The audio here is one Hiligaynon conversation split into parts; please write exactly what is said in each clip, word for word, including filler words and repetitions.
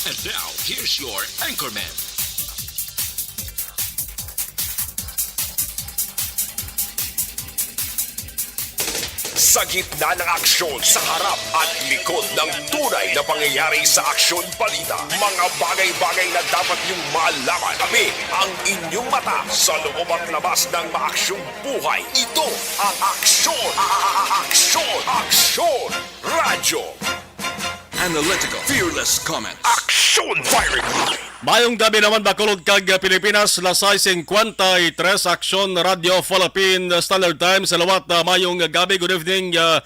And now, here's your anchorman. Sa gitna ng aksyon, sa harap at likod ng tunay na pangyayari sa aksyon balita, mga bagay-bagay na dapat niyong malaman. Kami ang inyong mata sa loob at labas ng maaksyong buhay. Ito ang Aksyon, a- a- a- Aksyon, Aksyon Radyo. Analytical, fearless comments. Aksyon Firing Line. Mayong gabi naman, Bacolod kag Pilipinas, alas sais cincuenta y tres, Aksyon Radyo Philippine Standard Time. Salawat, ah, mayong gabi. Good evening, ah,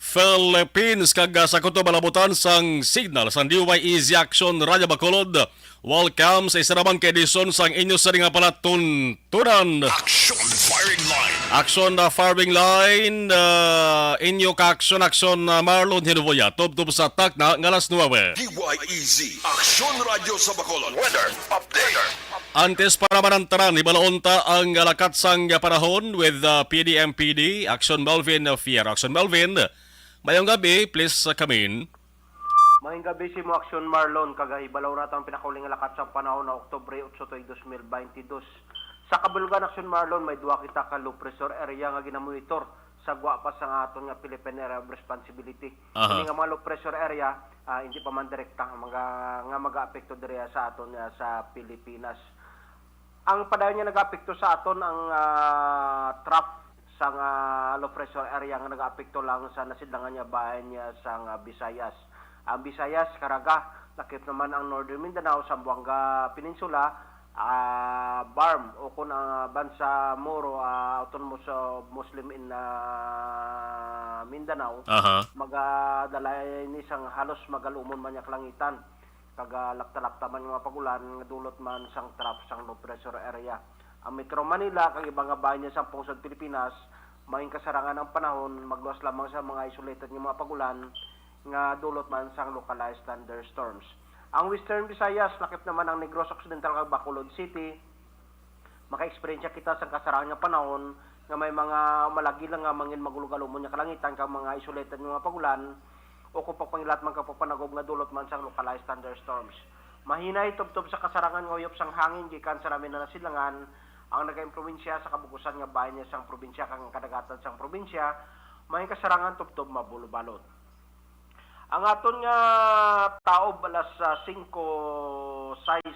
Philippines, kag, ah, sa kutob nga kalibutan sang signal sang D Y E Z Aksyon Radyo Bacolod. Welcome sa isa naman ka edisyon sang inyo sa nga palatuntunan. Aksyon Firing Line. Aksyon na Firing Line, ah, inyo ka Aksyon, Aksyon na Marlon Hinuboya, tubtob sa takna nga alas nuebe. D Y E Z, Aksyon Radyo sa Bacolod. Weather update. Antes pa naman ang tanan, hibaloon ta ang lakat sang panahon with, ah, P D M P D, Aksyon Melvin Fierro. Aksyon Melvin, mayong gabi, please, ah, come in. Mayong gabi sa imo, Aksyon Marlon, kag hibaloon naton ang pinakauling nga lakat sang panahon na Oktubre otso, tuig dos mil baynte dos. Sa kabulgan, Aksyon Marlon, may duha kita ka low pressure area nga ginamonitor sa gwa pa sang aton nga Philippine Area of Responsibility. Aha. Ini nga mga low pressure area, ah, hindi pa man direkta nga mga, nga mag-aapekto diri sa aton, ah, sa Pilipinas. Ang padayon nga nag-aapekto sa aton ang, ah, trough sang, ah, low pressure area nga nag-aapekto lang sa nasidlangan nga bahin niya sang, ah, Visayas. Ang Visayas, Caraga, lakip naman ang Northern Mindanao, Zamboanga Peninsula, ah, BARMM, o kun ang, ah, Bangsamoro, ah, Autonomous, ah, Muslim in, ah, Mindanao, Aha. magadala ini sang halos magalumon man nga kalangitan. Kag, ah, lapta-lapta man nga mga pag-ulan nga dulot man sang trough sang low pressure area. Ang Metro Manila kag iban nga bahin niya sang pungsod Pilipinas, may kasarangan ang panahon, magluwas lamang sa mga isolated nga mga pag-ulan nga dulot man sang localized thunderstorms. Ang Western Visayas, lakip naman ang Negros Occidental kag Bacolod City, maka-eksperyensya kita sang kasarangan nga panahon nga may mga malagi lang nga mangin magulog-alumon nga kalangitan kag mga isolated nga mga pag-ulan o kung pagpangilat man kag pagpanagob nga dulot man sang localized thunderstorms. Mahinay tubtob sa kasarangan nga uyop sang hangin gikan sa namin na nasilangan ang nagaimpluwensya sa kabug-usan nga bahin niya sang probinsya kag ang kadagatan sang probinsya may kasarangan tubtob mabulobalot. Ang aton nga taob alas, ah, singko sais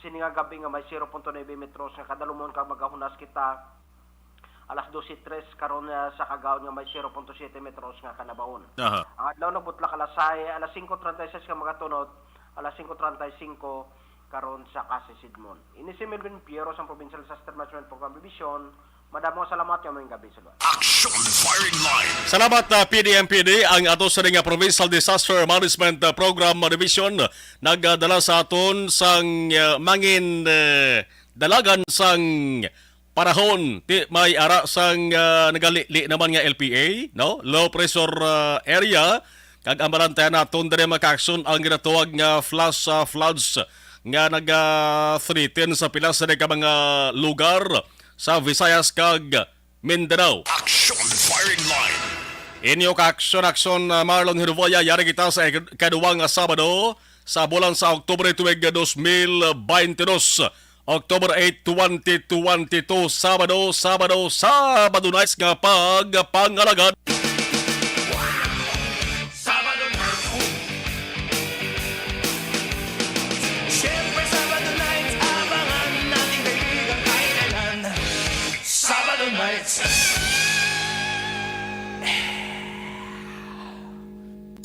sini nga gabi nga may zero punto nuebe metros nga kadalumon kag magahunas kita alas dose tres karon, ah, sa kagahon nga may zero punto siete metros nga kanabaon. Aha. Ang adlaw nagbutlak alas sais, alas singko treinta y seis nga magatunot, alas singko treinta y cinco karon sa kasisidmon. Ini si Melvin Piero sang Provincial Disaster Management Program Division. Madamo nga salamat, nga maayong gabi sa luwas. Action Firing Line. Salamat, ah, P D M P D, ang ato sa nga Provincial Disaster Management, ah, Program Division, nagdala sa aton sang, ah, mangin, eh, dalagan sang panahon. Ti may ara sang, ah, nagalili naman nga L P A, no? Low pressure, ah, area. Kag ang balantayan naton diri, mga ka-aksyon, ang ginatawag nga flash, ah, floods nga naga-threaten sa pila sa ka mga lugar sa Visayas kag Mindanao. Action Firing Line. Inyo ka-aksyon, aksyon, ah, Marlon Hiruboya, yari kita sa ik-, ikaduwa nga Sabado sa bulan sa Oktubre tuig dos mil baynte dos. October eight, twenty twenty-two, Sabado, Sabado, Sabado nights nga pagpangalagad. Sabado night. Siyempre, Sabado night, abangan natin kaibigan kailangan. Sabado night.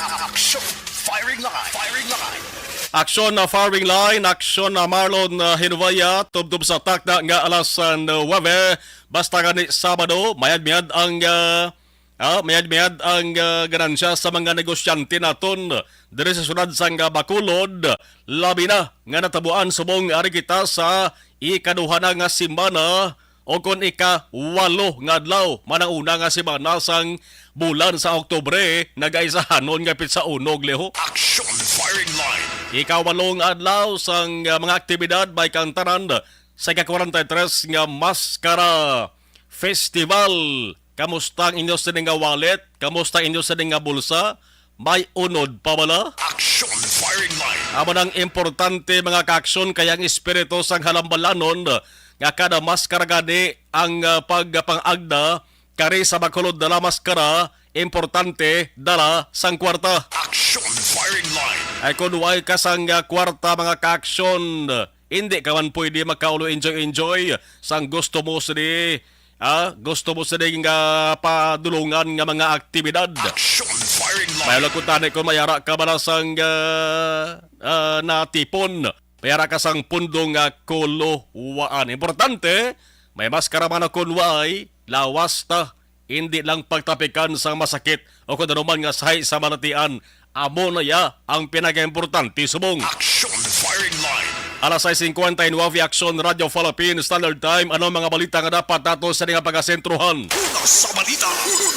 Action Firing Line. Firing Line. Aksyon na Firing Line, aksyon na Marlon, ah, Hinuwaya, tubtob sa takna nga alas, ah, nuwebe. Basta gani Sabado, mayad-mayad ang, ah, ah, mayad-mayad ang, ah, ganansya sa mga negosyante naton diri sa syudad sang, ah, Bacolod, labi na nga natabuan subong ari kita sa ikaduha na nga semana o kon ika-walo nga adlaw man ang una nga semana sang bulan sa Oktubre, nagaisahanon nga petsa uno, Leho. Action Firing Line. Ika-walo nga adlaw sang, ah, mga aktibidad, may kang tanan sa ika-kwarenta y tres nga Maskara Festival. Kamusta ang inyo sini nga wallet? Kamusta ang inyo sini nga bulsa? May unod pa bala? Action firing line. Amo nang importante, mga kaaksyon, kay ang espiritu sang halambalanon nga kada maskara gani ang, ah, pagpangagda kari sa bakulod dala maskara, importante dala sang kwarta. Action firing line. Ay kun way ka sang, ah, kwarta, mga kaaksyon, hindi ka man pwede makaulo enjoy-enjoy sang gusto mo sini, ah, gusto mo sini nga padulungan nga mga aktibidad. Action firing line. May lukutani kung mayara ka bala sang, ah, ah, natipon. Mayara ka sang pundo nga kuluwaan. Importante, may maskara man o kun way, lawas ta. Hindi lang pagtapikan sang masakit o kun ano man nga sahi sa balatian. Amo na ya ang pinakaimportante subong. Action firing line. Alas sais singkwenta y nuebe, Aksyon Radyo Philippines Standard Time. Ano ang mga balita nga dapat nato sa nga pagasentrohan? Una sa balita,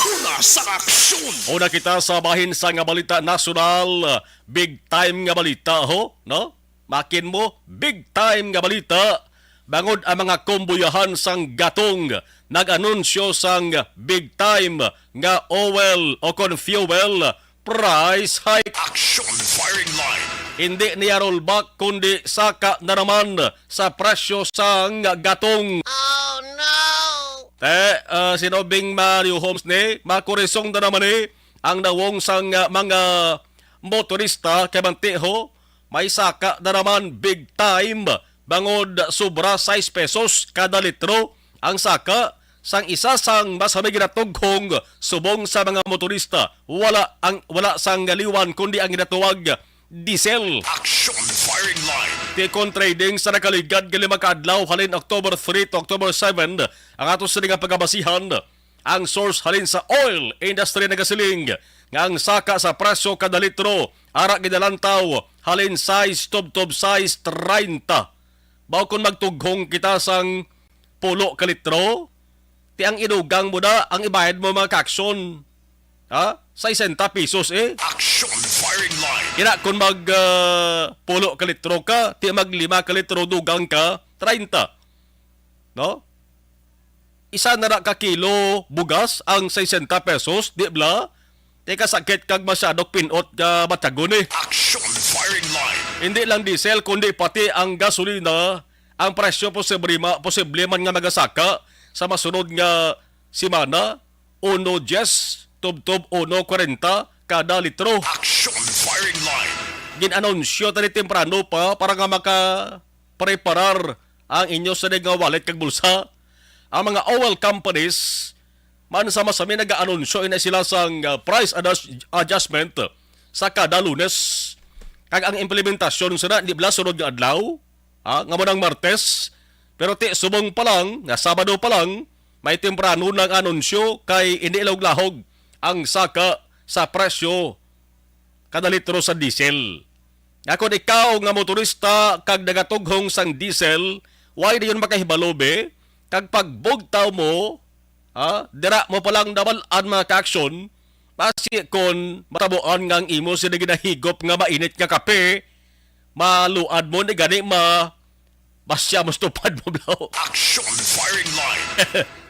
una sa aksyon. Una kita sa bahin sa nga balita nasyonal, big time nga balita, ho, no? Makin mo, big time nga balita. Bangod ang mga kumbuyahan sang Gatong nag-anunsyo sang big time nga oil o kon fuel price hike. Action firing line. Hindi niya rollback, kundi saka na naman sa presyo sang Gatong. Oh, no! Te, ah, sinubing Mario Homes ni, makurisong na naman ni ang nawong sang, ah, mga motorista kay mantiho, may saka na naman big time, bangod sobra sais pesos kada litro ang saka sang isa sang mas may ginatughong subong sa mga motorista. Wala ang, wala sang liwan kundi ang ginatuwag diesel. Action firing line. Ticon Trading sa nakaligad nga lima ka adlaw halin October three to October seven ang ato sini nga pagabasihan. Ang source halin sa oil industry nagasiling nga ang saka sa presyo kada litro ara ginalantaw halin sais tubtob sais treinta. Baw kon magtughong kita sang pulo ka litro, ti ang idugang mo na, ang ibayad mo, mga kaaksyon, ha? Sesenta pesos, eh. Action firing line. Ina, kung mag, ah, pulo ka litro ka, ti mag lima ka litro dugang ka, treinta. No? Isa na ra ka kilo bugas ang sesenta pesos, di bala? Ti kasakit kag masyado pinot nga matyagon, eh. Action firing line. Hindi lang diesel, kundi pati ang gasolina, ang presyo posible ma-, posible man nga magasaka sa masunod nga semana, uno dies tubtob uno kwarenta kada litro. Action firing line. Gin-anunsyo tani temprano pa para nga makapreparar ang inyo sini nga wallet kag bulsa. Ang mga oil companies man sa masami nag-aanunsyo ina sila sang, ah, price adjust-, adjustment sa kada Lunes. Kag ang implementasyon sina di bala sunod nga adlaw, ha, nga mo nang Martes. Pero ti subong pa lang, nga Sabado pa lang, may temprano nang anunsyo kay indi lahog-lahog ang saka sa presyo kada litro sa diesel. Nga kon ikaw nga motorista kag nagatughong sang diesel, why dayon makahibalo, be? Kag pagbugtaw mo, ha, dira mo pa lang nabal-an, mga kaaksyon, basi kon matabuan nga ang imo sini ginahigop nga mainit nga kape, maluad mo ni gani ma-, basya mo sa tupad mo, bro. Action firing line.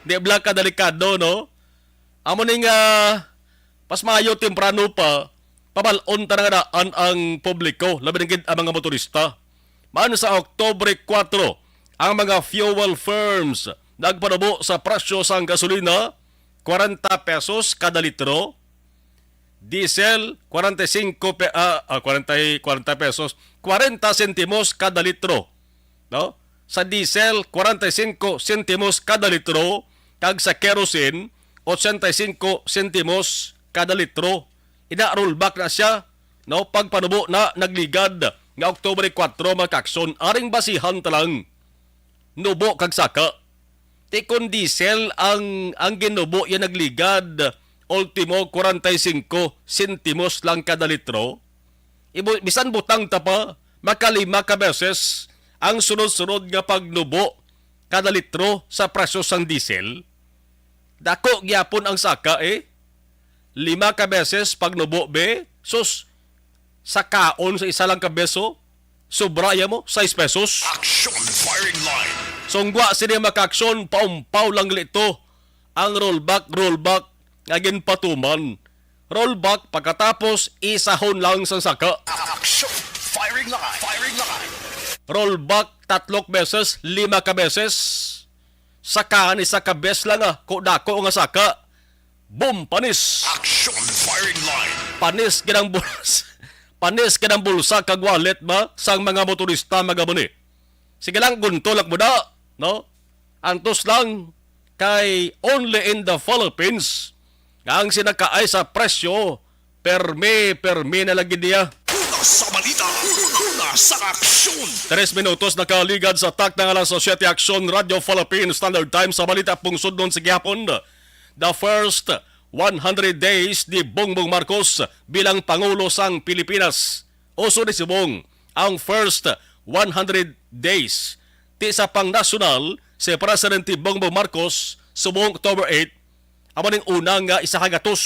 Di bala ka delikado, no? Amo ni nga, mas maayo temprano pa, pabal-on ta na nga daan ang publiko, labi na gid ang mga motorista. Man sa Oktubre kuwatro, ang mga fuel firms nagpanubo sa presyo sang gasolina, kwarenta pesos kada litro, diesel, kwarenta y singko pe-, ah, ah, kwarenta y, kwarenta pesos, kwarenta sentimos kada litro, no? Sa diesel, kwarenta y singko sentimos kada litro, kag sa kerosene, ochenta y singko sentimos kada litro. Ina, rollback na siya, no? Pagpanubo na nagligad nga Oktubre kuwatro, mga kaaksyon, aring basihan ta lang. Nubo kag saka. Ti kon diesel ang, ang ginubo, ya nagligad, ultimo, kwarenta y singko sentimos lang kada litro. Ibu-, bisan butang ta pa, makalima ka beses ang sunod-sunod nga pagnubo kada litro sa presyo sang diesel. Dako gyapon ang saka, eh. Lima ka beses pagnubo, be. Sus, sa kaon sa isa lang ka beso, sobra ya mo, sais pesos. Action firing line. Sungwa sini, mga kaaksyon, paumpaw lang lito ang rollback, rollback nga ginpatuman. Rollback pagkatapos isahon lang sang saka. Action! Firing line! Firing line! Rollback tatlo ka beses, lima ka beses. Saka ni saka bes lang, ah, ko dako nga saka. Boom, panis. Action! Firing line! Panis gid ang bulsa. Panis gid ang bulsa kag wallet ba sang mga motorista, mga muni. Sige lang, gunto lang mo na, no? Antos lang kay only in the Philippines nga ang sinakaay sa presyo, permi, permi na lagi niya. Una sa balita, una sa aksyon. Tres minutos nakaligad sa takna nga alas siyete, Aksyon Radyo Philippine Standard Time sa balita pungsod nun sa gihapon. The first one hundred days ni Bongbong Marcos bilang Pangulo sang Pilipinas. Uso ni subong ang first one hundred days. Ti sa pangnasyonal, si Presidente Bongbong Marcos subong October eight, amo ning una nga isa ka gatos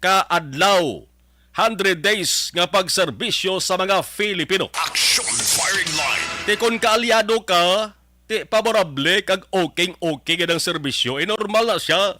ka adlaw, hundred days nga pagserbisyo sa mga Filipino. Action firing line. Ti kon kaalyado ka, ti paborable kag okay-okay gid ang serbisyo, eh, normal na siya.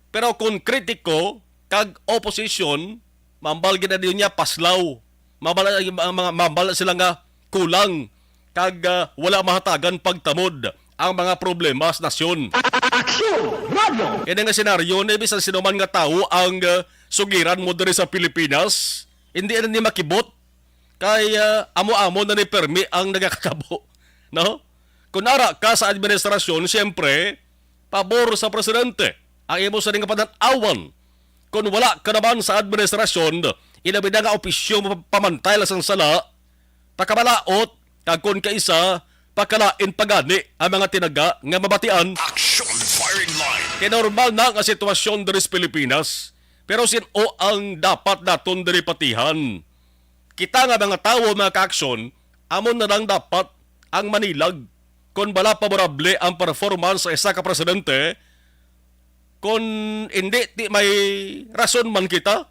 Pero kon kritiko kag oposisyon, mambal gid na niya paslaw. Mambal, mga, mga, mambal sila nga kulang kag, ah, wala mahatagan pagtamod ang mga problema sa nasyon. Aksyon! Radyo! Kini nga senaryo ni bisan sino man nga tawo ang, ah, sugiran mo diri sa Pilipinas, hindi na ni makibot kay, ah, amo-amo na ni permi ang nagakatabo, no? Kung ara ka sa administrasyon, siyempre, pabor sa presidente ang imo sa ning panan-awan. Kung wala ka naman sa administrasyon, ilabi na nga opisyo mo pamantay lang sang sala, pakabalaot, kag kon kaisa, pakalain pa gani ang mga tinaga nga mabatian. Action firing line. Kay normal na nga sitwasyon diri sa Pilipinas, pero sin-o ang dapat naton diri patihan? Kita nga mga tawo, mga ka-aksyon, amo na lang dapat ang manilag kon bala paborable ang performance sa isa ka presidente, kon indi, ti may rason man kita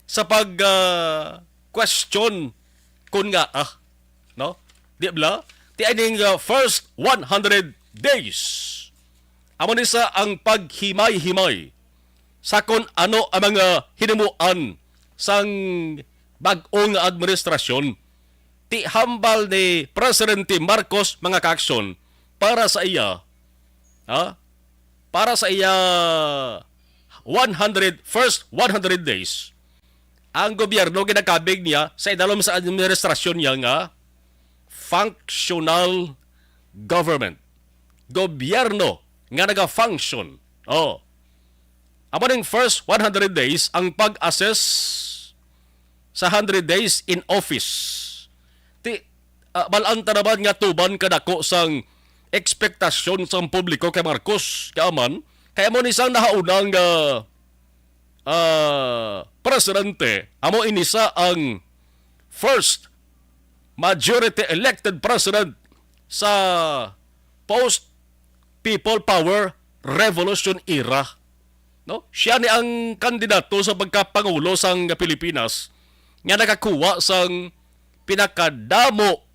sa pag, ah, question kon ngaa, no? Di bala? Ti ining, ah, first one hundred days, amo ni sa ang paghimay-himay sa kon ano ang mga hinimuan sang bag-o nga administrasyon. Ti hambal ni Presidente Marcos, mga ka-aksyon, para sa iya, ha? Para sa iya one hundred, first one hundred days, ang gobyerno ginakabig niya sa idalom sa administrasyon niya nga functional government. Gobyerno nga naga-function. Oh. Amo ning first one hundred days ang pag-assess sa hundred days in office. Ti, ah, bal-an ta naman nga tuban kadako sang ekspektasyon sang publiko kay Marcos, kay aman, kay amo ni sang nahaunang, ah, ah, presidente, amo ini sa ang first majority elected president sa post People Power Revolution era. No? Siya ni ang kandidato sa pagkapangulo sang Pilipinas nga nakakuha sang pinakadamo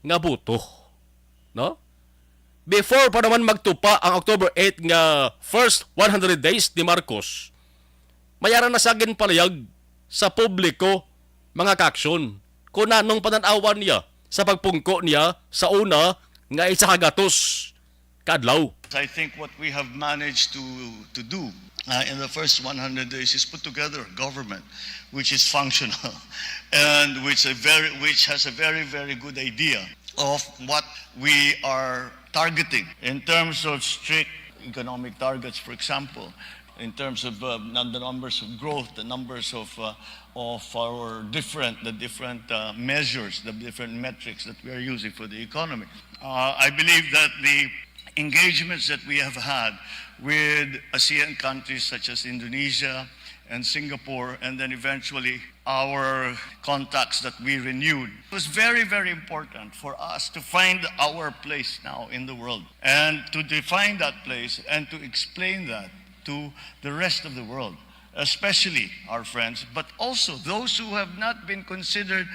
nga boto. No? Before pa naman magtupa ang October eight nga first one hundred days ni Marcos, may ara na siya ginpalayag sa publiko, mga ka-aksyon, kung nanong panan-awan niya sa pagpungko niya sa una nga isa ka gatos ka adlaw. I think what we have managed to, to do, uh, in the first one hundred days is put together a government which is functional and which a very, which has a very, very good idea of what we are targeting in terms of strict economic targets, for example, in terms of, uh, num-, the numbers of growth, the numbers of, uh, of our different, the different, uh, measures, the different metrics that we are using for the economy. Uh, I believe that the engagements that we have had with ASEAN countries such as Indonesia and Singapore, and then eventually our contacts that we renewed, it was very, very important for us to find our place now in the world and to define that place and to explain that to the rest of the world, especially our friends, but also those who have not been considered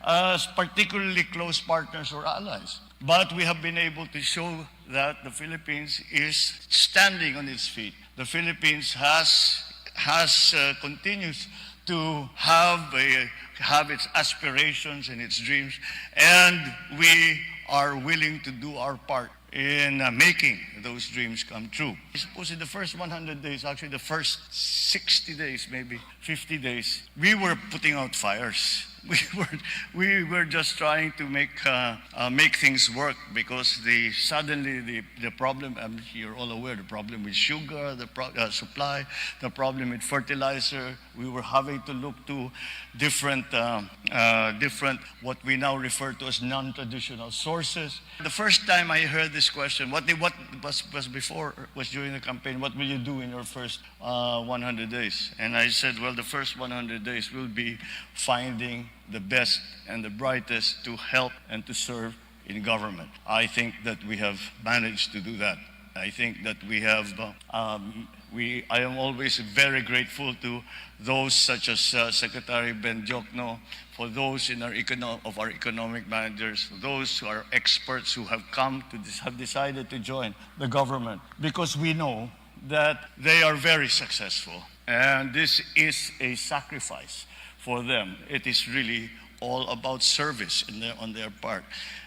as particularly close partners or allies. But we have been able to show that the Philippines is standing on its feet. The Philippines has has uh, continues to have a, have its aspirations and its dreams, and we are willing to do our part in uh, making those dreams come true. I suppose in the first one hundred days, actually the first sixty days, maybe fifty days, we were putting out fires. We were we were just trying to make uh, uh, make things work because the suddenly the the problem, um, you're all aware, the problem with sugar, the pro- uh, supply, the problem with fertilizer. We were having to look to different uh, uh, different, what we now refer to as non-traditional sources. The first time I heard this question, what the, what was was before was during the campaign. What will you do in your first uh, one hundred days? And I said, well, the first one hundred days will be finding the best and the brightest to help and to serve in government. I think that we have managed to do that. I think that we have, uh, um, we, I am always very grateful to those such as uh, Secretary Ben Diokno, for those in our econo- of our economic managers, those who are experts who have come to this, have decided to join the government, because we know that they are very successful. And this is a sacrifice for them. It is really all about service in their, on their part.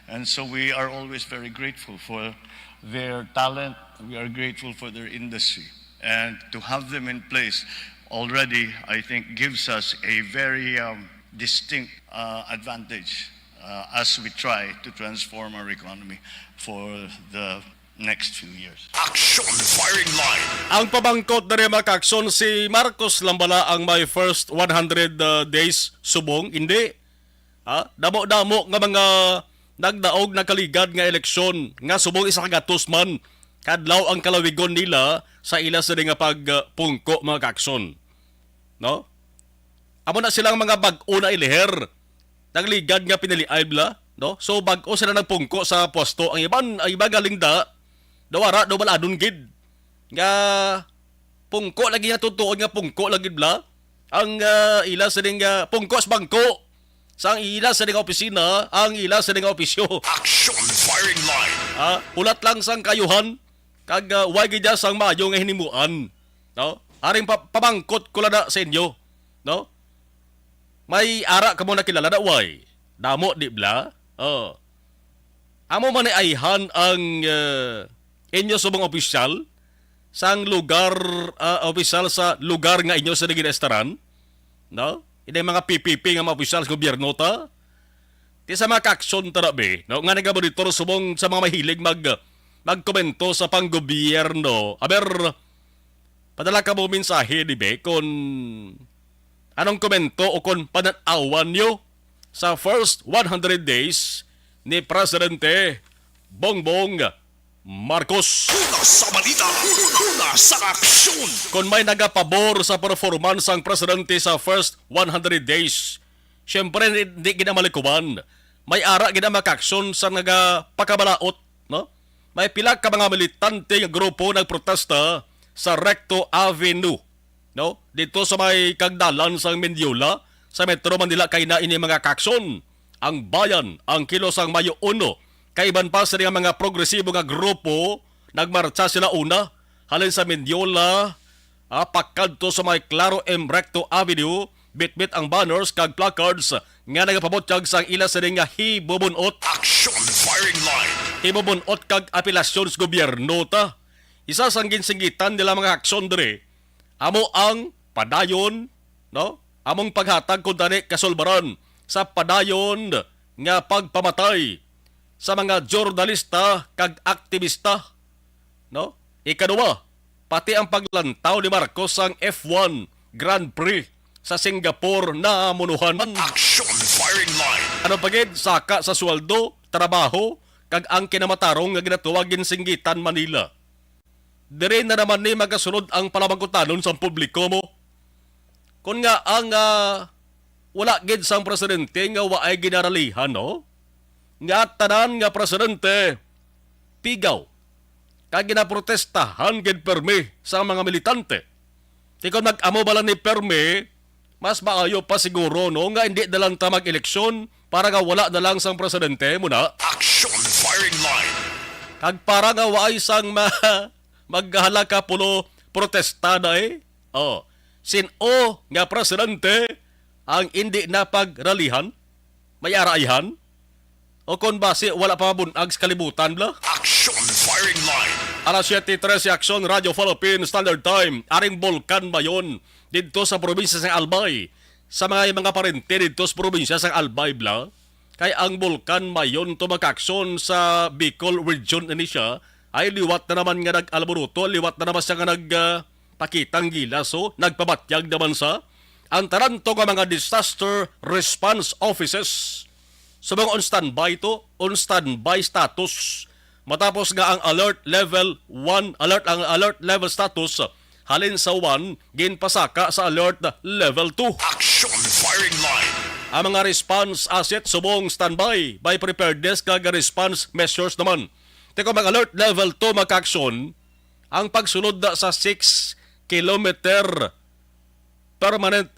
And so we are always very grateful for their talent. We are grateful for their industry. And to have them in place already, I think, gives us a very um, distinct uh, advantage uh, as we try to transform our economy for the next few years. Action Firing Line. Ang pamangkot diri, mga kaakson, si Marcos lang bala ang may first one hundred uh, days subong? Hindi. Ha? Damo-damo nga mga nagdaog, nakaligad nga eleksyon nga subong isa ka gatos man kadlaw ang kalawigon nila sa ila sini nga pagpungko, mga kaakson. No? Amo na silang mga bag-o na iliher. Nagligad nga piniliay bala, no? So, bag-o sila nagpungko sa pwesto. Ang iban, ang iba galing da, daw ara, daw balanon gid. Nga pungko lagi nga tutuon nga pungko lagi bala. Ang ah, ila sining ah, pungko sa bangko. Sa ang ila sining opisina, ang ila sining opisyo. Action Firing Line. Ah, hulat lang sang kayuhan, kag ah, way gid sang maayo nga hinimuan. No? Aring pa- pamangkot ko lang na sa inyo, no? May ara kamo nakilala na way? Damo, di bala? Oh. Amo man ni ayhan ang eh, inyo subong opisyal sang lugar, ah, opisyal sa lugar nga inyo sa ginestaran, no? Inay mga P P P nga mga opisyal sa gobyerno ta. Ti sa mga kaaksyon ta na, be, no? Nga nagamonitor subong sa mga mahilig mag magkomento sa panggobyerno. Aber, padala kamo mensahe, di be, kon anong komento o kon panan-awan nyo sa first one hundred days ni Presidente Bongbong Marcos. Una sa balita, una sa aksyon. Kon may nagapabor sa performance sang presidente sa first one hundred days, syempre, di, di gid na malikuman. May ara gid ang mga kaaksyon sa nagapakabalaot, no? May pila ka mga militante nga grupo nagprotesta sa Recto Avenue, no? Dito sa may kagdalan sang Mendiola, sa Metro Manila, kay na ini mga kaaksyon. Ang Bayan, ang Kilos sang Mayo Uno, kay iban pa sini nga mga progresibo nga grupo, nagmartsa sila una halin sa Mendiola, ah, pakadto sa may Claro M Recto Avenue, bitbit ang banners kag placards nga nagapabutyag sang ila sini nga hibubun-ot. Action Firing Line. Hibubun-ot kag apelasyon sa gobyerno ta. Isa sang ginsinggitan nila mga aksyon diri, amo ang padayon, no? Among paghatag kuntani kasulbaran sa padayon nga pagpamatay sa mga jurnalista kag aktibista, no? Ikaduha, pati ang paglantaw ni Marcos sang F one Grand Prix sa Singapore namunuhan. Action Firing Line. Ano pa gid, saka sa sweldo, trabaho, kag ang kinamatarong nga ginatawag ginsinggitan Manila. Diri na naman ni magasunod ang palamangkutanon sang publiko mo. Kon nga ang ah, wala gid sang presidente nga waay ginaralihan, no? Nga tanan nga presidente pigaw kag ginaprotestahan gid permi sang mga militante. Ti kon mag-amo bala ni permi, mas maayo pa siguro, no, nga indi na lang ta mag-eleksyon para nga wala na lang sang presidente mo na. Action Firing Line. Kag para nga waay sang ma maghalakapulo protesta na eh. Oh. Sin-o nga presidente ang indi na pagralihan? May araihan? O kon basi wala pa mabun-ag sa kalibutan, bla? Action Firing Line. Alas siyete trese, Action Radio Philippine Standard Time. Aring Bulkan Mayon didto sa probinsya sang Albay. Sa mga, mga parente didto sa probinsya sang Albay, bla? Kay ang Bulkan Mayon to, mga ka-aksyon, sa Bicol region ini siya, ay liwat na naman nga nag-alboroto, liwat na naman siya nga nag, ah, pakitang gilas, oh, nagpabatyag naman sa ang tanan to nga mga disaster response offices. Subong on standby to, on standby status. Matapos nga ang alert level one, alert, ang alert level status halin sa one, ginpasaka sa alert level two. Action Firing Line. Ang mga response asset subong standby, may preparedness kag response measures naman. Te kung mag-alert level two, mga ka-aksyon, ang pagsulod na sa six kilometer permanent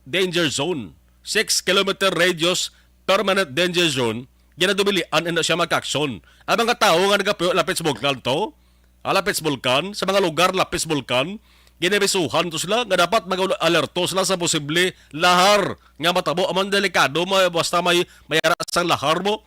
danger zone, six kilometer radius permanent danger zone, ginadumilian na siya, mga ka-aksyon. Ang mga tawo nga nagapuyo lapit sa bulkan to, ah, lapit sa bulkan, sa mga lugar lapit sa bulkan, ginabisuhan to sila nga dapat mag-alerto sila sa posible lahar nga matabo. Among delikado, ma-, basta may, may ara sang lahar mo.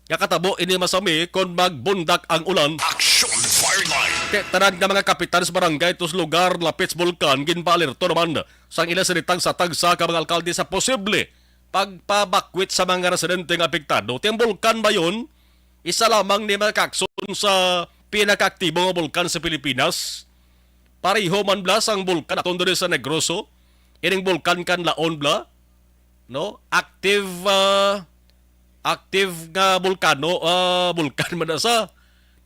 Nga katabo ini masami kon magbundak ang ulan. Action Firing Line. Kay tanan nga mga kapitan sa barangay to sa lugar lapit sa bulkan, ginpaalerto naman sang ila sini tagsa-tagsa ka mga alkalde sa posible pagpabakwit sa mga residente nga apektado. Ti ang Bulkan Mayon, isa lamang ni, mga ka-aksyon, sa pinakaaktibo nga bulkan sa Pilipinas. Pareho man, bla, sang bulkan aton diri sa Negros, oh. Ining bulkan Kanlaon, bla, no? Active, ah, active nga bulkano, ah, bulkan man na sa,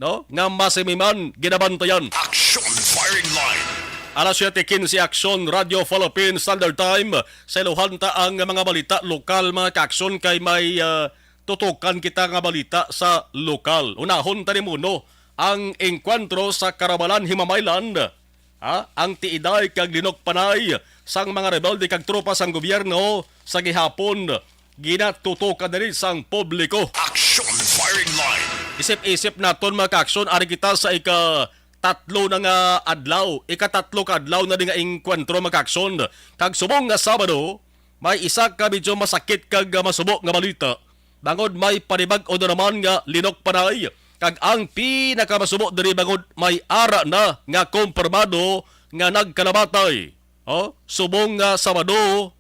no? Nga masimiman ginabantayan. Action Firing Line. Alas siyete quince, Action Radio Philippine Standard Time. Sa iluhan ta ang mga balita lokal, mga ka-aksyon, kay may, ah, tutukan kita nga balita sa lokal. Unahon ta ni muno ang engkwentro sa Karabalan, Himamaylan, ha, ang tiiday kag linok panay sang mga rebelde kag tropa sang gobyerno sa gihapon ginatutokan diri sang publiko. Action Firing Line. Isip-isip naton, mga ka-aksyon, ari kita sa ika-tatlo na nga adlaw, ika-tatlo ka adlaw na di nga engkwentro, mga ka-aksyon. Kag subong nga Sabado, may isa ka medyo masakit kag, ah, masubo nga balita. Bangod may panibag-o na naman nga linok panay, kag ang pinakamasubo diri bangod may ara na nga kumpirmado nga nagkalamatay. Oh, subong nga Sabado,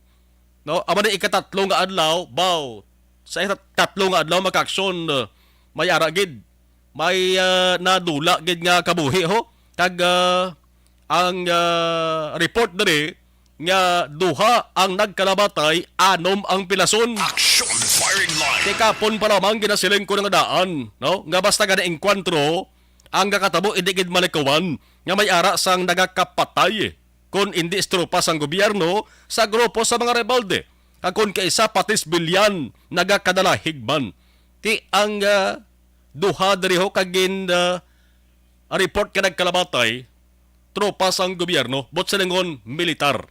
no? Amo ni ikatatlo nga adlaw, baw. Sa ikatatlo nga adlaw, mga ka-aksyon, uh, may ara gid, may, uh, nadula gid nga kabuhi, ho. Kag, uh, ang, uh, report diri nga duha ang nagkalamatay, anom ang pilason. Action Firing Line. Kay kapon pa lamang ginasiling ko nga daan, no? Nga basta nga naengkwentro ang nakatabo, hindi gid malikawan nga may ara sang nagakapatay kon indi sa tropa sang gobyerno, sa grupo sa mga rebelde, kag kon kaisa pati sibilyan nagakadala higman. Ti ang, ah, duha diri ho kag gin, ah, report nga nagkalamatay, tropa sang gobyerno, buot silingon militar.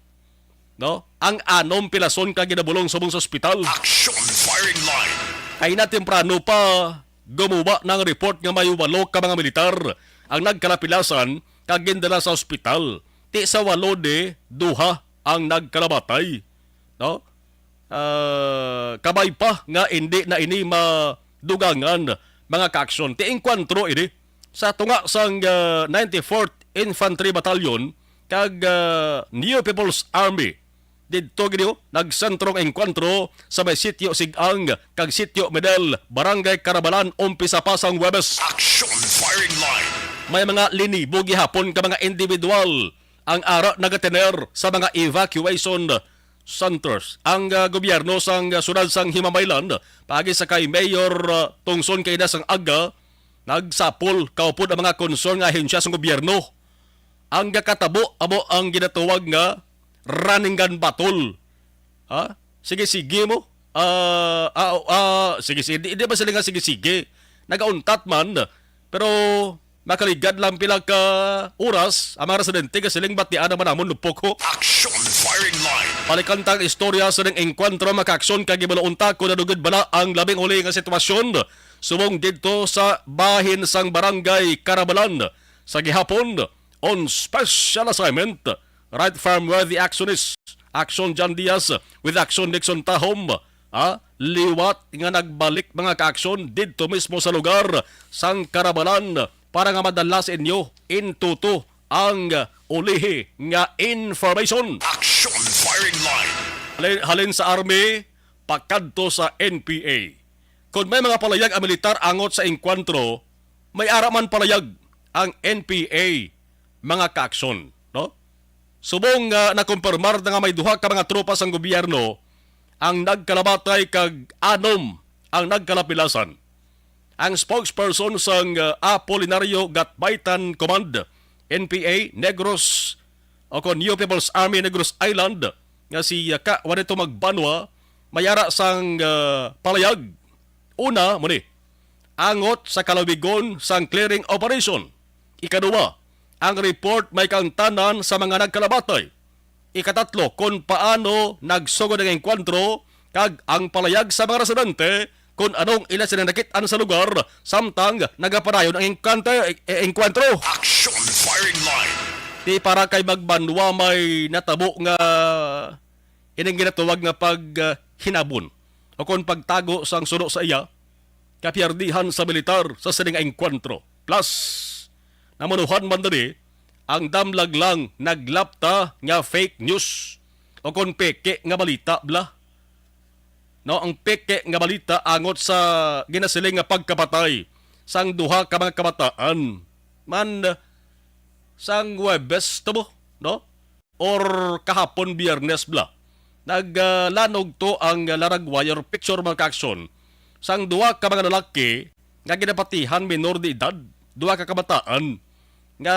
No? Ang anom pilason ka ginabulong subong sa ospital. Action Firing Line. Kay na temprano pa, gumuba na ang report nga may walo ka mga militar ang nagkalapilasan kag gindala sa ospital. Ti sa walo di, duha ang nagkalamatay. No? Ah, kabay pa nga indi na ini madugangan, mga ka-aksyon. Ti engkwentro ini sa tunga sang, ah, ninety-fourth Infantry Battalion kag, ah, New People's Army. Didto gid, oh, nagsentro ang engkwentro sa may Sitio Sig-ang kag Sitio Medel, Barangay Karabalan, umpisa pa sang Huwebes. Action Firing Line. May mga linibo gihapon ka mga individual ang ara nagatener sa mga evacuation centers. Ang, ah, gobyerno sang, ah, siyudad sang Himamaylan, paagi sa kay Mayor, ah, Tungson Kaina sang aga, nagsapol kaupod ang mga concern nga ahensya sang gobyerno. Ang gakatabo amo ang ginatawag nga running gun battle. Ha? Sige-sige mo. Ah, ah, ah, sige-sige. Di, di ba sila nga sige-sige? Nagauntat man, pero makaligad lang pila ka oras, ang mga residente nga siling batian naman namon lupok ho. Action Firing Line. Balikan ta ang istorya sa nang engkwentro, mga ka-aksyon, kag ibaluon ta kung nadugid bala ang labing uli nga sitwasyon subong didto sa bahin sang Barangay Karabalan sa gihapon. On special assignment, Right, firm were the actionists. Action John Diaz with Action Nixon Tahom. Ha? Liwat nga nagbalik, mga ka-aksyon, didto mismo sa lugar sang karabalan para nga madala sa inyo in toto ang ulihi nga information. Action firing line. Halin, halin sa army, pakadto sa N P A. Kon may mga palayag ang militar angot sa engkwentro, may ara man palayag ang N P A, mga ka-aksyon, no? Subong nga nakumpirmar na nga may duha ka mga tropa sang gobyerno ang nagkalabatay kag anom ang nagkalapilasan. Ang spokesperson sang, uh, Apolinario Gatbaitan Command, N P A, Negros, o kon New People's Army Negros Island, nga si, uh, Ka Juanito Magbanwa, may ara sang, uh, palayag. Una, mo ni, angot sa kalawigon sang clearing operation. Ikaduha, ang report may kaangtanan sa mga nagkalabatay. Ikatatlo, kon paano nagsugod ang engkwentro kag ang palayag sa mga residente kon anong ila sila nakit-an sa lugar samtang nagapadayon ang engkwante-, eh, engkwentro. Action firing line. Ti para kay Magbanwa may natabo nga ining ginatawag nga pag, ah, hinabon o kon pagtago sang suno sa iya, kapiyerdihan sa militar sa sining engkwentro. Plus, namunuhan man diri ang damlag lang naglapta nga fake news o kon peke nga balita bla. No, ang peke nga balita angot sa ginasiling nga pagkapatay sang duha ka mga kabataan man sang Huwebes to, no? Or kahapon, Biyernes bla, naglanog to ang laragway or picture, mga ka-aksyon, sang duha ka mga lalaki nga ginapatihan minor de edad, duha ka kabataan nga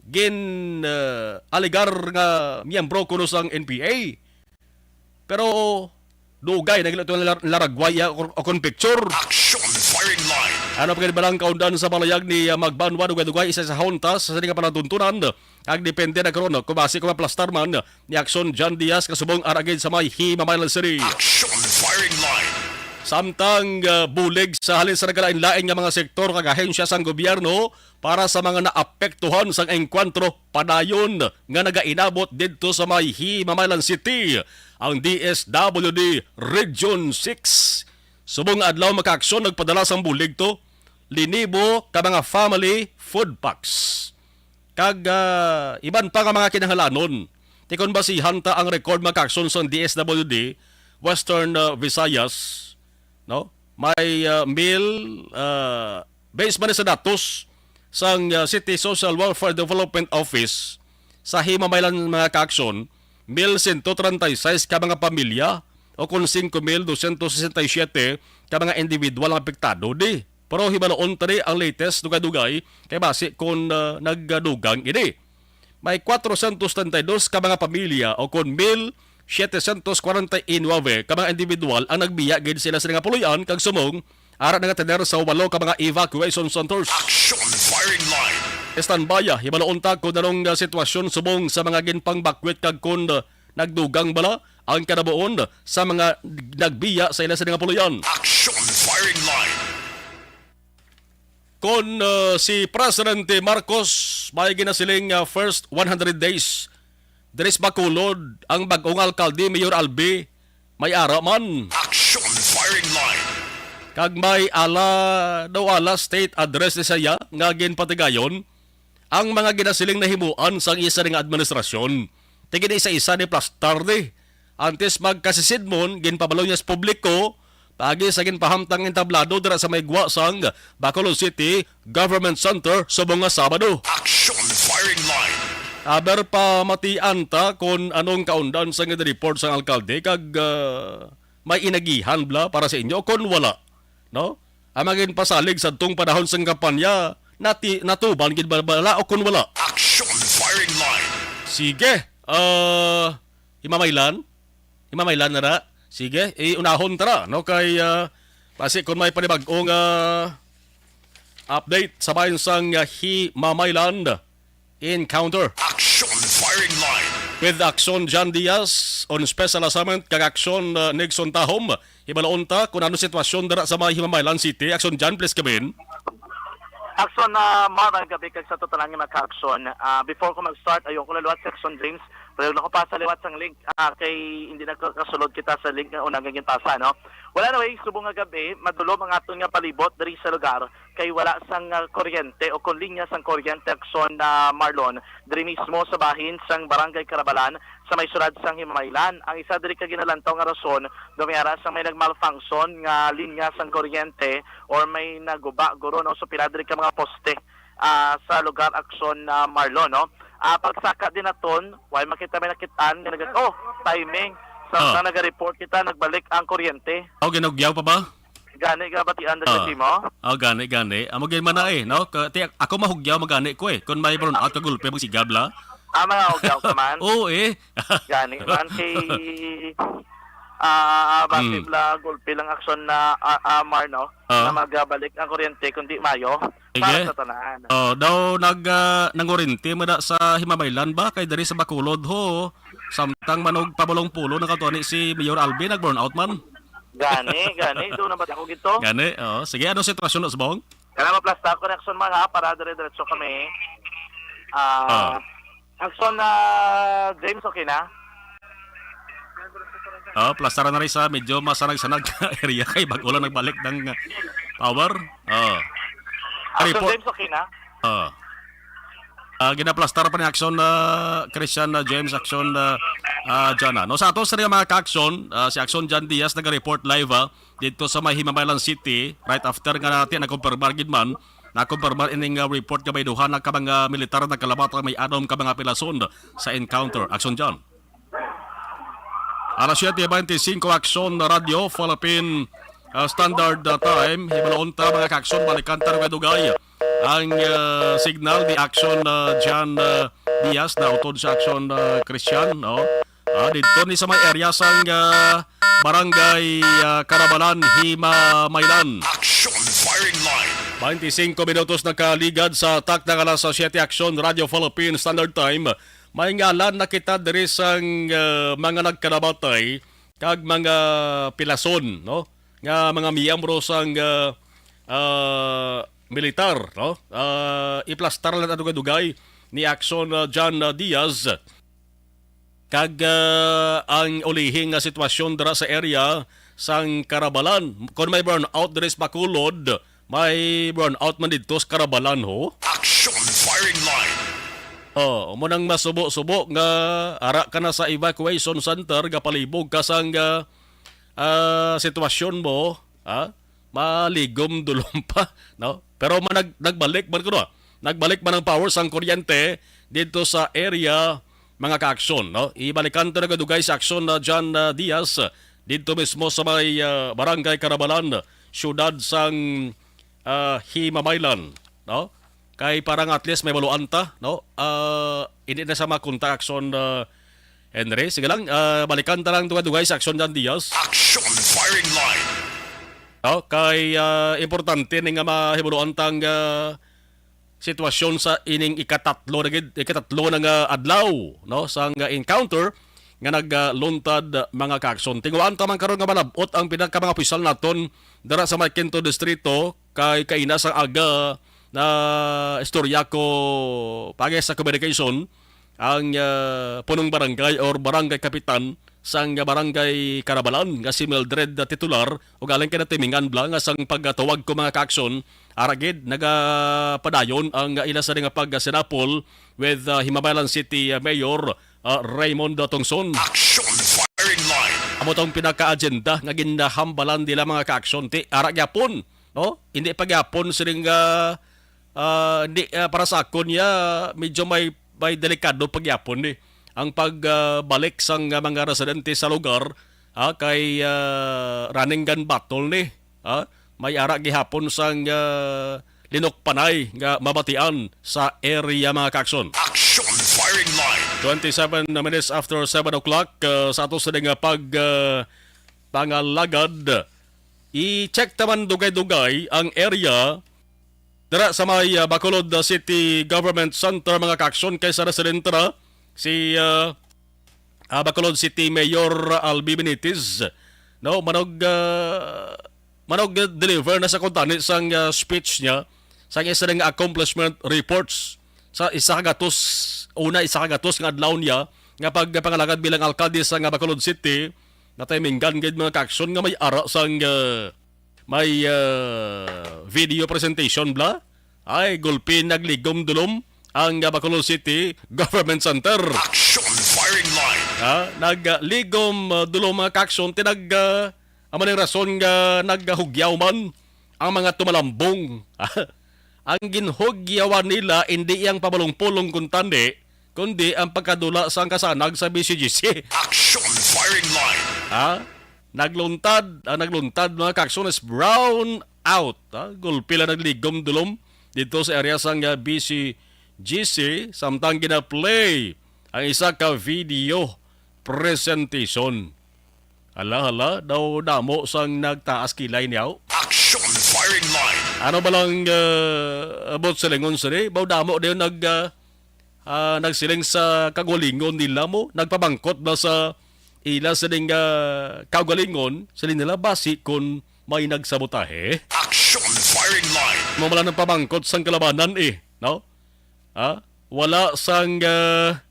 gin, ah, alegar nga miyembro kuno sang N P A. Pero dugay na gid ito nga lar-, laragway, ah, o, o kon picture. Action firing line. Ano pa gid ba lang kaundan sa palayag ni, ah, Magbanwa, dugay-dugay, isa sa huntas sa sini nga palatuntunan. Ang depende na karon, kung basi kung maplastar man ni Action John Diaz, kasubong ara gid sa may Himamaylan City. Action firing line. Samtang, ah, bulig sa halin sa nagkalain-lain nga mga sektor kag ahensya sang gobyerno, para sa mga naapektuhan sang engkwentro padayon nga nagainabot didto sa may Himamaylan City, ang D S W D Region six. Subong nga adlaw, mga ka-aksyon, nagpadala sang bulig to linibo ka mga family food packs kag, ah, iban pa nga mga kinahanglanon. Ti kon basihan ta ang record, mga ka-aksyon, sang D S W D Western, ah, Visayas, no? May, ah, mil, ah, based man sa datos sang, ah, City Social Welfare Development Office sa Himamaylan, mga ka-aksyon, mil sento treinta y seis ka mga pamilya o kon singko mil dosyentos sesenta y siyete ka mga individual ang apektado di. Pero hibaloon ta ni ang latest dugay-dugay kay basi kon, ah, nagdugang ini. May kwatrosyentos treinta y dos ka mga pamilya o kon mil setecientos kwarenta y nuebe ka mga individual ang nagbiya gid sila sa nga puloy-an kag sumong ara na nga tener sa walo ka mga evacuation centers. Action firing line. Standby, ah, hibaloon ta kung anong, ah, sitwasyon subong sa mga ginpangbakwit kag kung, ah, nagdugang bala ang kanabuon sa mga nagbiya sa ila sa nga puloy-an. Action firing line. Kon, uh, si Presidente Marcos may ginasiling nga first one hundred days diri sa Bacolod, ang bag-ong alkalde, Mayor Albi, may ara man. Action firing line. Kag may ala daw ala state address ni siya nga ginpatigayon ang mga ginasiling nahimuan sang isa nga administrasyon. Ti gid isa-isa ni plastar di. Antes magkasisidmon, ginpabalo niya sa publiko paagi sa ginpahamtang entablado dira sa may gwa sang Bacolod City Government Center subong nga Sabado. Action firing line. Aber pa matian ta kon anong kaundan sa nga report sang alkalde kag, ah, may inagihan bala para sa inyo kon wala, no? Ang mga ginpasalig sa tong panahon sang kampanya, nati-, natuman gid ba bala o kon wala? Action firing line. Sige, ah, Himamaylan? Himamaylan na ra. Sige, iunahon ta ra, no? Kay, ah, basi kung may panibag-o nga update sa bahin sang, ah, Himamaylan encounter. Action firing line. With Action John Diaz on special assignment kag Action, ah, Nixon Tahom. Hibaloon ta kung ano sitwasyon dira sa may Himamaylan City. Action John, please come in. Aksyon na, Mar, ang gabi kag sa totalan nga mga ka-aksyon. Ah, before ko mag-start, ayoko lang liwat si Aksyon James. Pero lang ko pa sa liwat sang link, ah, kay hindi nagkakasulod kita sa link nga una nga ginpasa, no? Wala na, way, subong nga gabi, madulom ang aton nga palibot diri sa lugar kay wala sang, ah, kuryente o kon linya sang kuryente, Aksyon na, Marlon, diri mismo sa bahin sang Barangay Carabalan sa may siyudad sang Himamaylan. Ang isa diri ka ginalantaw nga rason, dumiara sa may nag-malfunction nga linya sang kuryente or may naguba, guro, no? So, pila diri ka mga poste, ah, sa lugar, Aksyon na, Marlon, no? Ah, pagsaka din naton, way makita may nakitaan nga nag-, oh, timing. Sa, Ah. sa naga-report kita, nagbalik ang kuryente. Oh, ginugyaw pa ba? Gani ka batian diri Ah. mo? Oh, gani, gani. Amo gid man na eh, no? Ka-, ti-, ako mahugyaw magani ko eh. Kung may brownout ka gulpi, magsigab la. Ah, mga hugyaw ka man? Oo eh. Gani man kay, ah, basi Mm. la gulpi lang, Aksyon na, ah, ah, Mar, no? Ah. Na magabalik ang kuryente, kundi mayo. Sige. Para sa tanan. Oh, daw nag, ah, nangurinti man na sa Himamaylan ba? Kay diri sa Bacolod ho, samtang manog pabulong-pulo na kato ni si Mayor Alvin, nag-brownout man. Gani, gani. Doon na ba ako gito? Gani, oh. Sige, anong sitwasyon na subong? Kailangan maplastar ko na, Aksyon, mga, para dire-diretso kami. Ah, Ah. Aksyon na, James, okay na? Oh, plastaran na rin sa medyo masanag-sanag na area kay bago lang nagbalik ng, uh, power. Oh. Aksyon, Report. James, okay na? Oh. Ah, ginaplastar pa ni Aksyon, ah, Christian, ah, James, Aksyon, ah, ah, Jana. No, sa ato sa mga ka-aksyon, ah, si Aksyon Jan Diaz naga-report live, ah, dito sa may Himamaylan City, right after nga natin nakumpirmar gid man, nakumpirmar ining, ah, report nga may duha na ka mga militar nagkalabat ang may anom ka mga pilason sa encounter. Aksyon Jan. Alas siete beintisinko, Aksyon Radyo Philippine, ah, Standard, ah, Time. Hibaloon ta, mga ka-aksyon, balikan ta nga dugay ang, ah, signal ni Aksyon, ah, Jan, ah, Diaz na utod sa Aksyon, ah, Christian, no? Ah, dito ni sa may area sang, ah, Barangay, ah, Carabalan, Himamaylan. Action firing line. Beintisinko minutos nakaligad sa takna nga alas siete, Aksyon Radyo Philippine Standard Time. May ngalan na kita diri sang, ah, mga nagkalabatay kag mga pilason, no? Nga mga miyembro sang, ah, ah, militar, no? Ah, iplastar lang ang dugay-dugay ni Aksyon, ah, Jan, ah, Diaz. Kag, ah, ang ulihing nga sitwasyon dira sa area sang Carabalan. Kon may brownout diri sa Bacolod, may brownout man didto sa Carabalan, ho? Action firing line. Oh, mo nang masubo-subo nga ara ka na sa evacuation center, gapalibog ka sang, ah, ah, sitwasyon mo, ha? Maligom dulom pa, no? Pero manag-, nagbalik man kuno. Nagbalik man ang power sang kuryente dito sa area, mga ka-aksyon, no? Ibalikan to nagadugay sa aksyon na John, ah, Diaz dito mismo sa may, ah, Barangay Carabalan, siyudad sang, ah, Himamaylan, no? Kay para nga at least may baluan ta, no? Ah, hindi na sa makunta aksyon, ah, Henry. Sige lang, ah, balikan ta lang dugay-dugay sa aksyon John Diaz. Action firing line. No? Kay, ah, importante ni nga mahibaluan tang, ah, sitwasyon sa ining ikatatlo na gid, ikatatlo na nga adlaw, no, sang encounter nga nagluntad, mga kaakson. Tinguhaan ta man karon nga malab-ot ang pinaka mga opisyal naton dira sa may Quinto Distrito, kay kaina sang aga na istorya ko pagay sa communication ang, ah, punong barangay or barangay kapitan sang barangay Carabalan nga si Mildred Titular, ug alang kay natimingan bala nga sang pagtawag ko, mga kaakson, ara gid nagapadayon ang ila sa nga pagsinapol with, ah, Himamaylan City, ah, Mayor, ah, Raymond Tongson. Action firing line. Amo tong pinaka-agenda nga ginahambalan nila, mga kaakson. Ti, ara gyapon, no? Hindi pa gyapon sining, ah, ah, hindi, ah, para sa akon niya, medyo may, may delikado pa gyapon ni ang pag, ah, balik sang, ah, mga residente sa lugar, ah, kay, ah, running gun battle ni, ah, may ara gihapon sang, ah, linukpanay nga mabatian sa area, mga kaakson. Action firing line. Twenty-seven minutes after seven o'clock, ah, sa ato sa nga pag, ah, pangalagad, i-check ta man dugay-dugay ang area dira sa may, ah, Bacolod, ah, City Government Center, mga kaakson, kay sa residente na si, ah, ah, Bacolod City Mayor Albi Benitez, no, manog, ah, manog deliver na sa kuntani sang, ah, speech niya sa isa nga accomplishment reports sa isa ka gatos, una, isa ka gatos nga adlaw niya nga pagpangalagad bilang alkalde sa nga Bacolod City, natimingan gid, mga kaaksyon, nga may ara sang, ah, may, ah, video presentation bala. Ay, gulpi nagligom-dulom ang, ah, Bacolod City Government Center. Action firing line. Ha? Nagligom, ah, dulom, mga kaaksyon, tinag, ah, amo ning rason nga naghugyaw man ang mga tumalambong. Ang ginhugyawan nila indi ang pabalong-pulong kuntani, kundi ang pagkadula sang kasanag sa B C G C. Action firing line. Ha? Nagluntad, ang nagluntad, mga kaaksyon, is brown out. Ha? Gulpi lang nagligom-dulom dito sa area sang, ah, B C G C, samtang gina-play ang isa ka video presentation. Hala, hala, daw damo sang nagtaas kilay niyaw. Action firing line. Ano ba lang, ah, about silingon sini? Baw damo dayon nag, ah, ah, nagsiling sa kaugalingon nila mo, nagpamangkot ba sa ila sining, ah, kaugalingon, siling nila basi kon may nagsabotahe. Action firing line. Mo man lang nagpamangkot sang kalabanan eh, no? Ha? Wala sang, ah,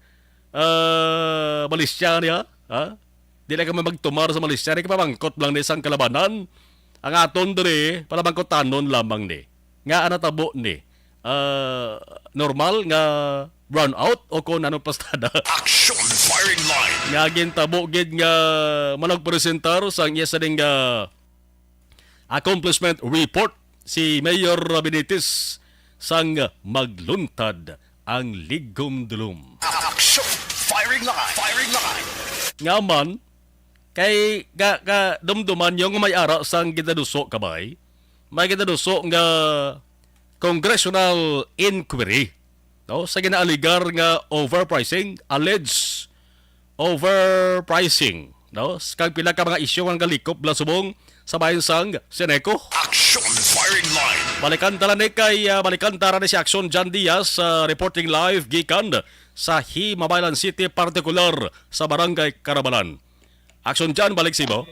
ah, malisya niya, ha? Di na kami magtumar sa malisya, ni kapamangkot lang ni sang kalabanan. Ang aton diri, palabangkotanon lamang ni. Nga ang natabo ni, ah, normal nga brownout o kung ano pastada. Action firing line. Nga gintabo gid nga managpresentar sang iya sining, ah, accomplishment report si Mayor Benitez sang magluntad ang ligom-dulom. Action firing line. Firing line. Nga man, kay ga, ga dumduman niyo nga may ara sang ginaduso kabay, may ginaduso nga congressional inquiry, no, sa ginaaligar nga overpricing, alleged overpricing, no, kag pila ka mga isyu nga galikop la subong sa bahin sang Seneco. Action firing line. Balikan ta ni kay, ah, balikan ta ni si Action John Diaz, ah, reporting live gikan sa Himamaylan City, partikular sa Barangay Carabalan. Action John, balik simo.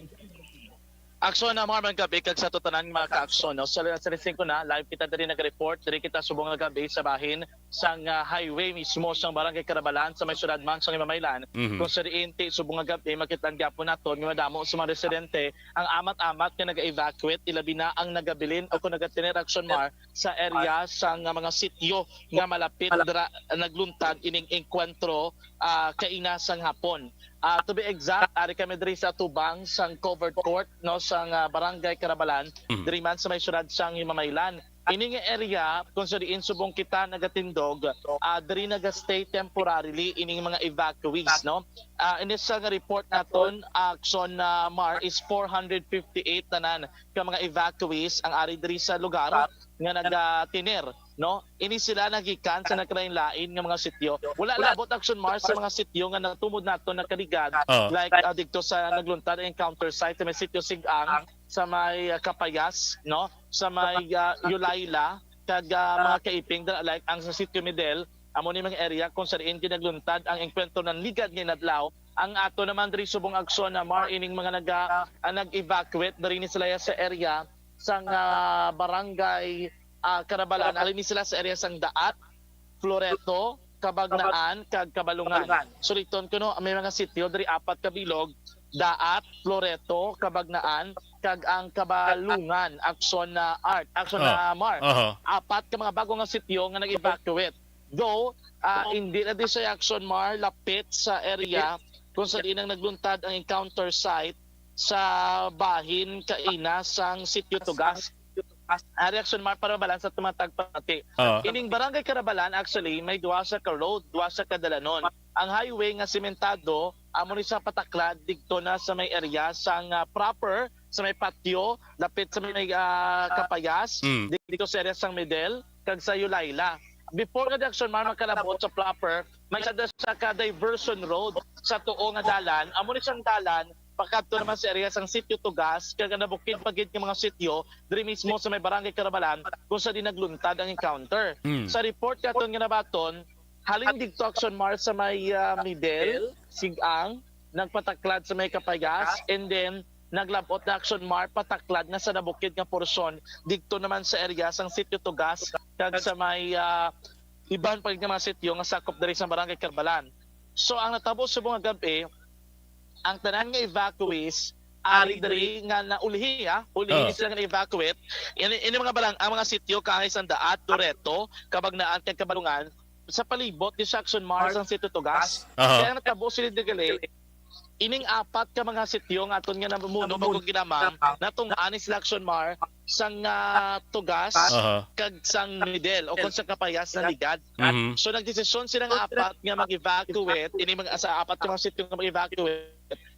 Action na, Mar, magandang gabi kag sa tanan mga ka-action, no? Sa alas singko na, live kita diri nag-report. Diri kita subong nga gabi sa bahin sang, ah, highway mismo sang Barangay Carabalan sa may siyudad man sang Himamaylan. Mhm. Kung sa diin ti subong nga gabi, makita gyapon naton nga madamo sa mga residente ang amat-amat nga naga-evacuate, ilabi na ang nagabilin o kung nagatiner, Action Mar, sa area sang, ah, mga sityo nga malapit dira nagluntad ining engkwentro, ah, kaina sang hapon. Ah, to be exact, ari kami diri sa atubang sang covered court, no, sang, ah, Barangay Carabalan, mhm, diri man sa may siyudad sang Himamaylan. Ini nga area kung sa diin subong kita nagatindog, ah, diri naga-stay temporarily ining mga evacuees, no? Ah, ini sa nga report naton, Action, ah, Mar, is four hundred fifty-eight tanan ka mga evacuees ang ari diri sa lugar nga nagatiner, no? Ini sila nagikan sa nagkalain-lain nga mga sityo. Wala labot, Action Mar, sa mga sityo nga natumod nato nakaligad, ah, like, ah, didto sa nagluntad ang encounter site sa may sityo Sigang, sa may, ah, Kapayas, no? Sa may, ah, Yulayla, kag, ah, mga kaiping, dira, like ang sa sityo Medel, amo ni mga area kung sa diin ginagluntad ang engkwentro ng ligad nga inadlaw. Ang ato naman diri subong, Action, ah, Mar, ining mga naga-, ah, nag-evacuate diri ni sila sa area sang, ah, barangay, ah, Carabalan. Ari ni sila sa area sang Daat, Floreto, Cabagnaan, kag Cabalungan. Suliton ko, no, may mga sityo diri, apat ka bilog: Daat, Floreto, Cabagnaan, kag ang Cabalungan. Action na Art, Action na Mar. Aha. Apat ka mga bago nga sityo nga nag-evacuate. Though, ah, hindi na di sa, Action Mar, lapit sa area kung sa diin ang nagluntad ang encounter site sa bahin kaina sang Sitio Tugas. Ah, Action Mar, para mabalansa tumatag pati. Ah. Ining Barangay Carabalan, actually, may duha sa ka road, duha sa ka dalanon. Ang highway nga sementado, amo ni sa pataklad didto na sa may area sang, ah, proper, sa may patio, lapit sa may, ah, Kapayas, mm, didto sa area sang Medel, kag sa Yulayla. Before nga di, Action Mar, makalabot sa proper, may isa na siya ka diversion road sa tuo nga dalan. Amo ni siyang dalan pakadto naman sa area sang Sitio Tugas, kag nabukid pa gid nga mga sityo diri mismo sa may Barangay Carabalan kung sa di nagluntad ang encounter. Mm. Sa report katon nga nabaton, halin didto, Action Mar, sa may, ah, Medel, Sigang, nagpataklad sa may Kapayas, and then naglabot na, Action Mar, pataklad nga sa nabukid nga porsyon didto naman sa area sang Sitio Tugas kag sa may, ah, iban pa nga mga sitio nga sakop diri sa Barangay Carbalan. So, ang natabo subong nga gab-i, ang tanan nga evacuees ari diri nga naulhi, ha? Ulhi Oo. Sila nga na-evacuate. Ini, ini mga balang, ang mga sitio kaangay sang Daat, Loreto, Kabagnaan, kag Kabalungan, sa palibot ni Action Mar sang Sitio Tugas. Aha. Kaya natabo sila diri, ining apat ka mga sitio nga aton nga namuno bago ginamang, natungani sila, Action Mar, sang, ah, Tugas, Aha. kag sang Middle, o kung sa Kapayas na ligad. Mhm. So, nagdesisyon sila nga apat nga mag-evacuate, ini mga, sa apat ka mga sitio nga mag-evacuate,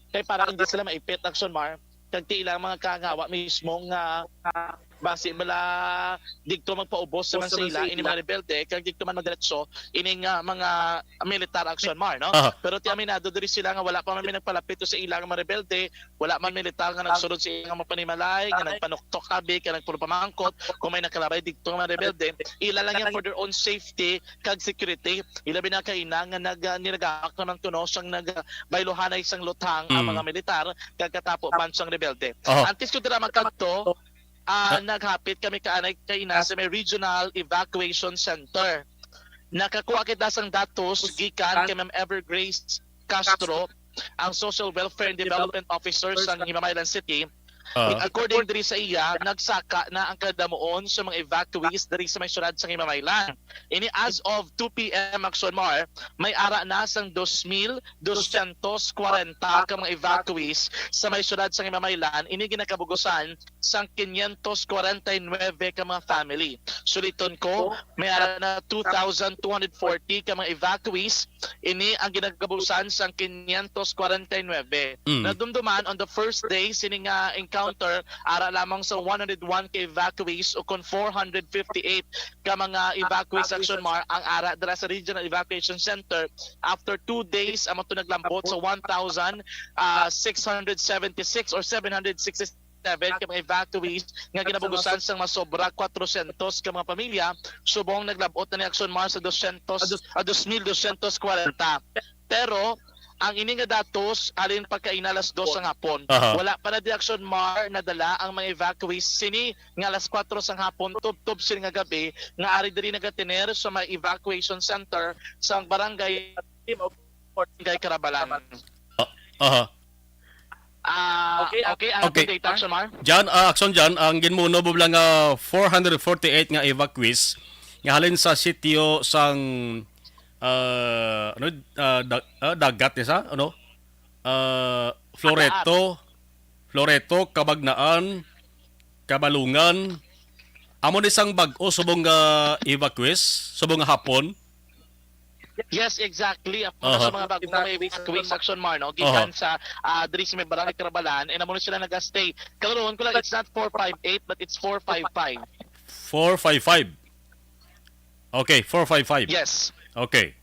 kay para hindi sila maipit, Action Mar, kag ti ilang mga kaangay mismo nga basi bala didto magpaubos naman sa Ubos naman ila sa ini ila. mga rebelde, kag didto man magdiretso ining, ah, mga militar, Action Mar, no? Aha. Pero ti aminado diri sila nga wala pa man may nagpalapit sa ila nga mga rebelde, wala man militar nga nagsulod sa ila nga mga panimalay, nga nagpanuktok abi, nga nagpuro pamangkot, kung may nakalabay didto nga mga rebelde, ila lang yan for their own safety kag security. Ilabi na kaina nga nag, ah, niragak naman kuno sang nagbayluhanay sang luthang ang Mm. mga militar, kag katapo man sang rebelde. Aha. Antes ko dira magkadto, ah, naghapit kami kaanay kaina sa may Regional Evacuation Center. Nakakuha kita sang datos gikan kay Ma'am Evergrace Castro, ang Social Welfare and Development Officer sang Himamaylan City. Ah. According diri sa iya, nagsaka na ang kadamuon sa mga evacuees diri sa may syudad sang Himamaylan. Ini as of two p m, Action Mar, may ara na sang dos mil dosyentos kwarenta ka mga evacuees sa may syudad sang Himamaylan. Ini ginakabugusan sang quinientos kwarenta y nuebe ka mga family. Suliton ko, may ara na two thousand two hundred forty ka mga evacuees. Ini ang ginakabugusan sang quinientos kwarenta y nuebe. Mm. Nadumduman on the first day sini nga encounter, ara lamang sa one hundred one ka evacuees o kon four hundred fifty-eight ka mga evacuees, Action Mar, ang ara dira sa Regional Evacuation Center after two days. Amo to naglambot sa one thousand six hundred seventy-six or seven hundred sixty-seven ka mga evacuees nga ginabugusan sang masobra kwatrosyentos ka mga pamilya, subong naglabot na ni, Action Mar, sa dosyentos, ah, dos mil dosyentos kwarenta. Pero ang ini nga datos halin pa kaina alas dos sang hapon. Aha. Wala pa na di, Action Mar, nadala ang mga evacuees sini nga alas kuwatro sang hapon tubtob sini nga gab-i nga ari diri nagatener sa may evacuation center sa barangay Barangay Carabalan. Aha. Ah, Okay, okay, ang okay. Update, Action Mar. Jan, ah, Action Jan, ang ginmuno mo lang nga four hundred forty-eight nga evacuees nga halin sa sitio sang, ah, ano, ah, da- ah, dagat ni sa, ano? Ah, Floreto, Floreto, Kabagnaan, Kabalungan. Amo ni sang bag-o subong nga evacuees, subong nga hapon. Yes, exactly. Ako na Aha. sa mga bagong mga evacuees, Action Mar, no? Gikan sa, ah, diri sa may Barangay Carabalan, and amo na sila nag-stay. Kaluruhon ko lang, it's not four five eight, but it's four five five. Four five five. Okay, four five five. Yes. Okay.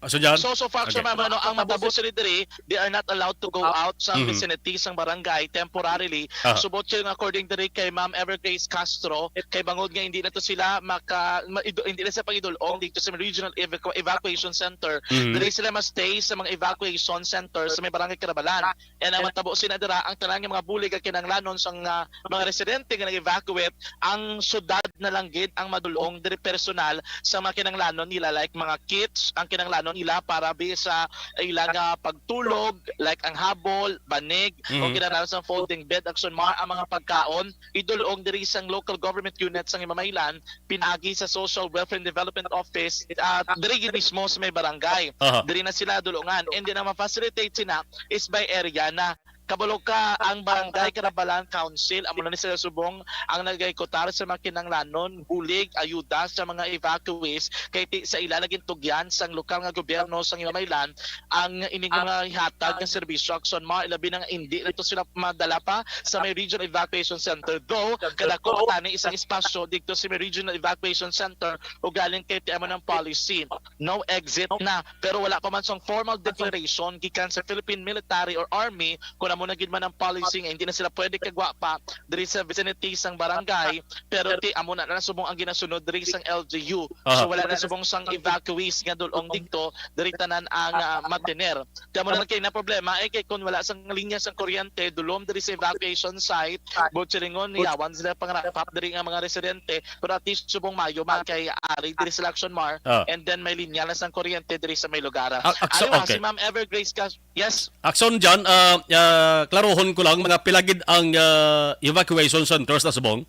Action Jan? So, so far, Okay. Action Mar, no, ang matabo sila diri, they are not allowed to go out sa Mhm. vicinity sang barangay temporarily. Aha. Subot siya nga according diri kay Ma'am Evergrace Castro, kay bangod nga hindi na to sila maka, ma, ido- hindi na sa pagidulong dito sa Regional Evacu- Evacuation Center. Mhm. Diri sila ma-stay sa mga evacuation center sa may Barangay Carabalan. And ang matabo sila dira, ang tanan nga mga bulig ang kinahanglanon sang, ah, mga residente nga nag-evacuate, ang syudad na lang gid ang madulong diri personal sa mga kinahanglanon nila, like mga kits ang kinahanglanon nila para bi sa ilang, ah, pagtulog, like ang habol, banig, o Mhm. kinahanglanon sa folding bed, Action Mar, ang mga pagkaon idulong diri sang local government unit sang Himamaylan, pinagi sa Social Welfare and Development Office, ah, diri gid mismo sa may barangay. Aha. Diri na sila dulungan. And then ang ma-facilitate sila is by area na. Kabalo ka, ang Barangay Carabalan Council, amo na ni sila subong ang nagaikutar sa mga kinahanglanon, bulig, ayuda sa mga evacuees, kay ti, sa ila naging tugyan sang lokal nga gobyerno sang Himamaylan ang ining mga ihatag nga serbisyo, Action Mar, ilabi na nga hindi na to sila madala pa sa may Regional Evacuation Center. Though, kadako pa tani isang espasyo dito sa may Regional Evacuation Center, ugaling kay ti amo ng policy, no exit na. Pero wala pa man sang formal declaration gikan sa Philippine Military or Army kung amo na gid man ang policy nga hindi na sila pwede kagwa pa diri sa vicinity sang barangay, pero ti amo na na subong ang ginasunod diri sang L G U. Aha. So wala na subong sang evacuees nga dulong dito, diri tanan ang, ah, matiner. Ti amo na lang kay na problema, eh, kay kung wala sang linya sang kuryente, dulom diri sa evacuation site, buot silingon, yawan sila pangrapap diri nga mga residente, pero at least subong mayo man kay ari diri sa Lacson Mar, Ah. and then may linya na sang kuryente diri sa may lugar. Ah, ah, so, Ari, ah, okay. Si Ma'am Evergrace Cas-, yes. Action dyan, ah, ah, klarohon ko lang, mga pila gid ang, ah, evacuation centers na subong?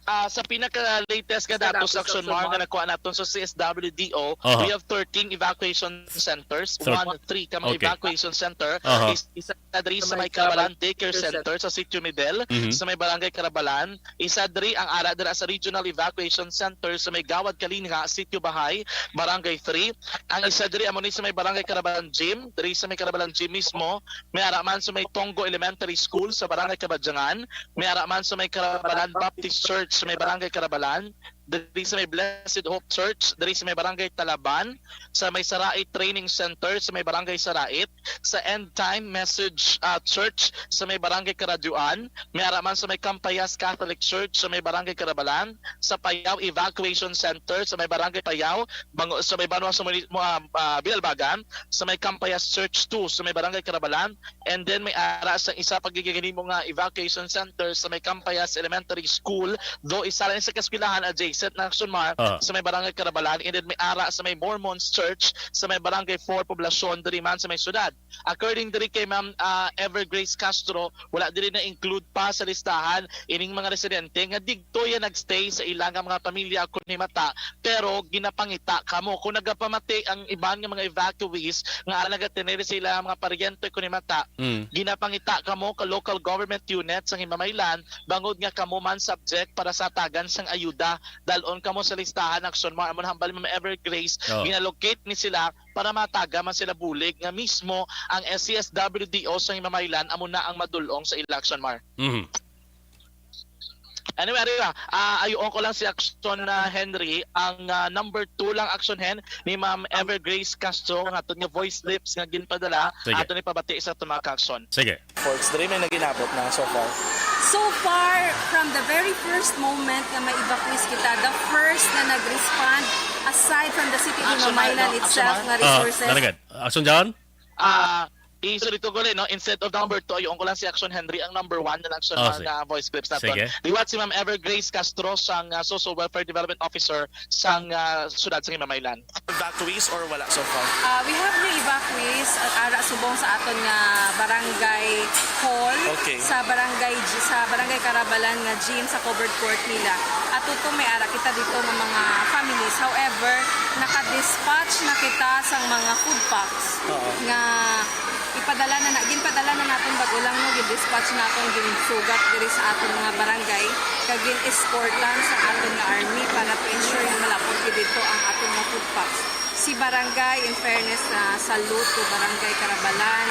Ah, sa pinaka-latest nga datos, Action Mar, nga nakuha naton sa C S W D O, Aha. we have thirteen evacuation centers. Thir- One, three ka mga Okay. evacuation center. Aha. Is-, isa diri sa may Carabalan Daycare Center sa Sitio Midel, Mhm. sa may Barangay Carabalan. Isa diri ang ara dira sa Regional Evacuation Center sa may Gawad Kalinga, Sitio Bahay, Barangay three. Ang isa diri amo ni sa may Barangay Carabalan Gym, diri sa may Carabalan Gym mismo. May ara man sa may Tonggo Elementary School sa Barangay Kabadyangan. May ara man sa may Carabalan Baptist Church sa may Barangay Carabalan, diri sa may Blessed Hope Church, diri sa may Barangay Talaban, sa may Sarait Training Center sa may Barangay Sarait, sa End Time Message, ah, Church sa may Barangay Karadyoan, may ara man sa may Campayas Catholic Church sa may Barangay Carabalan, sa Payao Evacuation Center sa may Barangay Payao, bango-, sa may banwa sa muni-, mo-, ah, ah, Binalbagan, sa may Campayas Church two sa may Barangay Carabalan, and then may ara sa isa pa gid nga ginhimo nga evacuation center sa may Campayas Elementary School, though isa lang sa kaeskwelahan adjacent na Action Mar, Ah. sa may Barangay Carabalan, and then may ara sa may Mormons Church sa may Barangay four Poblacion, diri man sa may syudad. According diri kay Ma'am, ah, Evergrace Castro, wala diri na-include pa sa listahan ining mga residente nga digto ya nag-stay sa ila nga mga pamilya kun himata, pero ginapangita kamo. Kung nagapamati ang iban nga mga evacuees nga ara nagatener sa ila mga paryente kun himata, Mm. ginapangita kamo ka local government unit sang Himamaylan bangod nga kamo man subject para sa tagan sang ayuda. Dal-on kamo sa listahan, Action Mar. Amo na hambal ni Ma'am Evergrace, Oh. ginalocate ni sila para mataga man sila bulig nga mismo ang S C S W D O sa Himamaylan amo na ang madulong sa ila, Action Mar. Mhm. Anyway, ari ra, ah, ayuon ko lang si Action na Henry, ang, ah, number two lang, Action Hen, ni Ma'am Evergrace Castro, nga aton nga voice clips nga ginpadala, Sige. aton ipabati sa aton mga ka-action. Sige. Forts, diri may nag-inabot na so far? So far, from the very first moment nga may evacuees kita, the first na nag-respond, aside from the city of Action Himamaylan Mar, no? Action itself Mar? nga Ah, resources. Nalagad. Action John? Ah, isulito ko rin, no? Instead of number two, ayuon ko lang si Action Henry, ang number one na lang siya Oh, na, sige. na voice clips naton. Sige. Liwat si Ma'am Evergrace Castro, siyang, ah, Social Welfare Development Officer sang, ah, siyudad sang Himamaylan. Evacuees or wala so far? Ah, we have new evacuees at ara subong sa aton nga barangay hall, Okay. sa barangay G-, sa barangay Carabalan nga gym sa covered court nila. At tuto may ara kita dito nga mga families. However, naka-dispatch na kita sang mga food packs Oo. nga ipadala na, na ginpadala na naton bago lang, no, gin-dispatch naton, ginsugat diri sa aton mga barangay, kag gin-escortan sa aton nga army para to ensure nga malabot gid dito ang aton nga food packs. Si barangay, in fairness, ah, salute to Barangay Carabalan,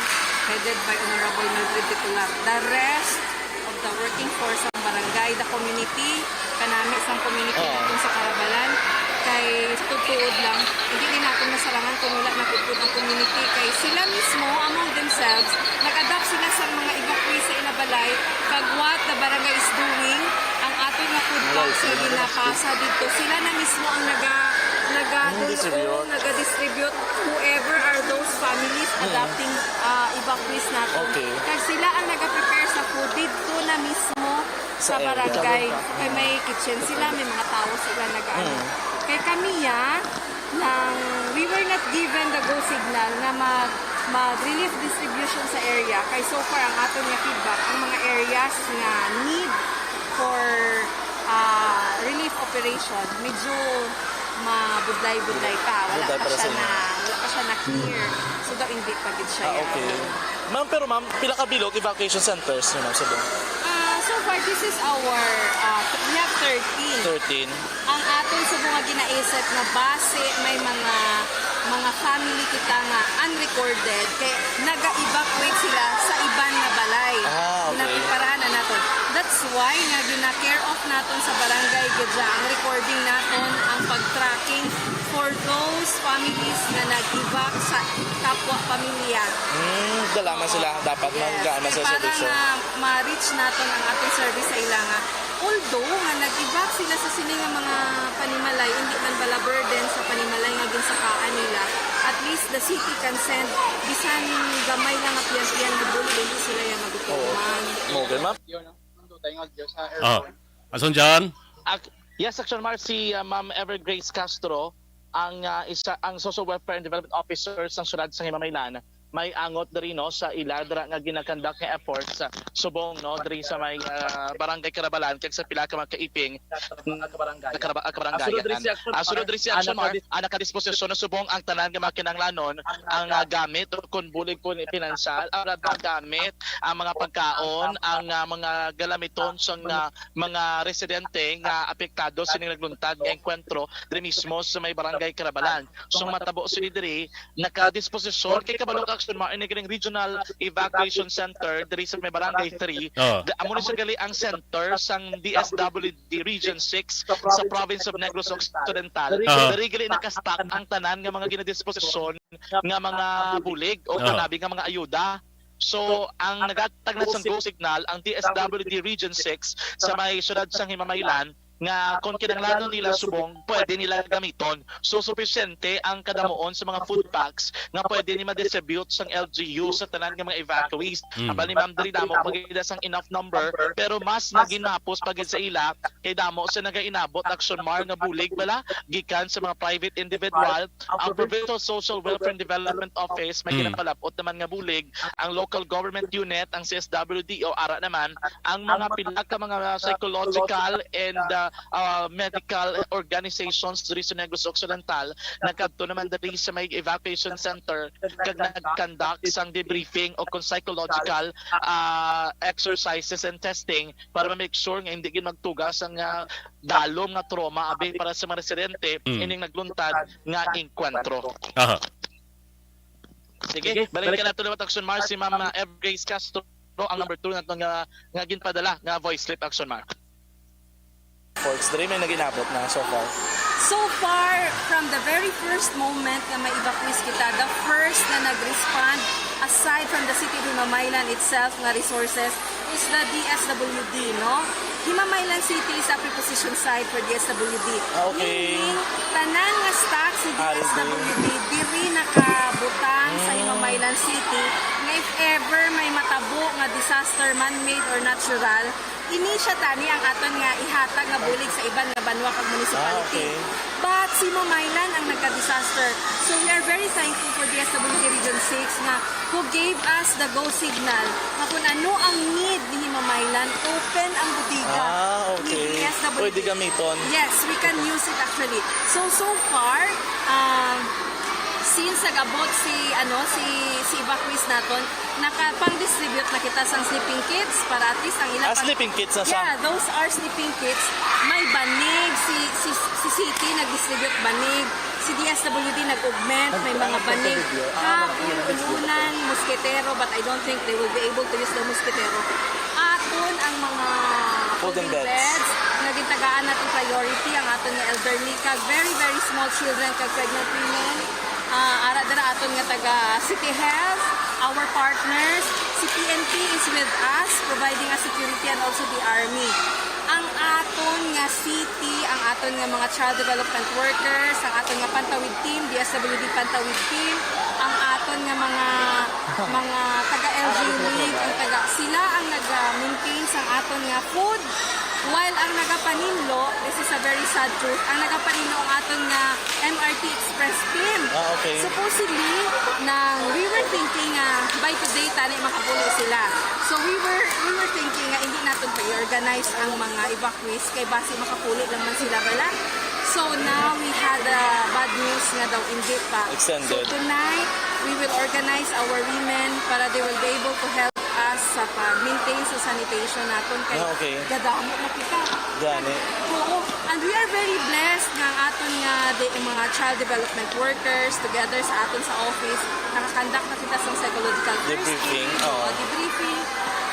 headed by Honorable Mildred Titular. The rest of the working force sa barangay, the community, kanami sang community Oo. natin sa Carabalan, kay tutuod lang, hindi din natin masarangan kung wala na tutuod ang community, kay sila mismo, among themselves, nag-adapt sila sa mga evacuees sa ila balay, kag what the barangay is doing, ang aton nga food Wala packs nga sila. ginapasa dito, sila na mismo ang naga, naga, Ang distribute. naga-distribute whoever are those families Mm. adapting, ah, evacuees nato. Okay. Kag sila ang naga-prepare sa food dito na mismo Sa sa area. barangay. Kay may kitchen sila, may mga tao sila nag-ano. Mm. Kay kami ya, nang we were not given the go signal nga mag, mag relief distribution sa area. Kay so far, ang aton nga feedback, ang mga areas nga need for, ah, relief operation, medyo mabudlay-budlay pa. Wala Budlay pa pa siya sila. na, wala pa siya na clear. So, daw hindi pa gid siya Ah, yan. okay. Ma'am, pero ma'am, pila ka bilog evacuation centers nyo, ma'am, sa buong? Ah, so far, this is our, ah, we have thirteen. Thirteen. Ang aton subong nga ginaisip nga base may mga, mga family kita nga unrecorded, kay naga-evacuate sila sa iban nga balay. Ah, okay. Ginapreparahan na naton. That's why nga gina-care of naton sa barangay gid siya ang recording naton, ang pag-tracking for those families nga nag-evac sa kapwa pamilya. Hmm, dala man sila dapat man Yes, gaan man kay sa para servisyo. nga ma-reach naton ang ating service sa ila nga. Although nga nag-evac sila sa sini nga mga panimalay, hindi man bala burden sa panimalay nga ginsakaan nila. At least the city can send bisan gamay lang nga piyan-piyan nga bulig, hindi sila yang magutuman. Okay, ma'am. Ah, Ason John? Ac- yes, Action Mars, si uh, Ma'am Evergrace Castro, ang uh, isa ang Social Welfare and Development Officer sa siyudad sa Himamaylan, may angot diri no sa ila dira nga ginakandak nga efforts sa subong no diri sa may uh, Barangay Karabalan kag sa pila ka mga kaiping nga karaba- ah, kabarangay. Ah, sulod diri si Action Mar, ah, nakadisposisyon na subong ang tanan nga mga kinahanglanon, ang ah, gamit o kun bulig kun pinansyal, ang mga gamit, ang mga pagkaon, ang ah, mga galamiton sa nga mga residente nga apektado sining nagluntad nga engkwentro diri mismo sa may barangay Karabalan. So matabo sini diri nakadisposisyon kay kabalo ka Action Mar, ini ganing Regional Evacuation Center diri sa may Barangay three. Oh. Da- amo ni siya gali ang center sang D S W D Region six sa province of Negros Occidental. Aha. Diri gali nakastock ang tanan nga mga ginadisposisyon nga mga bulig o Aha. kanabi nga mga ayuda. So, ang nagatag na sang go signal ang D S W D Region six sa may siyudad sang Himamaylan nga kung kinahanglanon nila subong, pwede nila gamiton. So, supisyente ang kadamuon sa mga food packs nga pwede ni ma-distribute sang L G U sa tanan nga mga evacuees. Mm. Abal ni Ma'am diri damo pagida sang enough number, pero mas naginapos pagid sa ila kay damo sa nagainabot Action Mar nga bulig bala gikan sa mga private individual, ang Provincial Social Welfare and Development Office may Mm. ginapalapot naman nga bulig, ang local government unit, ang C S W D O, ara naman ang mga pila ka mga psychological and uh, uh, medical organizations diri sa Negros Occidental nagkadto naman diri sa may evacuation center kag nag-conduct sang debriefing o kung psychological uh, exercises and testing para ma-make sure nga hindi gid magtugas ang uh, dalom nga trauma abi para sa mga residente Mm. ining nagluntad nga engkwentro. Aha. Sige, balik ka na to naman Action Mar si Ma'am uh, Evergrace Castro ang number two nato nga nga ginpadala nga voice clip Action Mar. Forts, diri may naginabot na so far. So far, from the very first moment nga may evacuees kita, the first na nag-respond, aside from the city of Himamaylan itself nga resources, is the D S W D, no? Himamaylan City is a preposition site for D S W D. Ah, okay. Meaning, tanan nga stock si Ah, D S W D diri nakabutang sa Mm. Himamaylan City nga if ever may matabo nga disaster, man-made or natural, ini siya tani ang aton nga ihatag nga bulig sa iban nga banwa kag municipality. Ah, okay. But si Himamaylan ang nagka-disaster. So we are very thankful for D S W D Region six nga who gave us the go signal nga kung ano ang need ni Himamaylan, open ang bodega Ah, ni okay. D S W D. Pwede gamiton. Yes, we can use it actually. So, so far, um, since nag-abot si, ano, si, si evacuees naton, nakapang-distribute na kita sang sleeping kits para at least ang ila Ah, pang- sleeping kits na siya? Yeah, those are sleeping kits. May banig, si, si, si City nag-distribute banig, si D S W D nag-augment, may mga banig. Hapon, ulunan, moskitero, but I don't think they will be able to use the moskitero. Aton ang mga Folding folding beds. beds, nga gitagaan natin priority ang aton nga elderly, kag very, very small children, kag pregnant women. Ah, ara dira aton nga taga City Health, our partners, si P N P is with us, providing us security and also the army. Ang aton nga city, ang aton nga mga child development workers, ang aton nga Pantawid team, D S W D Pantawid team, ang aton nga mga mga taga L G U League, ang taga sila ang nag-maintain sa aton nga food, while ang nagapaninlo, this is a very sad truth, ang nagapaninlo ang aton nga M R T Express team. Ah, okay. Supposedly, nang we were thinking nga by today tani makapulo sila. So we were we were thinking nga hindi naton pa i-organize ang mga evacuees kay basi makapulo lang man sila bala. So now we had a bad news nga daw hindi pa. Extended. So tonight, we will organize our women para they will be able to help us sa pag-maintain sa sanitation naton kay Ah, okay. gadamo na kita. Gani. Oo. And we are very blessed nga ang aton nga di, mga child development workers together sa aton sa office, nakakandak na kita sa psychological first Debriefing, aid, oo. o debriefing,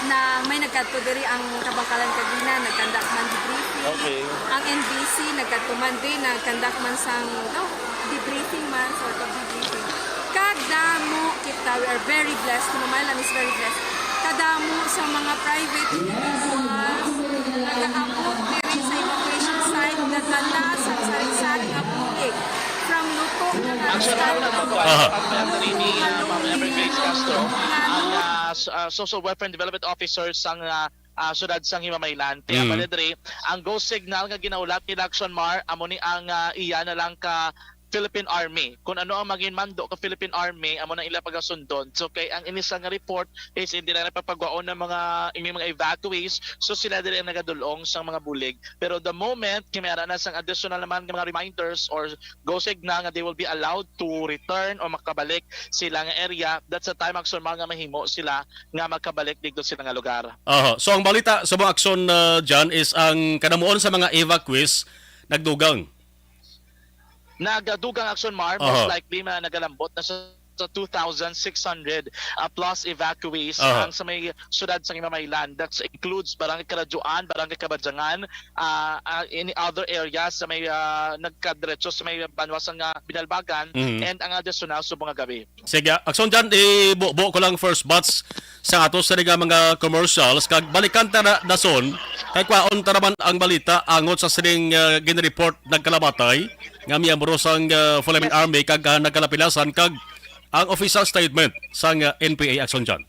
na may nagkadto diri ang Kabangkalan Kagina, nagkandak man debriefing. Okay. Ang N B C nagkadto man din, nagkandak man sang, no, Briefing man sa pag-briefing. Kadamo kita, we are very blessed. Himamaylan is very blessed. Kadamo sa mga private individuals nagaabot diri sa evacuation site nga dala sa sari-sari nga bulig. From Luto nga Actually, ako lang po, Aha. Ang mga ni, uh, Ma'am Evergrace Castro, ang, uh, s- uh, social welfare and development officer sang, uh, uh, siyudad sang Himamaylan. Kaya Mm. pala diri, ang go signal nga ginahulat ni Action Mar, amo ni ang, uh, iya na lang ka Philippine Army. Kung ano ang maging mando ka Philippine Army, amo nang ila pagasundon. So kay ang initial nga report is hindi lang napapagwaon ng mga, ining mga evacuees, so sila diri ang nagadulong sang mga bulig. Pero the moment kimera na sang additional naman nga mga reminders or go signal nga they will be allowed to return o makabalik sila nga area, that's the time, Action Mar, nga mahimo sila nga makabalik dito sila nga lugar. Aha. So ang balita sa mga aksyon, uh, dyan is ang kanamuon sa mga evacuees nagdugang. Nagadugang, Action Mar, most Aha. likely na nagalambot na sa, sa two thousand six hundred, uh, plus evacuees Aha. ang sa may siyudad sa Himamaylan. That includes Barangay Karadyoan, Barangay Kabajangan, uh, uh, any other areas sa may, uh, nagkadiretso sa may banwa sa nga Binalbagan, Mhm. and ang additional subong nga gabi. Sige, aksyon dyan, ibubo ko lang first batch sa ato sa nga mga commercials. Kag balikan ta na dason, kay kwaon ta naman ang balita angot sa sining, uh, ginreport nagkalamatay nga miyembro sang, uh, Philippine Yes. Army kag, uh, nagkalapilasan kag ang official statement sang, uh, N P A, aksyon dyan.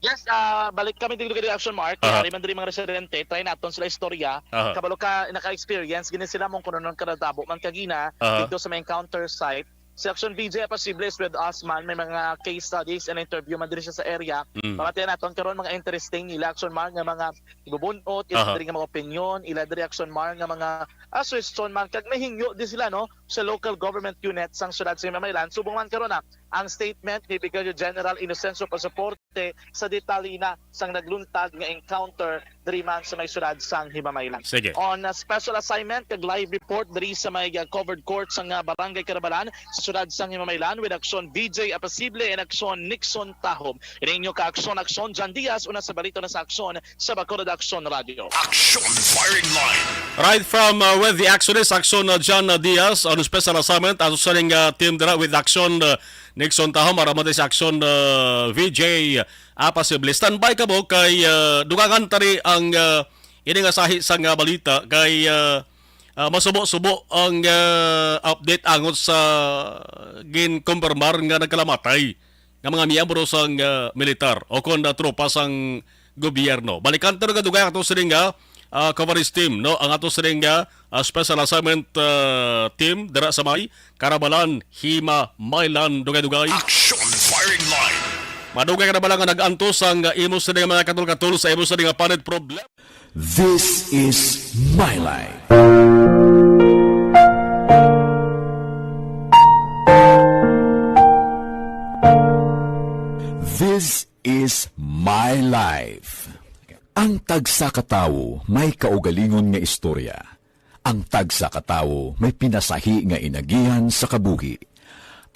Yes, ah, balik kami dito kay Action Mark. Aha. Kaya man diri mga residente, try naton sila istorya. Aha. Kabalo ka, naka-experience gini sila mong kuno nang karatabo man kagina Aha. dito sa may encounter site. Si Action V J Pasible is with us man. May mga case studies and interview man diri siya sa area. Mm. Pamatian naton karon mga interesting nila Action Mark nga mga ibubunot, ila Aha. diri nga mga opinion, ila diri Action Mark nga mga, ah, suggestion man. Kag may hingyo di sila, no, sa local government unit sang siyudad sa Himamaylan. Subong man karon na ang statement ni Brigadier General Inocencio Pasaporte sa detalye na sang nagluntad nga encounter diri man sa may siyudad sang Himamaylan. Sige. On a special assignment kag live report diri sa may, uh, covered court sang, uh, Barangay Karabalan sa siyudad sang Himamaylan with Action V J Apasible and Action Nixon Tahom. Ini inyo ka Action, Action John Diaz, una sa balita na sa Action sa Bacolod Action Radio. Action Firing Line. Right from, uh, with the Actionist, Action, uh, John, uh, Diaz, on special assignment, ato sa ning, uh, team dira with Action, uh, Nixon Tahom, aram man sa Action, uh, V J, uh, Apasible. Standby ka mo kay, uh, dugangan tari ang, uh, ini nga sahi sang, uh, balita kay, uh, uh, masubo-subo ang, uh, update angot sa ginkumpirmar nga nagkalamatay nga mga miyembro sang, ah, militar o kon, ah, tropa sang gobyerno. Balikan ta nga dugay ato sining, ah, ah, coverage team, no? Ang ato sining, ah, ah, special assignment, ah, team dira sa may Karabalan, Himamaylan, dugay-dugay. Action Firing Line. Madugay ka na ba lang nga nag-antos ang, ah, imo sining mga katol-katol sa imo sining, ah, panit problem? This is my life. This is my life. Ang tagsa ka tawo may kaugalingon nga istorya. Ang tagsa ka tawo may pinasahi nga inagihan sa kabuhi.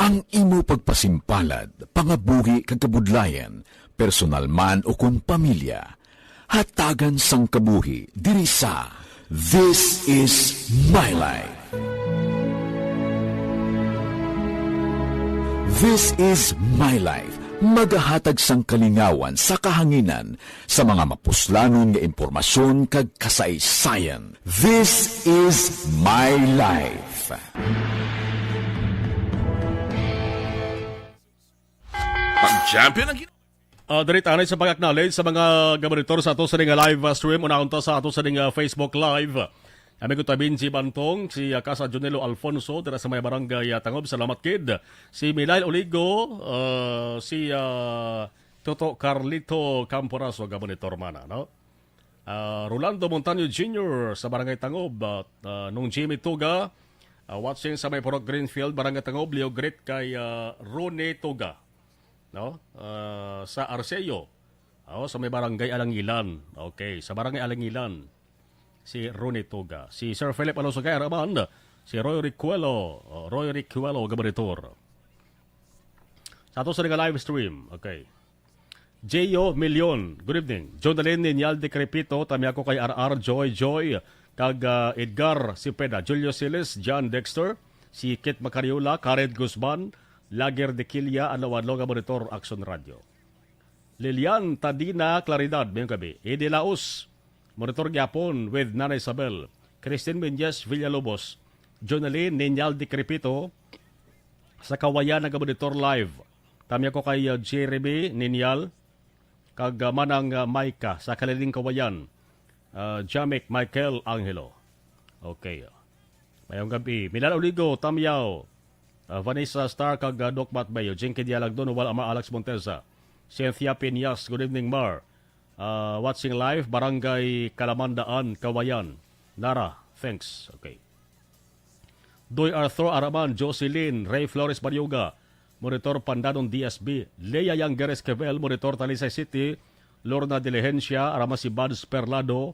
Ang imo pagpasimpalad, pangabuhi kag kabudlayan, personal man o kon pamilya, hatagan sang kabuhi diri sa This Is My Life. This Is My Life, magahatag sang kalingawan sa kahanginan sa mga mapuslanon nga impormasyon kag kasaysayan. This Is My Life. Pag-champion ang gin- Ah, diri ta anay sa pag-acknowledge sa mga gabaritor sa ato sa ning live, ah, stream. Unahon ta sa ato sa ning, ah, Facebook Live. Amigo ta Benji Bantong, si, ah, Kasa Junelo Alfonso, dira sa may barangay, ah, Tangob. Salamat, kid. Si Milail Oligo, ah, si, ah, Toto Carlito Camporaso, gabaritor man, no? Ah, Rolando Montaño Junior sa Barangay Tangob, at, ah, Nung Jimmy Tuga, ah, watching sa may Purok Greenfield, Barangay Tangob, Leo Great kay, ah, Rone Tuga, no? Ah, sa Arceo, oh, sa may Barangay Alangilan. Okay, sa Barangay Alangilan, si Rone Tuga. Si Sir Philip Alonso kay Araman, si Roy Ricuelo, oh, Roy Ricuelo, gabaritor. Sa ato sa nga live stream, okay. J O Milion, good evening. Jonalyn Ninyal de Crepito, tami ako kay R R, Joy, Joy, kag, ah, Edgar Cepeda, Julio Siles, John Dexter, Si Kit Macariola, Karen Guzman, Lager de Quilla, adlaw-adlaw nga monitor Aksyon Radio. Lilian Tadina Claridad, mayong gabi. Eddie Laos, monitor gyapon with Nana Isabel. Christine Menyes Villalobos, Jonalyn Ninyal Decrepito, sa Kawayan nagamonitor live. Tamya ko kay, uh, Jeremy Ninyal, kag, uh, Manang, uh, Micah sa Kaliling Kawayan. Uh, Jamek Michael Angelo. Okay. Mayong gabi. Milan Oligo, Tamyaw. Uh, Vanessa Star kag, uh, Doc Matbay. Eugene Kidialag, Don Wal Ama, Alex Monteza. Cynthia Piñas, good evening, Mar. Uh, watching live, Barangay Kalamandaan, Kawayan. Nara, thanks. Okay. Doy Arthur Araman, Jocelyn, Ray Flores Barioga, Monitor Pandanon D S B, Lea Yangger Esquivel, Monitor Talisay City, Lorna Diligencia, Arama si Buds Perlado,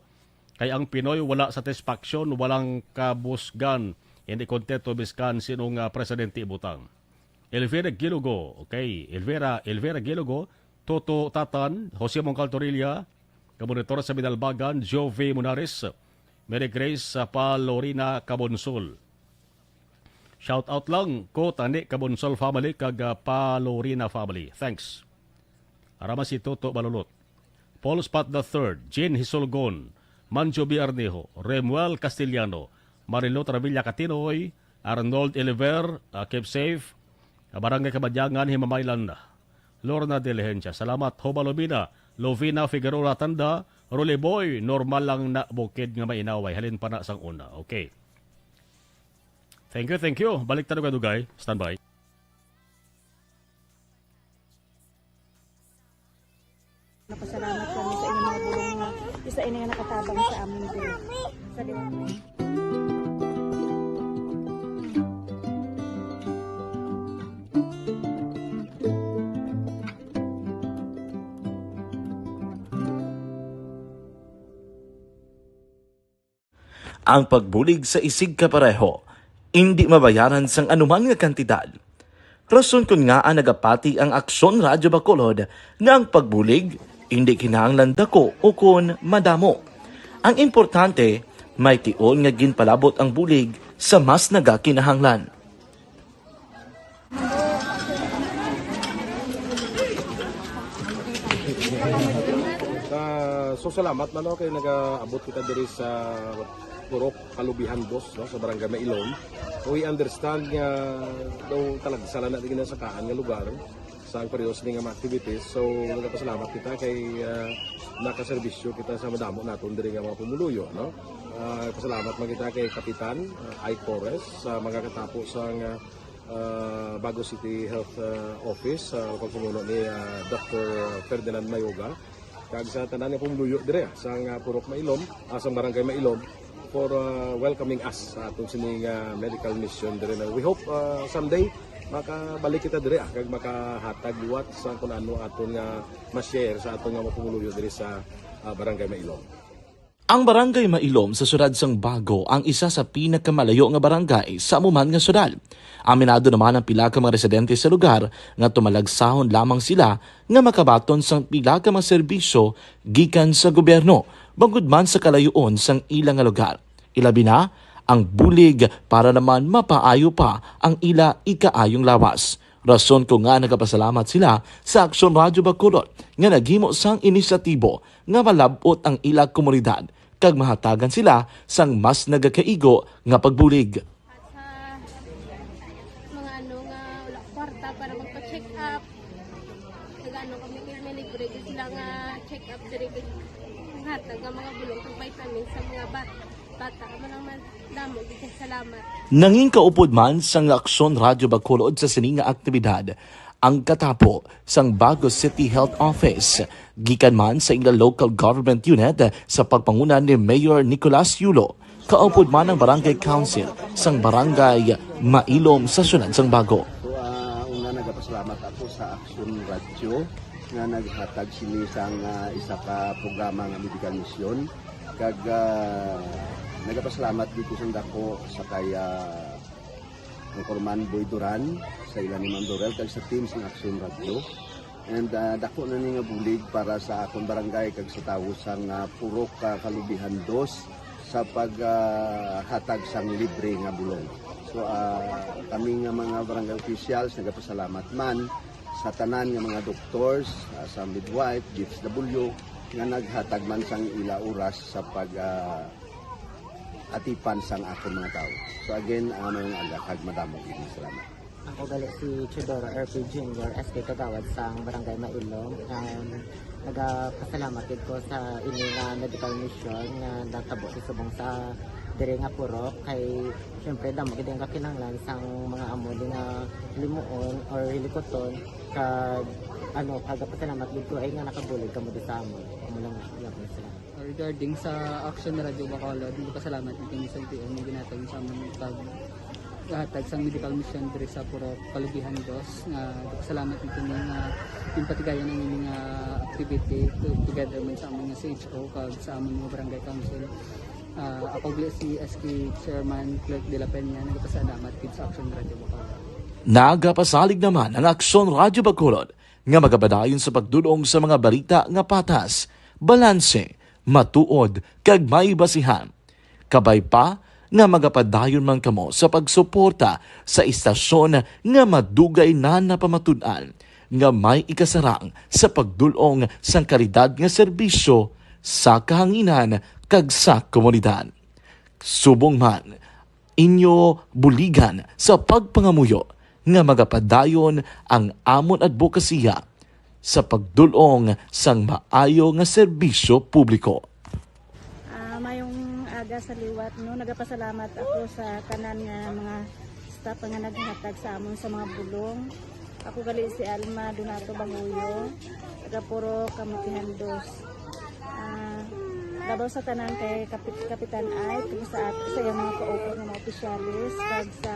kay ang Pinoy wala satisfaction, walang kabusgan, hindi kontento biskan sino nga presidente ibutang. Elvira Gilogo, okay, Elvira, Elvira Gilogo, Toto Tatan, Jose Mongcal Torilla, Kamonitor sa Binalbagan, Jove Munares, Mary Grace, uh, Palorina Cabonsol. Shout out lang ko tani Cabonsol family kag, uh, Palorina family. Thanks. Arama si Toto Balulot. Paul Spot the third, Jean Hisulgon, Manjo B. Arnejo, Remuel Castellano, Marilo Travilla Catinoy, Arnold Oliver, uh, keep safe. Uh, Barangay Kamadyangan, Himamaylan, Lorna Diligencia. Salamat, Hoba Lubina, Lovina Figueroa Tanda, Rolly Boy, normal lang na bukid nga mainaway. Halin pa na sang una. Okay. Thank you, thank you. Balik tayo kadugay. Standby. Napasalamat kami sa inyong mga bulong nga isa ini nga nakatabang sa amin diri. Sa liwanag. Ang pagbulig sa isigkapareho indi mabayaran sang anuman nga kantidad. Rason kon ngaa nagapati ang Aksyon Radyo Bacolod nga ang pagbulig indi kinahanglan dako ukon madamo. Ang importante, may tion nga ginpalabot ang bulig sa mas nagakinahanglan. Ah, so salamat man, no, kay nagaabot kita diri sa Purok Kalubihan Dos, no, sa Barangay Mailom. We understand nga daw talagsa lang na di ginasakaan nga lugar sa ang periodo sini nga mga activities. So, nagapasalamat kita kay, ah, nakaserbisyo kita sa madamo naton diri nga mga pumuluyo, no? Ah, pasalamat man kita kay Kapitan, ah, Ike Torres sa magakatapo sa nga, ah, Bago City Health, ah, Office, sa pagpamuno ni, ah, Doctor Ferdinand Mayoga, kag sa tanan nga pumuluyo dire, ah, sa nga Purok Mailom, ah, sa Barangay Mailom, for, ah, welcoming us sa aton sini nga medical mission dire na. We hope, ah, someday makabalik kita dire, ah, kag makahatag liwat sa kun ano aton nga ma-share sa aton nga mga pumuluyo dire sa, ah, Barangay Mailom. Ang Barangay Mailom sa siyudad sang Bago ang isa sa pinakamalayo nga barangay sa amo man nga siyudad. Aminado naman ang pila ka mga residente sa lugar nga tumalagsahon lamang sila nga makabaton sang pila ka mga serbisyo gikan sa gobyerno, bangod man sa kalayo-on sang ila nga lugar. Ilabi na ang bulig para naman mapaayo pa ang ila ikaayong lawas. Rason kon ngaa nagapasalamat sila sa Aksyon Radyo Bacolod nga naghimo sang inisyatibo nga malab-ot ang ila komunidad kag mahatagan sila sang mas nagakaigo nga pagbulig. At sa mga ano nga wala kwarta para magpa-check up, nag-ano kami, may libre gyud sila nga check up diri kay hatag nga mga bulong kag vitamins sa mga bat-, bata. Amo lang man, damo gyud kay salamat. Nangin kaupod man sang Aksyon Radyo Bacolod sa sini nga aktibidad ang katapo sang Bago City Health Office, gikan man sa ila local government unit sa pagpanguna ni Mayor Nicolas Yulo, kaupod man ang Barangay Council sang Barangay Mailom sa siyudad sang Bago. So, ah, una, nagapasalamat ako sa Aksyon Radyo nga naghatag sini sang, ah, isa ka programa nga medical mission. Kag, ah, nagapasalamat dito sa dako sa kay, ah, Anchorman Boy Duran, sa ila ni Ma'am Dorel, kag sa team sang Aksyon Radyo. And, ah, dako na ni nga bulig para sa akon barangay kag sa tawo sang, ah, Purok, ah, Kalubihan Dos sa pag, ah, hatag sang libre nga bulong. So, ah, kami nga mga barangay officials nagapasalamat man sa tanan nga mga doctors, ah, sa midwife, D S W, nga naghatag man sang ila oras sa pag, ah, atipan sang akon mga tawo. So again, ah, mayong aga kag madamo gid nga salamat. Ako gali si Teodoro R P Junior, S K Kagawad sang Barangay Mailog. Um, nagapasalamat gid ko sa ini nga medical mission nga natabo sa subong sa diri nga purok. Kay, syempre, damo gid ang kakinahanglan sang mga amo di nga limuon or hilikuton. Kag, ano, kagapasalamat gid ko ay nga nakabulig kamo di sa amon. Amo lang, salamat. Regarding sa Action Radio Bacolod, nagpasalamat kami sa L T O nga ginhatag sa amon pag hatag sang medical mission diri sa Purok Kalubihan Dos, nga nagpasalamat kami nga ginpatigayon ang ining, ah, activity to-, together man sa amon nga C H O kag sa amon nga barangay council. Ah, ako gali si S K Chairman Clerk de la Peña, nagpasalamat gid sa Action Radio Bacolod. Nagapasalig naman ang Aksyon Radyo Bacolod nga magapadayon sa pagdul-ong sa mga balita nga patas, balanse, matuod, kag may basihan. Kabay pa nga magapadayon man kamo sa pagsuporta sa istasyon nga madugay na napamatud-an nga may ikasarang sa pagdul-ong sang kalidad nga serbisyo sa kahanginan kag sa komunidad. Subong man, inyo buligan sa pagpangamuyo nga magapadayon ang amon adbokasiya sa pagdul-ong sang maayo nga serbisyo publiko. Ah, mayong aga sa liwat, no? Nagapasalamat ako sa tanan nga mga staff nga naghatag sa amon sa mga bulong. Ako gali si Alma Donato Banguyo, taga Purok Kamutihan Dos. Ah, labaw sa tanan kay Kapit-, Kapitan Ike, kag sa at-, sa iyang mga kaupat nga mga opisyalis, kag sa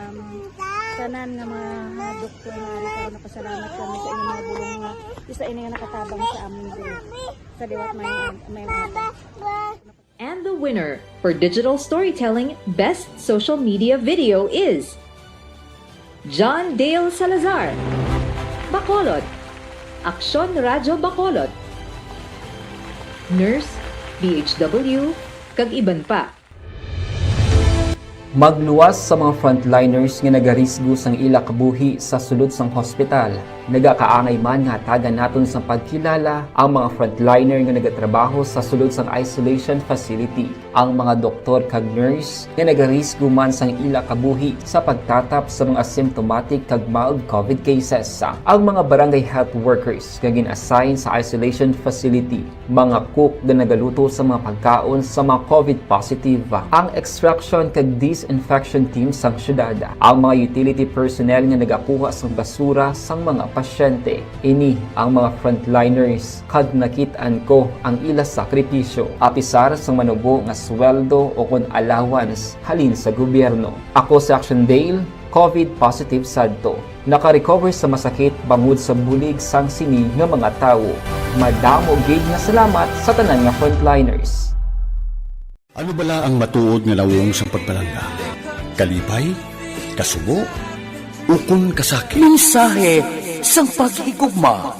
tanan nga mga, mga doktor nga ari karon, napasalamat kami sa inyong mga bulong nga isa ini nga nakatabang sa amon diri. Sa liwat may, may mga And the winner for digital storytelling best social media video is John Dale Salazar, Bacolod, Aksyon Radyo Bacolod, Nurse, D H W, kag iban pa. Magluwas sa mga frontliners nga nagarisgo sang ila kabuhi sa sulod sang hospital. Nagakaangay man nga hatagan naton sang pagkilala ang mga frontliner nga nagatrabaho sa sulod sang isolation facility, ang mga doktor kag nurse nga nagarisgo man sang ila kabuhi sa pagtatap sa mga symptomatic kag mild covid cases, ang mga barangay health workers nga gin-assign sa isolation facility, mga cook nga nagaluto sa mga pagkaon sa mga covid positive, ang extraction kag disinfection team sang syudad, ang mga utility personnel nga nagakuha sang basura sang mga pasyente. Ini ang mga frontliners, kag nakit-an ko ang ila sakripisyo. Apisar sang manubo nga sweldo o kon allowance halin sa gobyerno. Ako si Action Dale, covid positive sadto. Naka-recover sa masakit bangod sa bulig sang sini nga mga tawo. Madamo gid nga salamat sa tanan nga frontliners. Ano bala ang matuod nga nawong sang pagpalangga? Kalipay? Kasubo? Ukon kasakit? Mensahe sang paghigugma.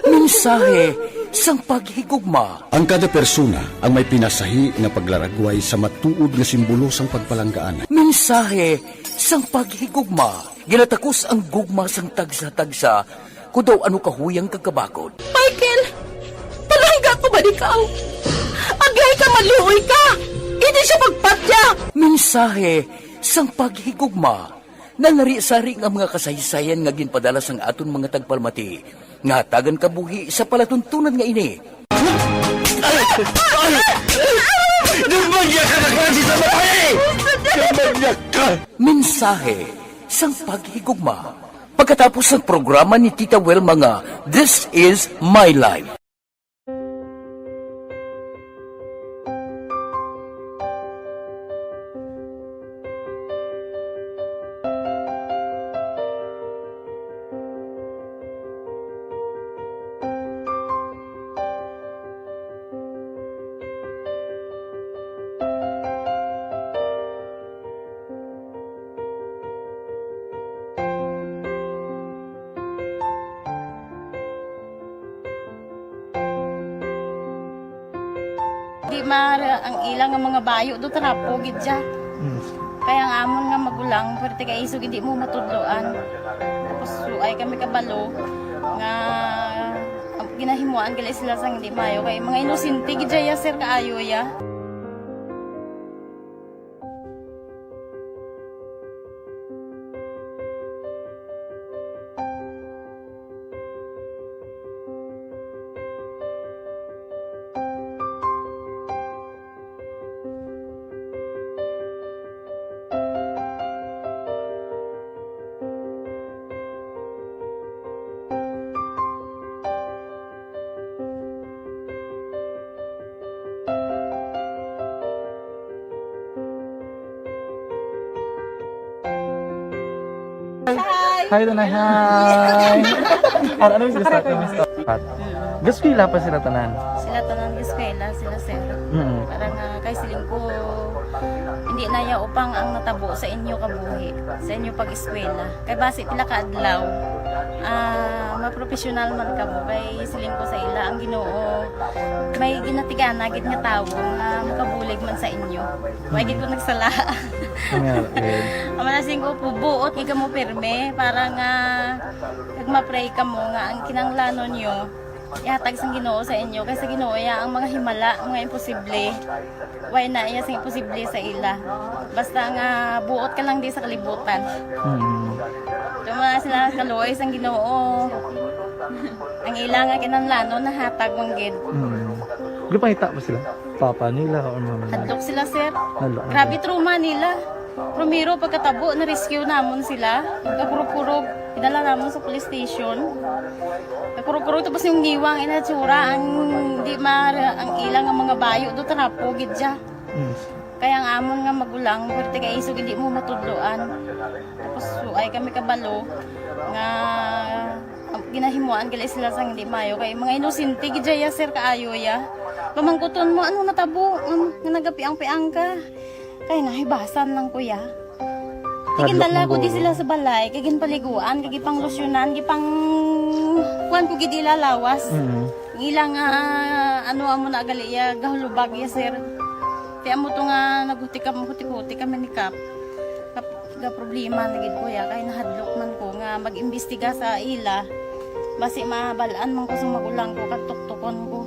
Mensahe sang paghigugma. Ang kada persona ang may pinasahi nga paglaragway sa matuod nga simbolo sang pagpalanggaan. Mensahe sang paghigugma. Ginatakos ang gugma sang tagsa-tagsa, kon daw ano kahuyang kag kabakod. Michael, palangga ko ba ikaw? Agay ka, maluoy ka! Hindi siya pagpatya! Mensahe sang paghigugma. Nanari-sari nga mga kasaysayan nga ginpadala sang aton mga tagpalamati nga hatagan kabuhi sa palatuntunan nga ini. Ay! Ay! Demonyo ka na klase sa babae! Demonyo ka! Mensahe sang paghigugma. Pagkatapos sang programa ni Tita Wilma nga This Is My Life. Ara, ang ila nga mga bayo do trapo gid siya. Mm. Kaya ang amon nga magulang, pwerte kay isog hindi mo matudloan. Tapos, so, ay kami kabalo nga, ang ginahimuan gali sila sang hindi maayo. Kay mga inosente gid siya, sir, kaayo ya. Hi! Hi, Tanay. Hi! Ano, ano yung gusto? Pat. Gaskwela pa sila tanan? Sila tanan gaskwela, sila sir. Mm. Para nga kay siling ko, hindi na ya upang ang natabo sa inyo kabuhi, sa inyo pag-eskwela. Kay basi pila ka adlaw, ah, maprofessional man kamo. Kay siling ko sa ila, ang Ginoo may ginatigana gid nga tawo nga makabulig man sa inyo. Wa gid ko nagsala. Nga, eh. Ang mga singko po, buot gid kamo pirme para nga kag ma-pray kamo nga ang kinahanglanon nyo ihatag sang Ginoo sa inyo, kay sa Ginoo ya ang mga himala, mga imposible. Way na iya sing imposible sa ila. Basta nga buot ka lang di sa kalibutan. Mm. Tuma sila kaluoy sang Ginoo. Ang ila nga kinahanglanon nahatag man gid. Mm. Gipangita ba sila? Papa nila or mama nila? Hadlok sila, sir. Hadlok. Grabe trauma nila. Primero, pagkatabo, na-rescue namon sila. Kakurog-kurog, idala namon sa police station. Kakurog-kurog, tapos yung ngiwang, inatsura, ang di ma-, ang ila nga mga bayo, do trapo, gid siya. Mm. Kaya ang amon nga magulang, pwerte kay isog, hindi mo matudloan. Tapos, so, ay kami kabalo, nga, ang ginahimuan gali sila sang hindi maayo. Kay mga inosente, gid siya, sir, kaayo, ya. Pamangkuton mo, ano natabo, um, nga nagapiang-piang ka? Kay nahibasan lang, kuya. Hadlok. Tigindala man ko di guro. Sila sa balay, kay ginpaliguan, kay gipanglusyonan, gipang kuan ko gid ila lawas. Mm. Ang ila nga, ano, amo na gali iya, gahulubag iya, sir. Kaya mo to nga naghuti kami, huti-huti kami ni Kap. Kap, ga problema na gid ko ya, kay nahadlok man ko nga mag-imbestiga sa ila. Basi mabalaan man ko sa magulang ko, kag tuktukon ko.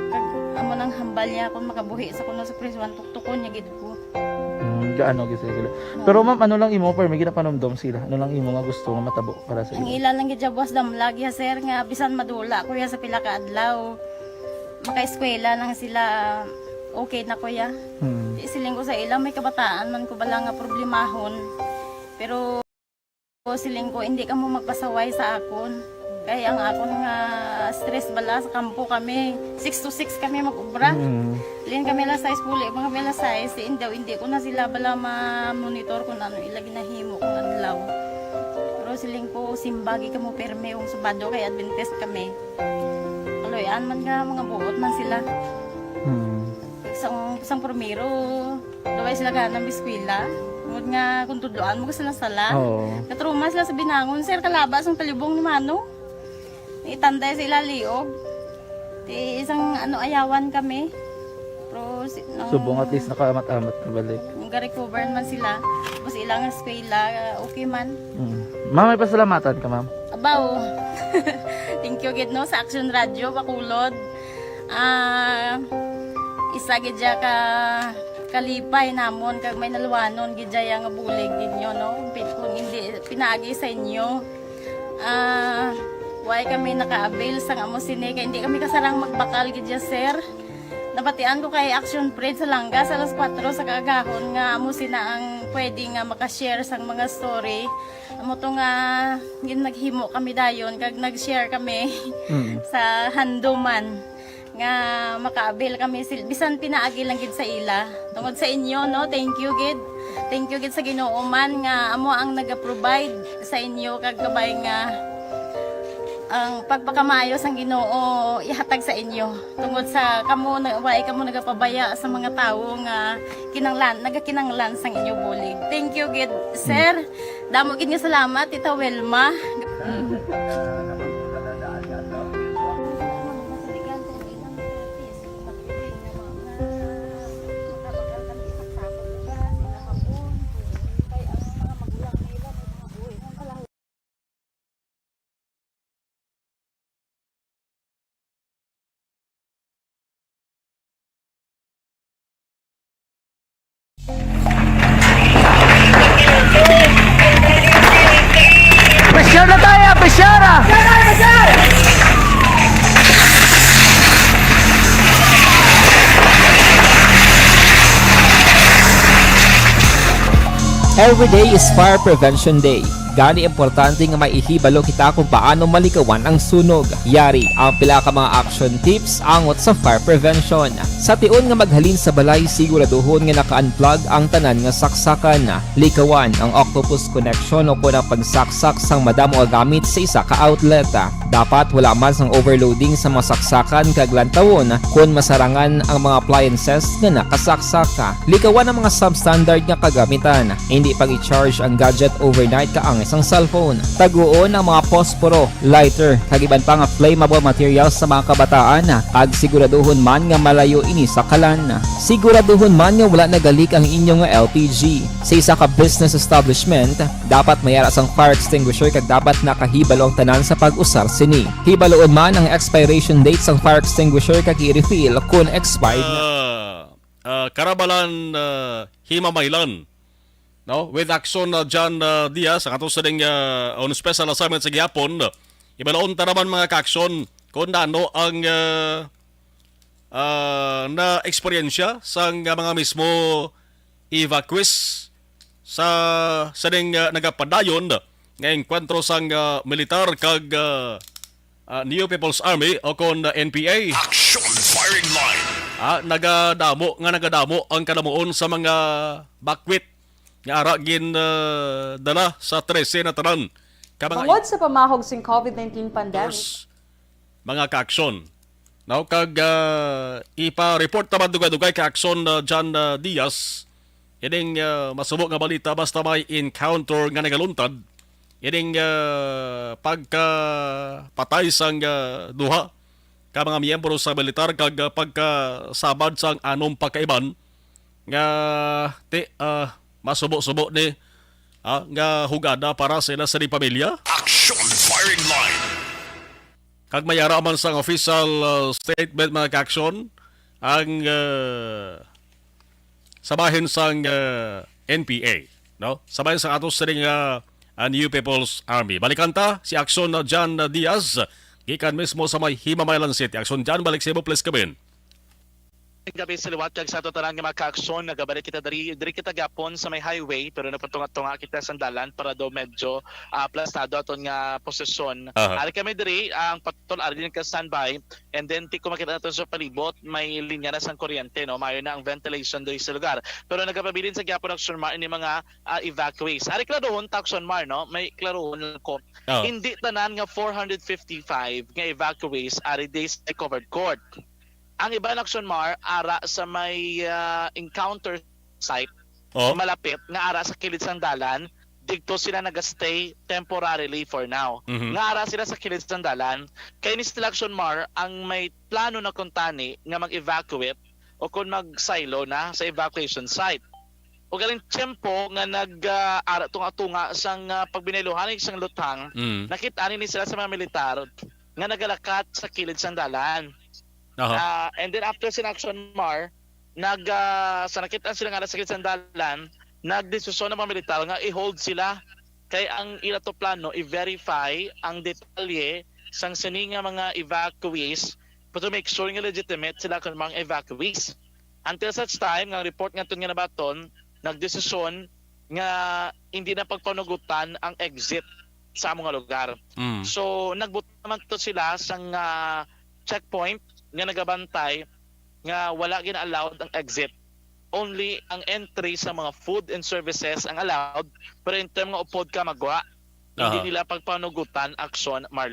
Kag amo nang hambal niya kung makabuhi sa kuno sa prisuan, tuktukon niya gid ko. Mm, gaano gid sila. Pero ma'am, ano lang imo, permi ginapanumdom sila? Ano lang imo nga gusto nga matabo para sa ila? Ang ila lang gid siya buwas damlag ya, sir, nga bisan madula ko ya sa pila ka adlaw, makaeskwela lang sila, okay na ko ya. Hmm. Di siling ko sa ila, may kabataan man ko bala nga problemahon. Pero siling ko, hindi kamo magpasaway sa akon. Kay ang akon nga stress bala sa kampo kami, six to six kami mag-ubra. Mm. Lin kami alas sais, puli pa kami alas sais, si indaw, hindi ko na sila bala ma-monitor kung ano ila ginahimo kung adlaw. Pero siling ko, simbagi kamo perme, kung Sabado kay Adventist kami. Kaloy-an man nga, mga buot man sila. Mm. Sang, sang primero, daway sila gana mag-eskwela. Tungod nga kung tudloan mo sila sala. Oo. Katruma sila sa binangon, sir, kalaba sang talibong ni Mano. Itanday sa ila liog. Ti isang ano, ayawan kami. Pero si, nang Subong at least nakaamat-amat na balik. Nung ga-recover naman sila, tapos ilang eskwela, okay man. Mm. Ma'am, may pasalamatan ka, ma'am? Abaw. Thank you gid, no, sa Action Radio Bacolod. Ah, isa gid siya ka kalipay namon kag may naluwanon gid siya nga bulig gid nyo, no? Pi-, kung hindi pinaagi sa inyo, ah, way kami naka-avail sang amo sini kay hindi kami kasarang magbakal gid siya, sir. Nabatian ko kay Action Prince sa Langga sa alas kuwatro sa kaagahon nga amo sina ang pwede nga maka-share sang mga story. Amo to nga gin-, naghimo kami dayon kag nag-share kami Mm. sa handuman nga maka-avail kami sil-, bisan pinaagi lang gid sa ila. Tungod sa inyo, no? Thank you gid. Thank you gid sa Ginoo man nga amo ang naga-provide sa inyo kag kabay nga ang pagpakamaayo sang Ginoo ihatag sa inyo. Tungod sa kamo na, way kamo nagapabaya sa mga tawo nga kinanglan, nagakinanglan sang inyo bulig. Thank you gid, sir. Damo gid nga salamat, Tita Wilma. Mm. Every day is Fire Prevention Day. Gani importante nga may ihibalo kita kung paano malikawan ang sunog. Yari ang pila ka mga action tips angot sa fire prevention. Sa tion nga maghalin sa balay, siguraduhon nga naka-unplug ang tanan nga saksakan. Likawan ang octopus connection o kon ang pagsaksak sang madamo nga gamit sa isa ka outlet. Dapat wala man sang overloading sa mga saksakan kag lantawon kon masarangan ang mga appliances nga nakasaksak. Likawan ang mga substandard nga kagamitan. Hindi pag-i-charge ang gadget overnight kaangay sang cellphone. Taguon ang mga posporo, lighter, kag iban pa nga flammable materials sa mga kabataan, kag siguraduhon man nga malayo ini sa kalan. Siguraduhon man nga wala nagalik ang inyo nga L P G. Sa isa ka business establishment, dapat may ara sang fire extinguisher kag dapat nakahibalo ang tanan sa pag-usar sini. Hibaloon man ang expiration date sang fire extinguisher kag i-refill kon expired na. Ah, ah, Karabalan, ah, Himamaylan, no? With action, ah, John, ah, Diaz, ang ato sining, ah, on special assignment sa gihapon. Hibaloon ta naman, mga ka-action, kung ano ang, ah, ah, na eksperyensya sang, ah, mga mismo evacuees sa sining, ah, nagapadayon nga engkwentro sang, ah, militar kag, ah, ah, New People's Army o kon, ah, N P A. Action Firing Line. Ah, nagadamo nga nagadamo ang kadamuon sa mga bakwit nga ara gin, ah, dala sa trese na tanan ka mga Bangod sa pamahog sing covid nineteen pandemic, mga ka-action. Now, kag, ah, ipa-report naman dugay-dugay ka-action, ah, John, ah, Diaz, ining, ah, masubo nga balita basta may encounter nga nagaluntad, ining, ah, pagkapatay sang, ah, duha ka mga miyembro sa militar kag, ah, pagkasabad sang anom pa ka iban nga ti, ah, masubo-subo ni, ah, nga hugada para sa ila sa pamilya. Action Firing Line. Kag may ara man sang official, uh, statement, mga ka-action, ang, uh, sa bahin sang, uh, N P A, no? Sa bahin sang ato sining, uh, uh, New People's Army. Balikan ta si Action, uh, John, uh, Diaz, gikan mismo sa may Himamaylan City. Action John, balik sa imo, please come in. Gabi sa liwat kag sa ato tanan nga mga ka-aksyon. Nagabalik kita diri, diri kita gapon sa may highway, pero napatunga-tunga kita sa dalan para daw medyo, ah, plastado aton nga posisyon. Aha. Ari kami diri, ang patrol ari din ka standby, and then ti ko makita nato sa palibot, may linya na sang kuryente, no? Mayo na ang ventilation diri sa lugar. Pero nagapabilin sa gihapon, Aksyon Mar, ini mga, ah, evacuees. Ari klarohon ta, Aksyon Mar, no? May klarohon lang ko. Oh. Hindi tanan nga four hundred fifty-five nga evacuees ari di sa covered court. Ang iban, Aksyon Mar, ara sa may, ah, encounter site, oh, malapit nga ara sa kilid sang dalan, didto sila naga-stay temporarily for now. Mhm. Nga ara sila sa kilid sang dalan, kay ni sila, Aksyon Mar, ang may plano na kuntani nga mag-evacuate o kon mag-silo na sa evacuation site. Ug galing tiyempo nga nag, ah, ara tunga-tunga sang, ah, pagbinayluhan sang luthang, mm, nakit-an ni sila sa mga militar nga nagalakat sa kilid sang dalan. Aha. Ah, and then after sin Aksyon Mar, nag, ah, sa nakit-an sila nga nasa kilid sang dalan, nagdesisyon ang mga militar nga i-hold sila kay ang ila to plano i-verify ang detalye sang sini nga mga evacuees, but to make sure nga legitimate sila kung mga evacuees. Until such time nga ang report nga nga nabaton, nagdesisyon nga hindi na pagpanugutan ang exit sa amo nga lugar. Mm. So, nagbutang naman to sila sang, ah, checkpoint nga nagabantay nga wala gina-allowed ang exit. Only ang entry sa mga food and services ang allowed, pero in term nga upod ka magwa, hindi, aha, nila pagpanugutan, Aksyon Mar.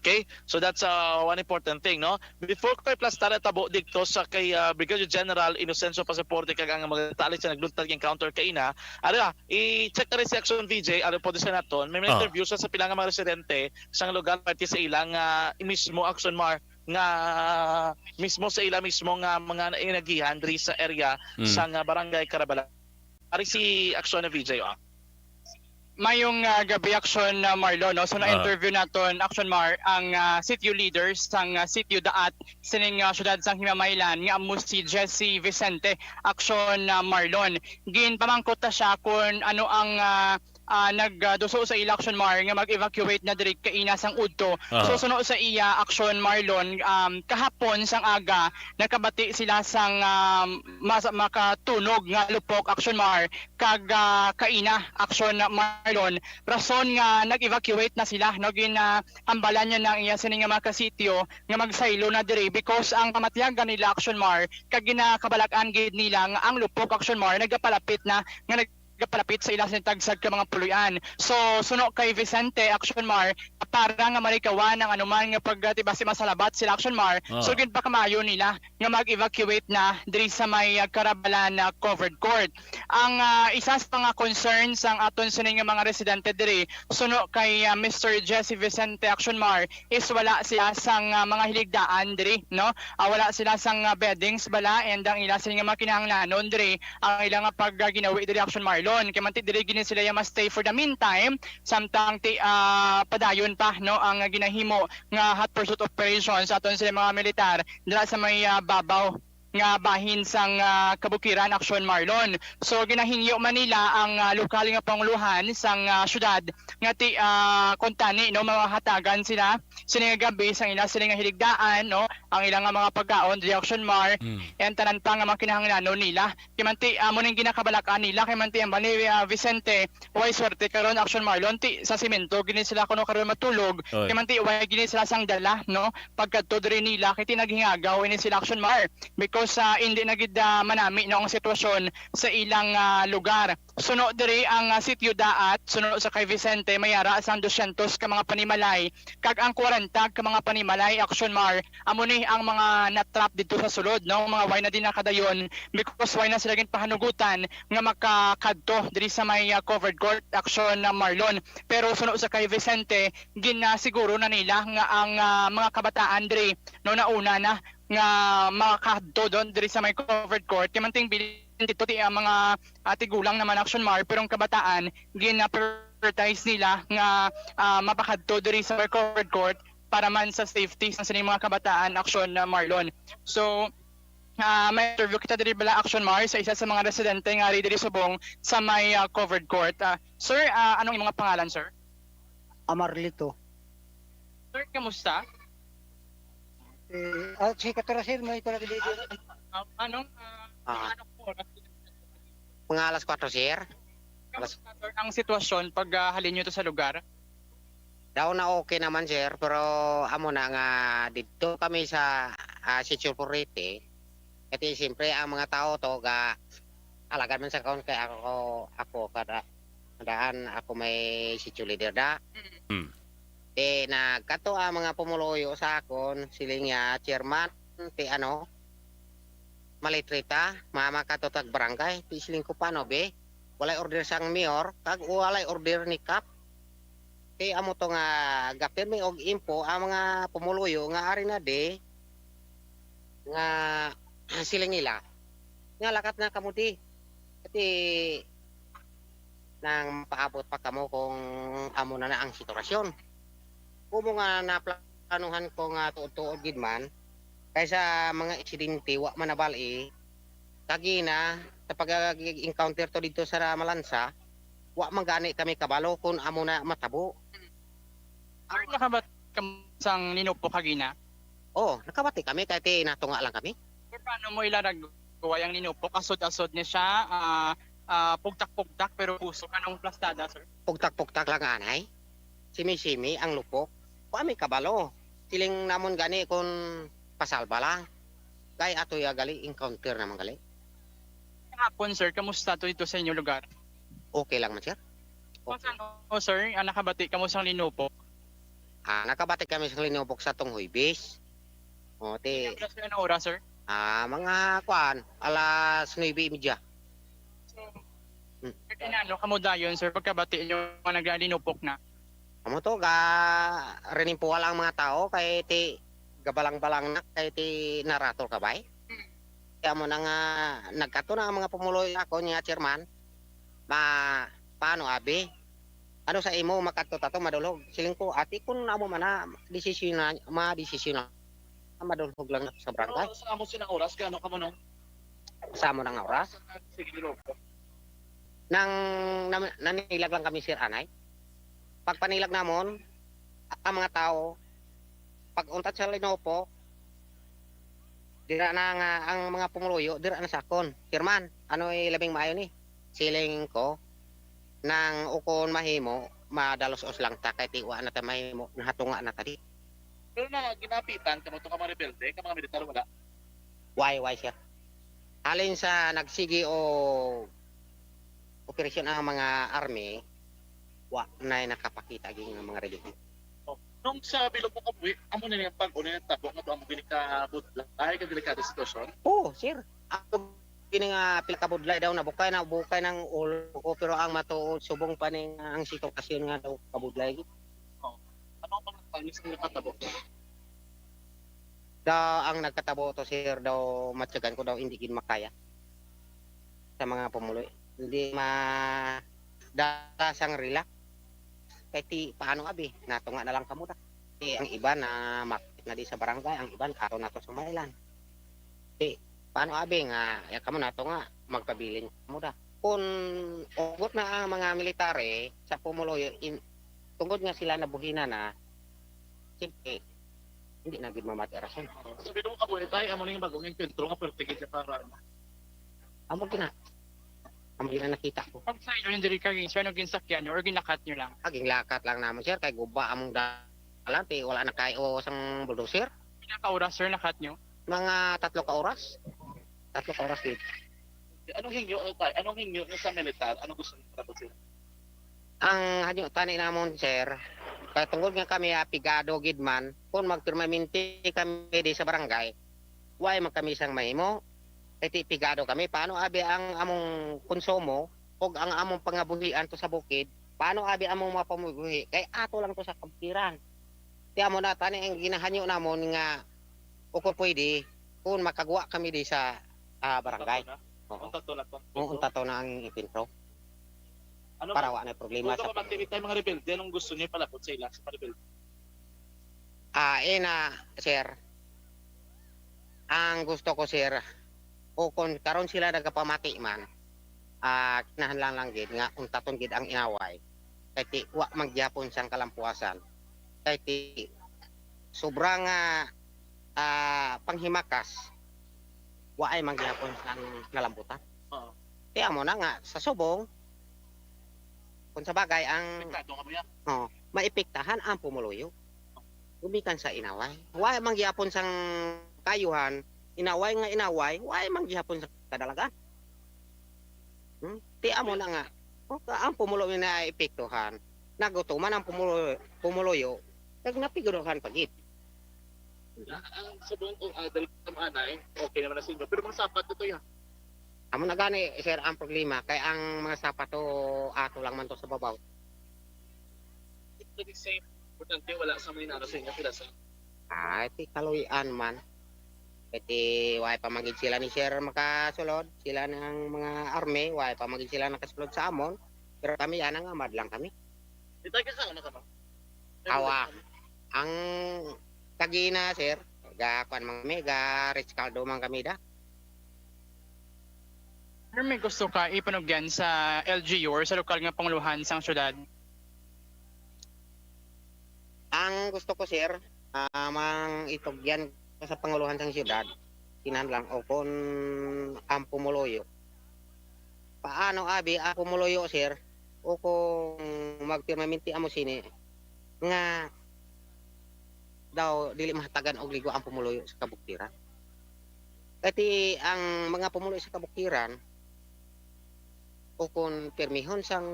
Okay? So that's, uh, one important thing, no? Before ko iplastar ang tabo dito sa kay, uh, Brigadier General Inocencio Pasaporte kag ang mga detalye sa nagluntad nga encounter kaina, ara, i-check na rin si Aksyon V J, ara po sa naton. May, may, ah, interview sa, sa pila nga mga residente sa lugar, pati sa ilang, uh, mismo, Aksyon Mar, nga mismo sa ila mismo nga mga inagihan diri sa area, mm, sa nga barangay Karabalan. Ari si Aksyon na V J, oh. Mayong, ah, gabi, Aksyon, ah, Marlon, no? So, ah, na-interview naton, Aksyon Mar, ang, ah, sitio leaders sang, ah, sitio Daat sining, ah, syudad sang Himamaylan nga amo si Jesse Vicente, Aksyon, ah, Marlon. Ginpamangkot ta siya kung ano ang, ah, ah, nagduso sa ila, Action Mar, nga mag-evacuate na diri kaina sang udto. Aha. So suno sa iya, Action Marlon, um, kahapon sang aga nakabati sila sang, um, mas makatunog nga lupok, Action Mar, kag, ah, kaina, Action Marlon, rason nga nag-evacuate na sila, no, gin, ah, ambalan niya na ang iya sini nga mga kasityo nga magsaylo na diri because ang kamatyagan nila, Action Mar, kag ginakabalak-an gid nila nga ang lupok, Action Mar, nagapalapit na, nga nagapalapit sa ila sini tagsad ka mga puloy-an. So suno kay Vicente, Action Mar, para nga malikawan ang anuman nga pagtibasi masalabat sila, Action Mar, Ah. so ginpakamaayo nila nga mag-evacuate na diri sa may, ah, Karabalan, ah, covered court. Ang, ah, isa sa mga concerns sang aton sini nga mga residente diri, suno kay, ah, Mister Jesse Vicente, Action Mar, is wala sila sang, ah, mga hiligdaan diri, no? Ah, wala sila sang, ah, beddings bala, and ang ila sini nga mga kinahanglanon diri, ang ila nga pag, ah, ginawi diri, Action Marlon. Kay manti diri gini sila ya ma-stay for the meantime, samtang ti, ah, padayon pa, no, ang ginahimo nga hot pursuit operation sa aton sila mga militar dira sa may, ah, babaw nga bahin sang, ah, kabukiran, Action Marlon. So ginahingyo man nila ang, ah, lokal nga panguluhan sang, ah, syudad nga ti, ah, kuntani, no, mahatagan sila sini nga gabi sang ila sila nga hiligdaan, no, ang ilang nga mga pagkaon, diri, Action Mar, Mm. and tanan pa nga mga kinahanglanon nila. Kay manti, amo ning ginakabalak-an nila, kay manti ang bali, ah, Vicente, way swerte karon, Action Marlon, ti sa simento gini sila kuno karon matulog. Oy. Kay manti way gini sila sang dala, no, pagkadto diri nila, kay ti naghingagaw ini sila, Action Mar, because, ah, hindi na gid, ah, manami, no, ang sitwasyon sa ilang, ah, lugar. Suno diri ang, ah, Sitio Daat, suno sa kay Vicente, may ara sang dosyentos ka mga panimalay, kag ang kwarenta ka mga panimalay, Action Mar, amo ni ang mga na-trap didto sa sulod, no? Mga way na din nakadayon because way na sila ginpahanugutan nga makakadto diri sa may, ah, covered court, Action, ah, Marlon. Pero suno sa kay Vicente, ginasiguro na nila nga ang, ah, mga kabataan diri, no, nauna na nga makakadto doon diri sa may covered court. Kay manting bilin dito ti ang mga, ah, tigulang naman, Action Mar, pero ang kabataan gina-prioritize nila nga, ah, mapakadto diri sa may covered court para man sa safety sang sining mga kabataan, Action, ah, Marlon. So, ah, may interview kita diri bala, Action Mar, sa isa sa mga residente nga ari diri subong sa may, ah, covered court. Ah, sir, ah, anong imong pangalan, sir? Amarlito. Sir, kamusta? Eh, ah, si Katora, sir, may pala dito. Ah, anong, ah, Ah. anong oras? Mga alas kwatro, sir. Kamusta, sir, ang sitwasyon pag, ah, halin nyo to sa lugar? Daw na okay naman, sir, pero amo na nga dito kami sa, ah, Sitio Purete. Kasi siyempre ang mga tao to ga alagad man sa kaon kay ako, ako kada daan ako may sitio leader da. Hmm. Di nagkato ang mga pumuluyo sa akon, siling niya, "Chairman, ti ano, malitrita, mama ka to tag barangay." Ti siling ko, "Paano, be? Walay order sang mayor, kag walay order ni Kap." Ti amo to nga gapirmi og info ang mga pumuluyo nga ari na di nga siling nila nga lakat na kamo di. Ti nang paabot pa kamo kung amo na na ang sitwasyon. Kumo nga naplanuhan ko nga tuod-tuod gid man, kaysa mga aksidente wa man nabal-i, kagina sa pag-encounter to dito sa Malansa, wa man gani kami kabalo kung amo na matabo. Sir, nakabat ka sang linupo kagina? Oh, nakabati kami kay ti natunga lang kami. Sir, paano mo ilarag ang linupo? Asod-asod niya siya, ah, ah, pugtak-pugtak pero puso. Anong plastada, sir? Pugtak-pugtak lang anay. Simi-simi ang lupok. Wa mi kabalo. Siling namon gani kun pasalba lang. Kay ato ya gali encounter naman gali. Kahapon, sir, kamusta to dito sa inyong lugar? Okay lang man, sir. Kung saan, oh, sir, ah, nakabati kamo sang linupo? Ah, nakabati kami sa linupok sa tong Huwebes. O, ti, Anong oras, sir? Ah, mga kuan, alas nuebe y media. Sir, inano kamo dayon, sir, pagkabati nyo nga naglinupok na? Amo to, ga rinimpuwa lang ang mga tao kay ti gabalang-balang na kay ti narator ka bay. Kaya mo na nga nagkato na ang mga pumuloy ako niya, chairman. Ma, paano abi? Ano sa imo makadto tato madulhog? Siling ko, ati kun amo man na desisyon na ma desisyon na madulhog lang na sa barangay. Sa amo sinang oras kay ano ka mo no? Sa amo nang oras. Sige, Lord. Nang nam- nanilag lang kami, sir, anay. Pagpanilag namon, ang mga tao, pag untat sa Linopo, dira na nga ang mga pumuluyo, dira na sa akon. Chairman, ano ilabing maayo ni? Siling ko, nang ukon mahimo, madalos-os lang ta, kay ti wa na ta mahimo, nahatunga na ta di. Pero na ginapitan kamo to ka mga rebelde, ka mga militar, wala. Why, why, sir? Halin sa nagsigi o operasyon ang mga army, wa na nakapakita gid nga mga rebelde. Nung sa bilog mo kabuhi, amo na yung pag-una yung tabo nga to amo gini ka budlay, ka delikado sitwasyon. Oo, sir. Ako gini nga pila ka budlay daw na bukay na bukay ng ulo ko, pero ang matuod subong pa ning ang sitwasyon nga daw kabudlay. Ano ang mga panis nga nakatabo? Daw ang nagkatabo to, sir, daw matyagan ko daw hindi gid makaya sa mga pumuloy. Hindi ma dala sang relax. Kay ti paano abi, natunga na lang kamo da. Ti ang iban na makit na di sa barangay, ang iban ato na to sa Mailan. Ti paano abi nga ya kamo nato nga magpabilin kamo da. Kung ugot na ang mga military sa pumuloy, in, tungod nga sila nabuhina na, siyempre, hindi na gid mamati rason. Sa bilog mo kabuhi, tay, amo na yung bagong enkwentro nga pwerte gid siya para ano. Amo gina. Amo gina nakita ko. Pag sa inyo, hindi rin kayo, sir, ano ginsakyan nyo or ginakat nyo lang? Aging lakat lang naman, sir, kay guba among dalan, ti wala na kayo sang bulldozer. Pinakaoras, sir, nakat nyo? Mga tatlo ka oras. Tatlo ka oras gid. Anong hingyo, ano, tay? Anong hingyo nyo sa militar? Ano gusto nyo para sila? Ang hadyo tani namon, sir, kay tungod nga kami apigado gid man, kung magpermanente kami di sa barangay, way man kami sang mahimo. Kay ti pigado kami, paano abi ang among konsumo ug ang among pangabuhian to sa bukid? Paano abi among mapamuhi? Kay ato lang to sa kabuktiran. Ti amo na tani ang ginahanyo namon nga o kung pwede, kung makagwa kami di sa ah, barangay. Untat to na. Oo. Untat to na to. Kung untat to na ang ipintro, Ano para wa na problema Kung sa kapatid tayo mga rebelde, anong gusto niyo palabot sa ila sa mga rebelde? Ah, ina, sir. Ang gusto ko, sir, o kung karon sila nagapamati man, ah, kinahanglan lang gid nga untaton gid ang inaway. Kay ti wa man gyapon sang kalampuasan. Kay ti sobra nga ah, panghimakas, waay man gyapon sang nalambutan. Oo. Kaya mo na nga sa subong, kung sa bagay ang Apektado ka mo yan. oh, maepektahan ang pumuluyo gumikan sa inaway. Waay man gyapon sang kayuhan, inaway nga inaway, waay man gyapon sa kadalagan. Hmm? Ti amo na nga, oh, ang pumulo na epektuhan, nagutuman ang pumulo, pumuluyo, kag napiguruhan pa gid. Ang subong kung adal sa manay, okay naman na sa inyo. Pero mga sapat ito yan. Amo na gani, sir, ang problema kay ang mga sapato ato lang man to sa babaw. Ito di safe. Importante wala sa may nano sa inyo. Sila sa Ay, ti kaluy-an man. Kay ti way pa magid sila ni sir makasulod, sila ng mga army, way pa magid sila nakasulod sa amon. Pero kami yan ang amad lang kami. Di tayo kasama na kamo. Awa. Ang tagina, sir, ga kwan man kami, ga Rescaldo man kami da. Sir, may gusto ka ipanugyan sa L G U or sa lokal nga panguluhan sang syudad? Ang gusto ko, sir, ah, mang itugyan ko sa panguluhan sang syudad, kinahanglan o kung ang pumuluyo. Paano abi ang pumuluyo, sir? O kung magpirmaminti amo sini nga daw dili mahatagan og ligo ang pumuluyo sa kabuktiran. Kay ti ang mga pumuluyo sa kabuktiran o kung pirmihon sang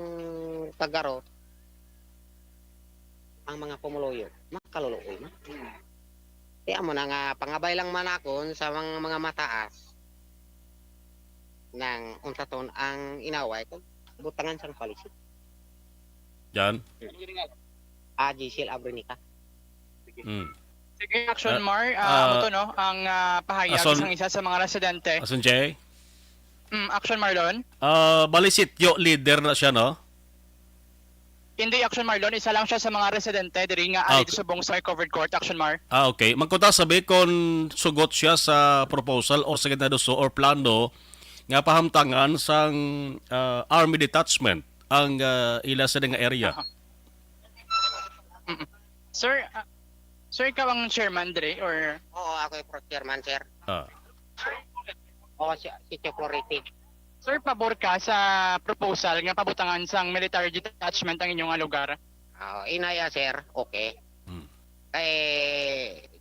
tagarot ang mga pumuluyo, makaluluoy man. Kaya mo na nga pangabay lang man akon sa mga, mga mataas nang untaton ang inaway kag butangan sang palisit. Jan? Ah, Giselle Abrinica. Mm. Sige, Action Ah, Mar, ah, ah, amo to, no? Ang ah, pahayag Ason- sang isa sa mga residente. Ason Jay? Mm, Action Marlon? Ah, bali sityo leader na siya, no? Hindi, Action Marlon, isa lang siya sa mga residente diri nga Ah, ari okay. subong sa may covered court, Action Mar. Ah, okay. Magkuta sabi kung sugot siya sa proposal or sa ginaduso or plano nga pahamtangan sang, ah, army detachment ang, ah, ila sa nga area. Aha. Mm. Sir, ah, sir, ikaw ang chairman diri, or? Oo, ako yung pro-, chairman, sir. Ah. Oo, si, si Chief Florete. Sir, pabor ka sa proposal nga pabutangan sang military detachment ang inyong nga lugar? Ah, inaya, sir, okay. Hmm. Kay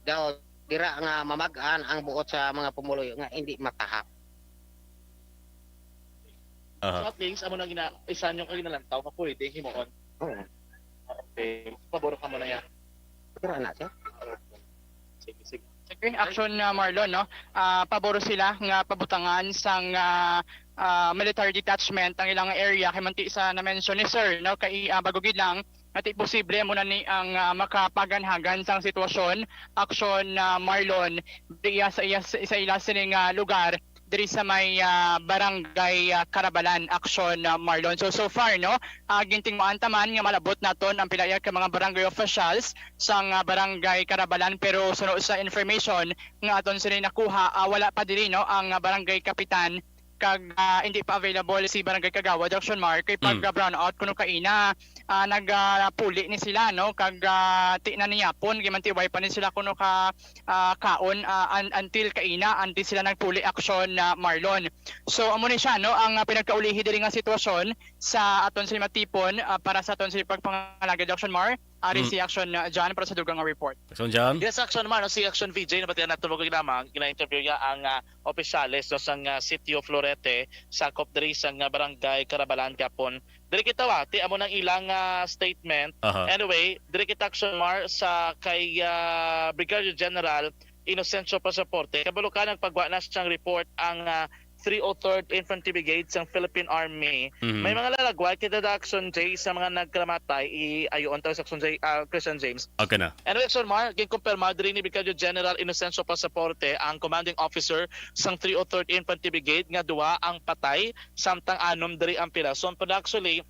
daw dira nga mamag-an ang buot sa mga pumuluyo nga hindi matahak. Aha. So at least, amo nang ina, isa nyo kag nalantaw nga pwede himuon. Oo. Okay. Pabor ka mo na yan. Pero ana, sir. Sige, sige. Sige, Action, ah, Marlon, no? Ah, pabor sila nga pabutangan sang, ah, ah, military detachment ang ilang area kay manti sa na-mention ni Sir, no? Kay, ah, bago gid lang, ati posible mo na ni ang, ah, makapaganhagan sang sitwasyon. Action, ah, Marlon, diya sa iya sa ila sining, ah, lugar diri sa may, ah, barangay, ah, Karabalan. Action, ah, Marlon. So, so far, no, ah, gintingmaan ta man nga malabot naton ang pila ka mga barangay officials sang, ah, barangay Karabalan, pero suno sa information nga aton sini nakuha, ah, wala pa diri, no, ang, ah, barangay kapitan, kag, ah, hindi pa available si barangay kagawad, Action Mark, kay pag Mm. ah, brownout kuno kaina, ah, nagapuli ni sila, no, kag, ah, ti na niyapon gimantiway pa ni sila kuno ka, ah, kaon, ah, un- until kaina, until sila nagpuli, Action, ah, Marlon. So amo ni siya, no, ang, ah, pinagkaulihi diri nga sitwasyon sa aton sini matipon, ah, para sa aton sini pagpangalagad, Action Mar. Ari Mm. si Action, ah, John, para sa dugang nga report. Action, John? Yes, Action Mar, no? Si Action V J, nabatian nato mo lamang, gina-interview niya ang ah, opisyales, no, sang ah, Sitio Florete, sakop diri sang ah, barangay Karabalan gapon. Diri kita wa, ti amo nang ilang ah, statement. Aha. Anyway, diri kita, Action Mar, sa kay ah, Brigadier General Inocencio Pasaporte. Kabalo ka, nagpagwa na siyang report ang ah, three oh third Infantry Brigade sang Philippine Army. Mhm. May mga lalagway kita da, Action J, sa mga nagkalamatay, i ayoon tayo sa Action J, ah, Christian James. Okay na. Anyway, Action Mar, ginkumpirma diri ni Brigadier General Inocencio Pasaporte, ang commanding officer sang three oh third Infantry Brigade, nga duha ang patay samtang anom diri ang pilason. Pero actually,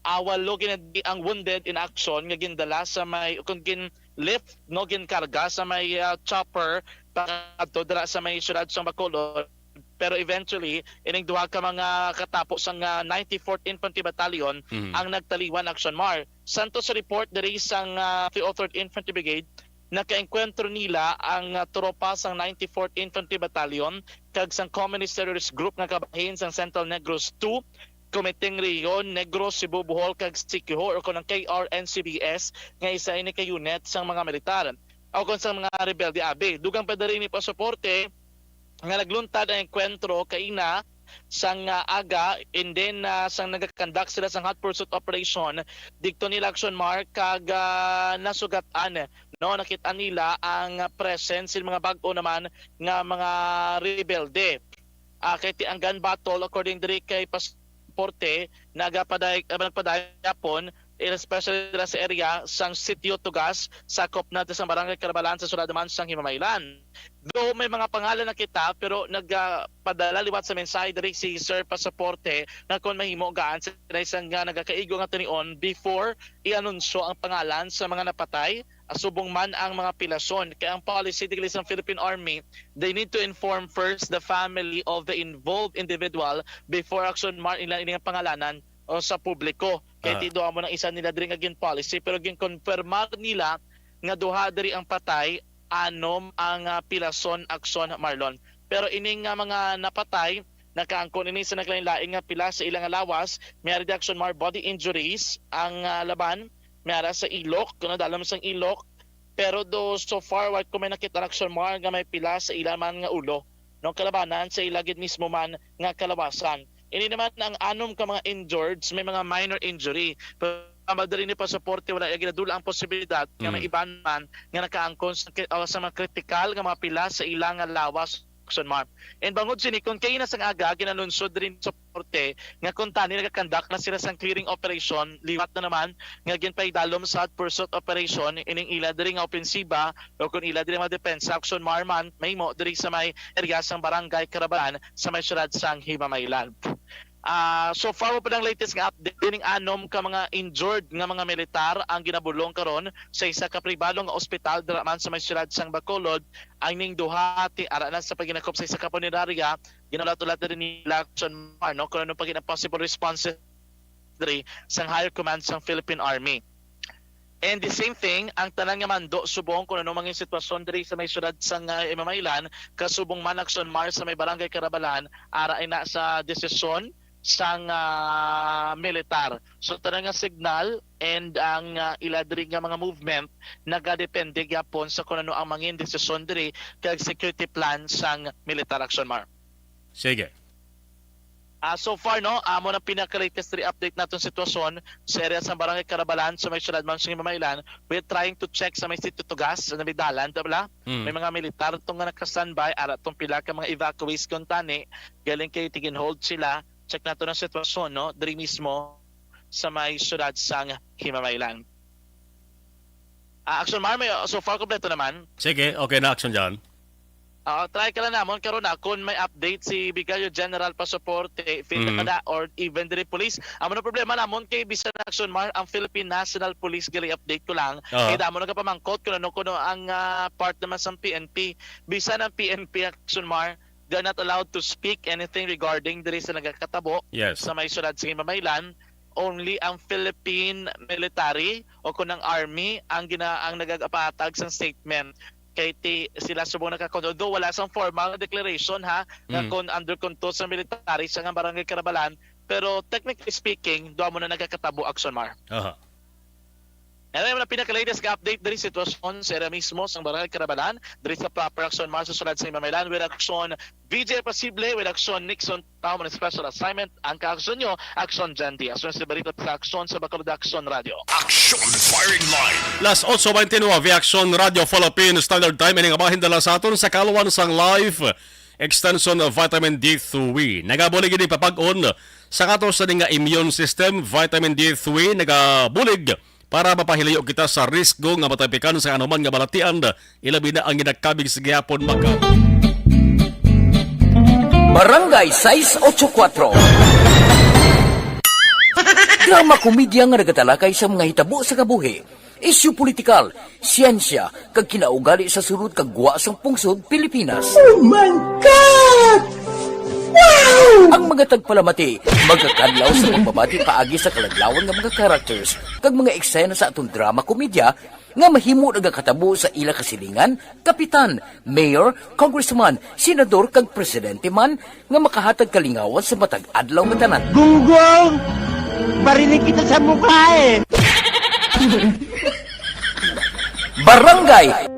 ah, walo gid ang wounded in action nga gindala sa may, kung gin-lift, no, ginkarga sa may ah, chopper pakadto dira sa may siyudad sang Bacolod. Pero eventually, ining duha ka mga katapo sang ah, ninety-fourth Infantry Battalion Mhm. ang nagtaliwan, Action Mar. Santos report diri sang ah, three oh third Infantry Brigade, nakaengkwentro nila ang ah, tropa sang ninety-fourth Infantry Battalion kag sang Communist Terrorist Group nga kabahin sang Central Negros two, Kumiting Region, Negros, Cebu, Bohol, kag Siquijor, o kon ang K R N C B S, nga isa ini ka unit sang mga militar o kon sang mga rebelde abi. Dugang pa diri ni Pasaporte nga nagluntad ang engkwentro kaina sang ah, aga, and then ah, sang nagakandak sila sang hot pursuit operation didto nila, Action Mar, kag ah, nasugat-an, no, nakit-an nila ang presence sa mga bag-o naman nga mga rebelde. Ah, kay ti ang gun battle, according diri kay Pasaporte, nagapaday, ah, nagpadayapon, especially dira sa area sang Sitio Tugas, sakop na sa barangay Karabalan sa sulod naman sang Himamaylan. Though may mga pangalan na kita, pero nagapadala liwat sa mensahe diri si Sir Pasaporte nga kon mahimo, gaan sila sang nga nagakaigo nga tinion before i-anunsyo ang pangalan sa mga napatay, subong man ang mga pilason. Kay ang policy diri sang Philippine Army, they need to inform first the family of the involved individual before, Action Mar, ila ining pangalanan o sa publiko. Kay Ah. ti duha mo nang isa nila diri nga gin policy, pero ginkonfirmar nila nga duha diri ang patay, anom ang ah, pilason, Action Marlon. Pero ining nga mga napatay, nakaangkon ini sa naglain-lain nga pila sa ilang lawas, may ari di, Action Mar, body injuries ang ah, laban, may ara sa ilok, kuno dalom sang ilok. Pero do so far, wa ko may nakita, Action Mar, nga may pila sa ila man nga ulo, no, kalabanan sa ila gid mismo man nga kalawasan. Ini naman ang anom ka mga injured, may mga minor injury. Pero ang diri ni Pasaporte, wala iya ginadula ang posibilidad nga may Mm. iban man nga nakaangkon sa, ki- o sa mga kritikal nga mga pila sa ila nga lawas, Action Mar. And bangod sini, kung kaina sang aga, ginanunsyo diri sa Pasaporte nga kuntani nagakandak na sila sang clearing operation, liwat na naman nga ginpaidalom sa hot pursuit operation ining ila diri nga opensiba o kung ila diri mga depensa, Action Mar, man mahimo diri sa may area sang barangay Karabalan sa may siyudad sang Himamaylan. Ah, so far, wala pa ang latest nga update. Ining anom ka mga injured nga mga militar ang ginabulong karon sa isa ka pribado nga ospital dira man sa may siyudad sang Bacolod. Ang ning duha ti ara na sa paghinakop sa isa ka punerarya, ginahulat-hulat na rin nila Action Mar, no, kung ano pa gid ang possible responses diri sang higher command sang Philippine Army. And the same thing, ang tanan nga mando subong kung ano mangin sitwasyon diri sa may siyudad sang, ah, Himamaylan, kasubong man Action Mar sa may Barangay Carabalan, ara ina sa desisyon sang, ah, militar. So, tanan nga signal and ang, ah, ila diri nga mga movement nagadepende gyapon sa kung ano ang mangin desisyon diri kag security plan sang militar, Action Mar. Sige. Ah, so far, no, amo na pinaka-latest diri update naton sitwasyon sa area sa Barangay Carabalan sa may siyudad man sa Himamaylan. We're trying to check sa may Sitio Tugas, sa may dalan, ta bala. Mm. May mga militar tong nga naka-standby, ara tong pila ka mga evacuees kuntani, galing kay tig-in-hold sila. Check nato ang sitwasyon, no, diri mismo sa may siyudad sang Himamaylan. Ah, Action Mar, may, so far, kompleto naman. Sige, okay na, Action John. Ah, try ka lang namon karon na kung may update si Vicario General Pasaporte, Phil Mhm. Takada, or even diri police. Amo na problema namon kay bisan Action Mar ang Philippine National Police, gali update ko lang. Aha. Kay damo nagapamangkot kung ano kuno ang, ah, part naman sa P N P. Bisan ang P N P, Action Mar, they're not allowed to speak anything regarding diri sa nagakatabo Yes. sa may siyudad sa Himamaylan. Only ang Philippine military o kung ang army ang gina-, ang nagapatag sang statement. Kay ti sila subong nakakon-, although wala sang formal declaration, ha, nga Mm. kung under control sa military sa nga Barangay Carabalan, pero technically speaking, duha mo na nagakatabo, Action Mar. Aha. Ano yung mga pinaka-latest nga update diri sitwasyon sa area mismo sa Barangay Carabalan, diri sa proper Action Mar sa siyudad sa Himamaylan, with Action V J Pasible, with Action Nixon Tao, mga special assignment ang ka-action nyo, Action Jen Diaz. Action sa balita sa Action sa Bacolod, Action Radio. Action Firing Line. Las otso veintinueve, Action Radio Philippine Standard Time. Ini nga bahin dala sa aton sa kaluan sang Life Extension of Vitamin D three. Nagabulig ini papag-on sa aton sa nga immune system. Vitamin D three nagabulig para mapahilayo kita sa risgo nga matapikan sa anuman nga balatian, ilabi na ang ginakabig sa gihapon maka- Barangay sais ocho kuatro. Drama komedya nga nagatalakay sa mga hitabo sa kabuhi, isyu politikal, siyensya, kag kinaugali sa sulod kag gwa sang pungsod Pilipinas. Oh my God! Wow! Ang mga tagpalamati magakadlaw sa pagbabati paagi sa kaladlawan nga mga characters kag mga eksena sa aton drama komedya nga mahimo nagakatabo sa ila kasilingan, kapitan, mayor, congressman, senador, kag presidente man nga makahatag kalingawan sa matag adlaw nga tanan. Gunggong! Barinig kita sa mukha eh! Barangay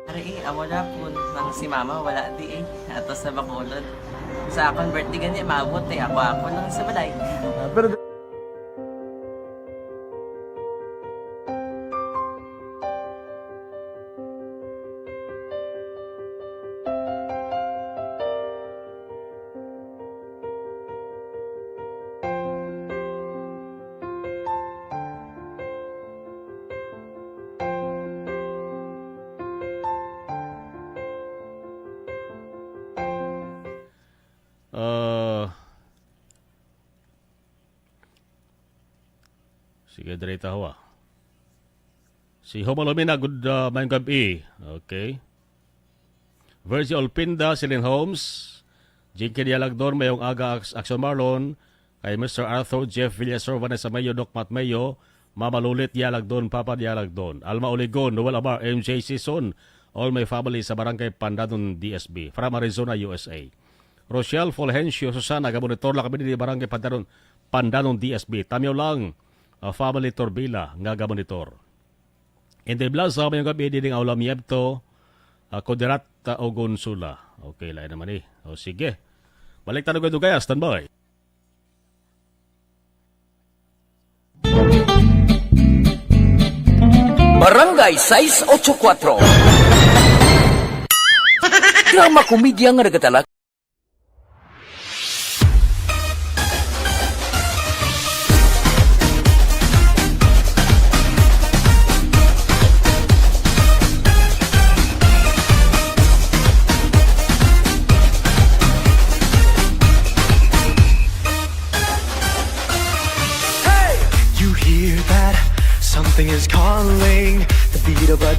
Ari, eh, amo na po nang si mama wala di eh. Ato sa Bacolod. Sa akon birthday gani, maabot eh. Ako, ako lang sa balay. Ah, pero Ah, sige, diri ta, hawa. Si Homalomina, good, ah, mayong gabi. Okay. Virgie Olpinda, Celine Holmes, Jinky Dialagdon, mayong aga, Aks-, Action Marlon, kay Mister Arthur, Jeff Villasor, Vanessa Mayo, Doc Matt Mayo, Mama Lulit Dialagdon, Papa Dialagdon, Alma Oligon, Noel Amar, M J Season, all my family sa Barangay Pandanon, D S B, from Arizona, U S A. Rochelle Fulgencio, Susana, gamonitor lang kami diri Barangay Pandanon, Pandanon, D S B. Tamyo lang, ah, family Torbila nga gamonitor. Inday Blaza, mayong gabi, Diding Aula Miebto, ah, Kudirat, ah, Ogon Sula. Okay, lain naman eh. O, sige. Balik tayo kay Dugaya, standby. Barangay sais ocho kuatro. Drama komedya nga nagatalak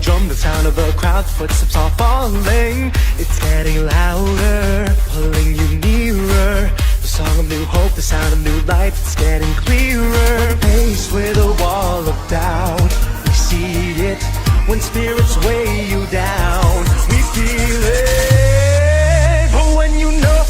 From the sound of a crowd, footsteps are falling. It's getting louder, pulling you nearer. The song of new hope, the sound of new life, it's getting clearer. Faced with a wall of doubt, we see it. When spirits weigh you down, we feel it. But when you know,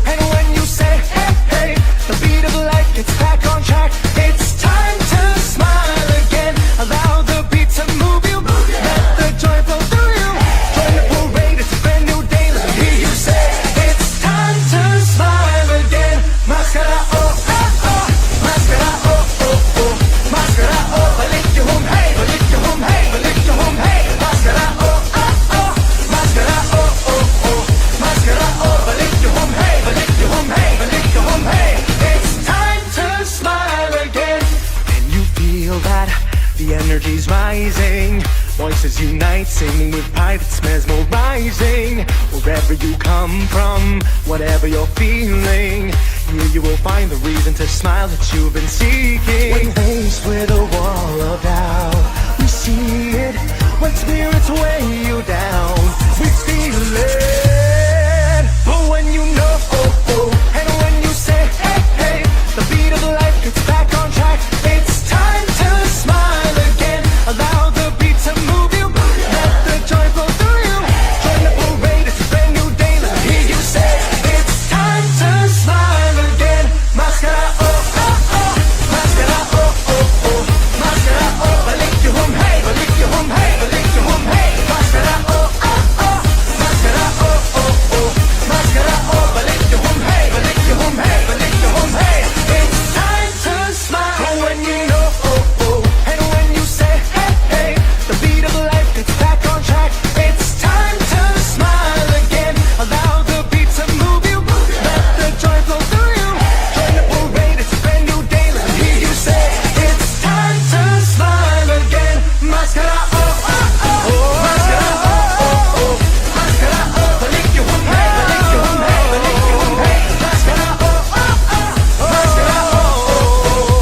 and when you say, hey, hey, the beat of life gets back on track. It's time to smile again. Allow the beat to move you. Let the joy flow through you. Join the parade, it's a brand new day. Let me hear you say, it's time to smile again. Maskara, oh, oh, oh. Maskara, oh, oh, oh. Maskara, oh, balik yung hum, hey, balik yung hum, hey, balik yung hum, hey. Maskara, oh, oh, oh. Maskara, oh, oh, oh. Maskara, oh, balik yung hum, hey, balik yung hum, hey, balik yung hum, hey. It's time to smile again. And you feel that the energy's rising. Voices unite, singing with pride, it's mesmerizing. Wherever you come from, whatever you're feeling, here you will find the reason to smile that you've been seeking. When faced with a wall of doubt, we see it. When spirits weigh you down, we feel it. But when you know, oh, oh, and when you say, hey, hey, the beat of life gets back on track. It's time to smile again. Allow the beat to move you. Let the joy flow through you. Join the parade, it's a brand new day. Let me hear you say, it's time to smile again. Maskara, oh, oh, oh. Maskara, oh, oh, oh. Maskara, oh, balik yung hum, hey, balik yung hum, hey, balik yung hum, hey. Maskara, oh, oh, oh. Maskara, oh, oh, oh. Maskara, oh, balik yung hum, hey, balik yung hum, hey, balik yung hum, hey. It's time to smile. But when you know, oh, oh, and when you say, hey, hey, the beat of life gets back on track. It's time to smile again. Allow the beat to move you. Let the joy flow through you. Join the parade, it's a brand new day. Let me hear you say, it's time to smile again. Maskara, oh, oh, oh. Maskara, oh, oh, oh. Maskara, oh, balik yung hum, hey, balik yung hum, hey, balik yung hum, hey. Maskara, oh, oh, oh. Maskara, oh, oh, oh.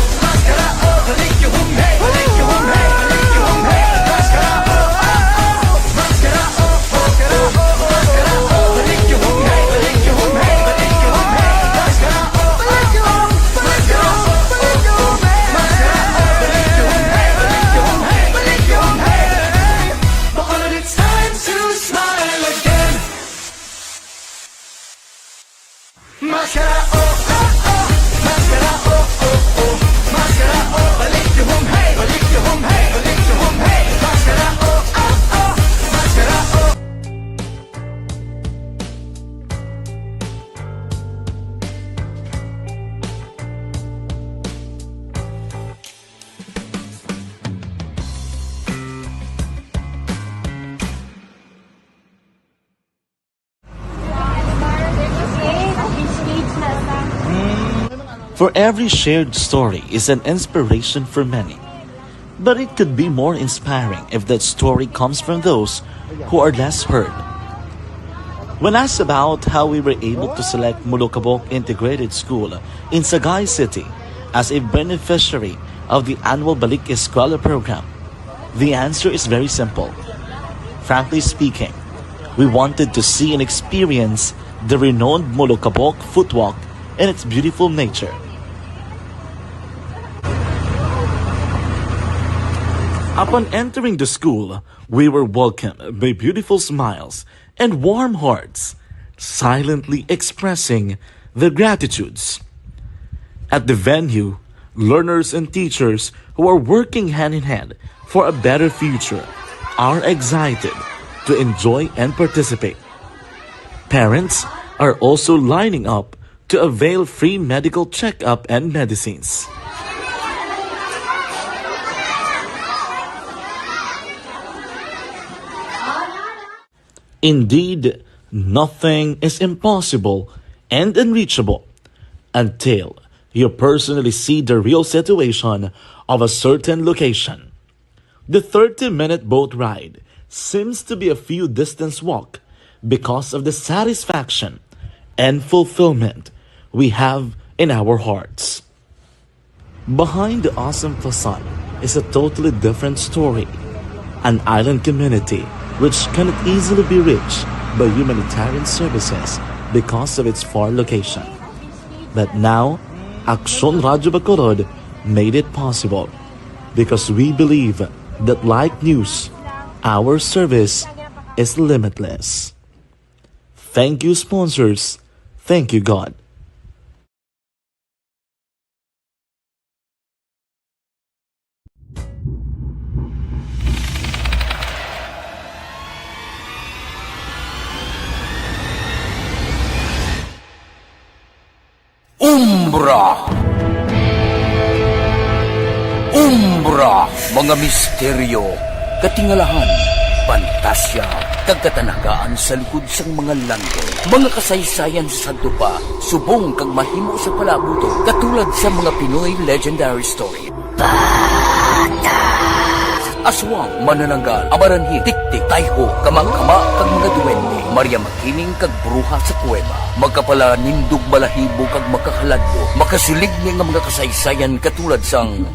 It's time to smile again. Maskara, oh, oh, oh. Maskara, oh, oh, oh. Maskara, oh, balik yung hum, hey. Balik yung hum, hey. Balik yung hum, hey. Maskara, oh, oh, oh. Maskara, oh. For every shared story is an inspiration for many. But it could be more inspiring if that story comes from those who are less heard. When asked about how we were able to select Molokabok Integrated School in Sagay City as a beneficiary of the annual Balik Eskwela program, the answer is very simple. Frankly speaking, we wanted to see and experience the renowned Molokabok footwalk and its beautiful nature. Upon entering the school, we were welcomed by beautiful smiles and warm hearts, silently expressing their gratitudes. At the venue, learners and teachers who are working hand in hand for a better future are excited to enjoy and participate. Parents are also lining up to avail free medical checkup and medicines. Indeed, nothing is impossible and unreachable until you personally see the real situation of a certain location. The thirty-minute boat ride seems to be a few distance walk because of the satisfaction and fulfillment we have in our hearts. Behind the awesome facade is a totally different story. an island community which cannot easily be reached by humanitarian services because of its far location. But now, Aksyon Radyo Bacolod made it possible because we believe that, like news, our service is limitless. Thank you, sponsors. Thank you, God. Umbra. Umbra, mga misteryo, katingalahan, pantasya, kag katanagaan sa likod sang mga langgam. Mga kasaysayan sa sadto pa, subong kag mahimo sa palabuton, katulad sa mga Pinoy legendary story. Aswang, manananggal, amaranhit, tiktik, tayho, kama-kama, kag mga duwende, Maria Makiling, kag bruha sa kuweba. Makapalanindog balahibo kag makahaladlok, makasiling ni nga mga kasaysayan katulad sang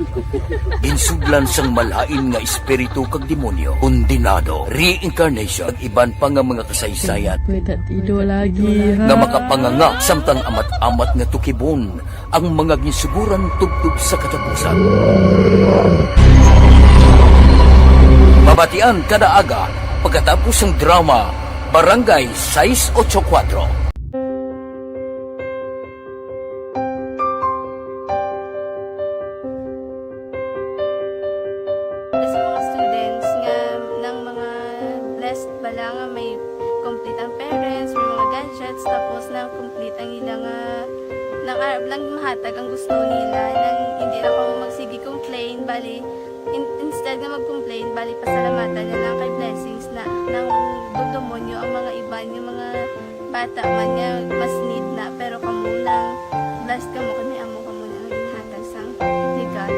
ginsudlan sang malain nga espiritu kag demonyo, kondenado, reincarnation, kag iban pa nga mga kasaysayan Ito lagi, ha? nga makapanganga samtang amat-amat nga tukibon ang mga ginsuguran tubtob sa katapusan. Mabatian kada aga pagkatapos sang drama Barangay sais ocho kuwatro. Sa mga students nga nang mga blessed bala nga may complete ang parents, may mga gadgets, tapos nang complete ang ila nga nang arab lang mahatag ang gusto nila, nang hindi na ko magsige complain, bali in, instead nga mag-complain, bali pasalamatan na lang kay blessings na nang dudumonyo ang mga iban nga mga bata man nga mas need na, pero kamo lang blessed kamo kay may amo kamo na nga ginhatag sang ni God.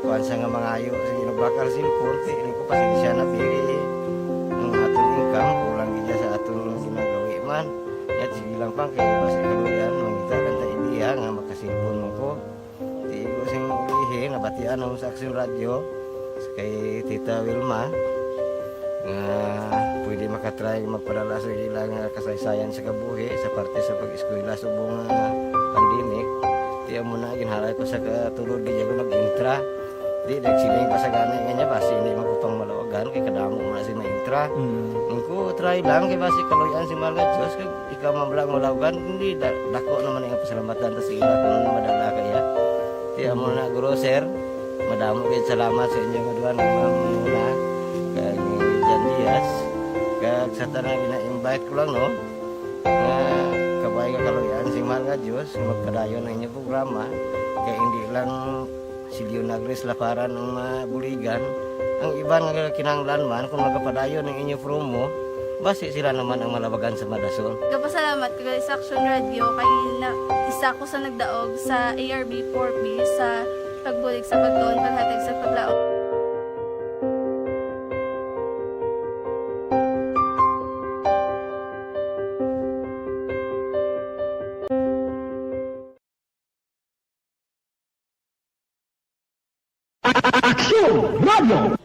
Kuan sa nga mangayo sa ginubakal cellphone, kay ko pasensya na pili ang aton income, kulang gid sa aton ginagawi man. Yat sige lang pang kay basi kaluyan mangita lang ta idea nga makasilpon mo ko. Di ko sing ulihi, nabatian ako sa Aksyon Radyo kay Tita Wilma nga pwede makatry magpadala sa ila nga kasaysayan sa kabuhi sa parte sa pag-eskwela subong nga pandemic. Di amo na ginhalay ko sa katulod di ako nag-intra. Di nagsiling pa sa gani nga niya basi hindi man ko pang maluwagan kay kadamo mo na si ma-intra. Mm. Ingko try lang kay basi kaluyan si mahal nga Diyos kag ikaw man lang maluwagan, hindi da, dako naman ang pasalamatan ta sa ila kung madala kaya. Kaya mo na guro sir, madamo gid salamat sa inyo nga duha nga mga muna kag ni Jan Diaz kag sa tanan gina-invite ko lang no nga kabay nga kaluyan si mahal nga Diyos nga magpadayon ang inyong programa kay hindi lang si Leonagris Laparan ang mabuligan. Ang iban nga kinahanglan man kung magapadayon ang inyo promo, basi sila naman ang malabagan sa madasol. Gapasalamat ko sa Action Radio kay na, isa ko sa nagdaog sa A R B four B sa pagbulig sa pagtuon, paghatag sa paglaom. Aksyon Radio!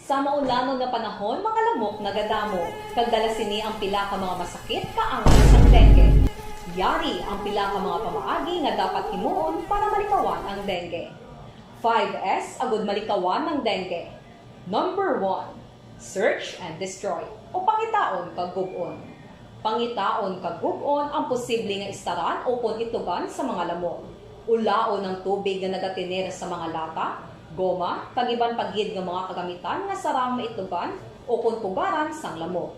Sa maulanon nga panahon, mga lamok nagadamo, kag dala sini ang pila ka mga masakit kaangay sang dengue. Yari ang pila ka mga pamaagi nga dapat himuon para malikawan ang dengue. Five S agud malikawan ang dengue. Number one, search and destroy, o pangitaon kag gub-on. Pangitaon kag gub-on ang posible nga istaran ukon itugan sa mga lamok. Ulaon ang tubig nga nagatener sa mga lata, goma, kag iban pa gid nga mga kagamitan nga sarang maitugan o kon pugaran sang lamok.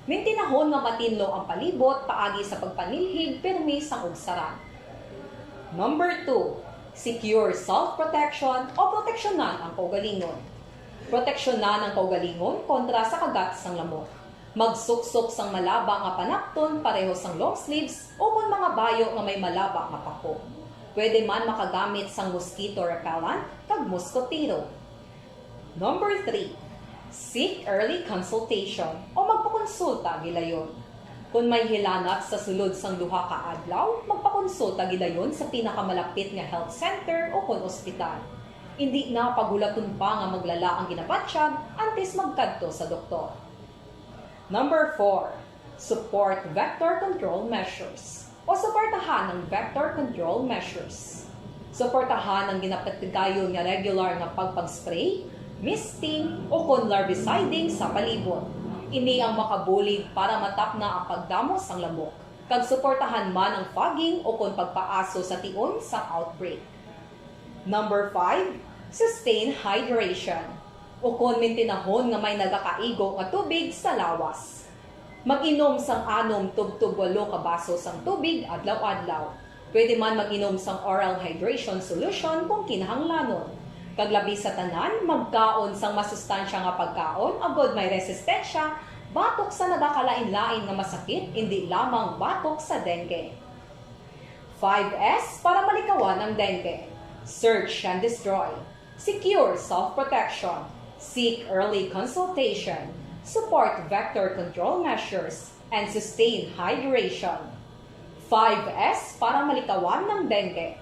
Mintinahon nga matinlo ang palibot paagi sa pagpanilhig pirmi sang ugsaran. Number two, secure self-protection o proteksyonan ang kaugalingon. Proteksyonan ang kaugalingon kontra sa kagat sang lamok. Magsuksok sang malaba nga panapton pareho sang long sleeves o kon mga bayo nga may malaba nga pako. Pwede man makagamit sang mosquito repellent kag moskotero. Number three, seek early consultation o magpakonsulta gilayon. Kon may hilanat sa sulod sang duha ka adlaw, magpakonsulta gilayon sa pinakamalapit nga health center o kon ospital. Indi na paghulaton pa nga maglala ang ginabatyag antes magkadto sa doktor. Number four, support vector control measures o suportahan ang vector control measures. Suportahan ang ginapatigayon nga regular nga pagpag-spray, misting, o kon larviciding sa palibot. Ini ang makabulig para matapna ang pagdamo sang lamok, kag suportahan man ang fogging o kon pagpaaso sa tion sang outbreak. Number five, sustain hydration, o kon mintinahon nga may nagakaigo nga tubig sa lawas. Mag-inom sang anom tubtob walo ka baso sang tubig adlaw-adlaw. Pwede man mag-inom sang oral hydration solution kung kinahanglanon. Kag labi sa tanan, magkaon sang masustansya nga pagkaon agod may resistensya batok sa nagakalain-lain nga masakit, indi lamang batok sa dengue. Five S para malikawan ang dengue. Search and destroy. Secure self-protection. Seek early consultation. Support vector control measures and sustain hydration. Five S para malikawan ng dengue.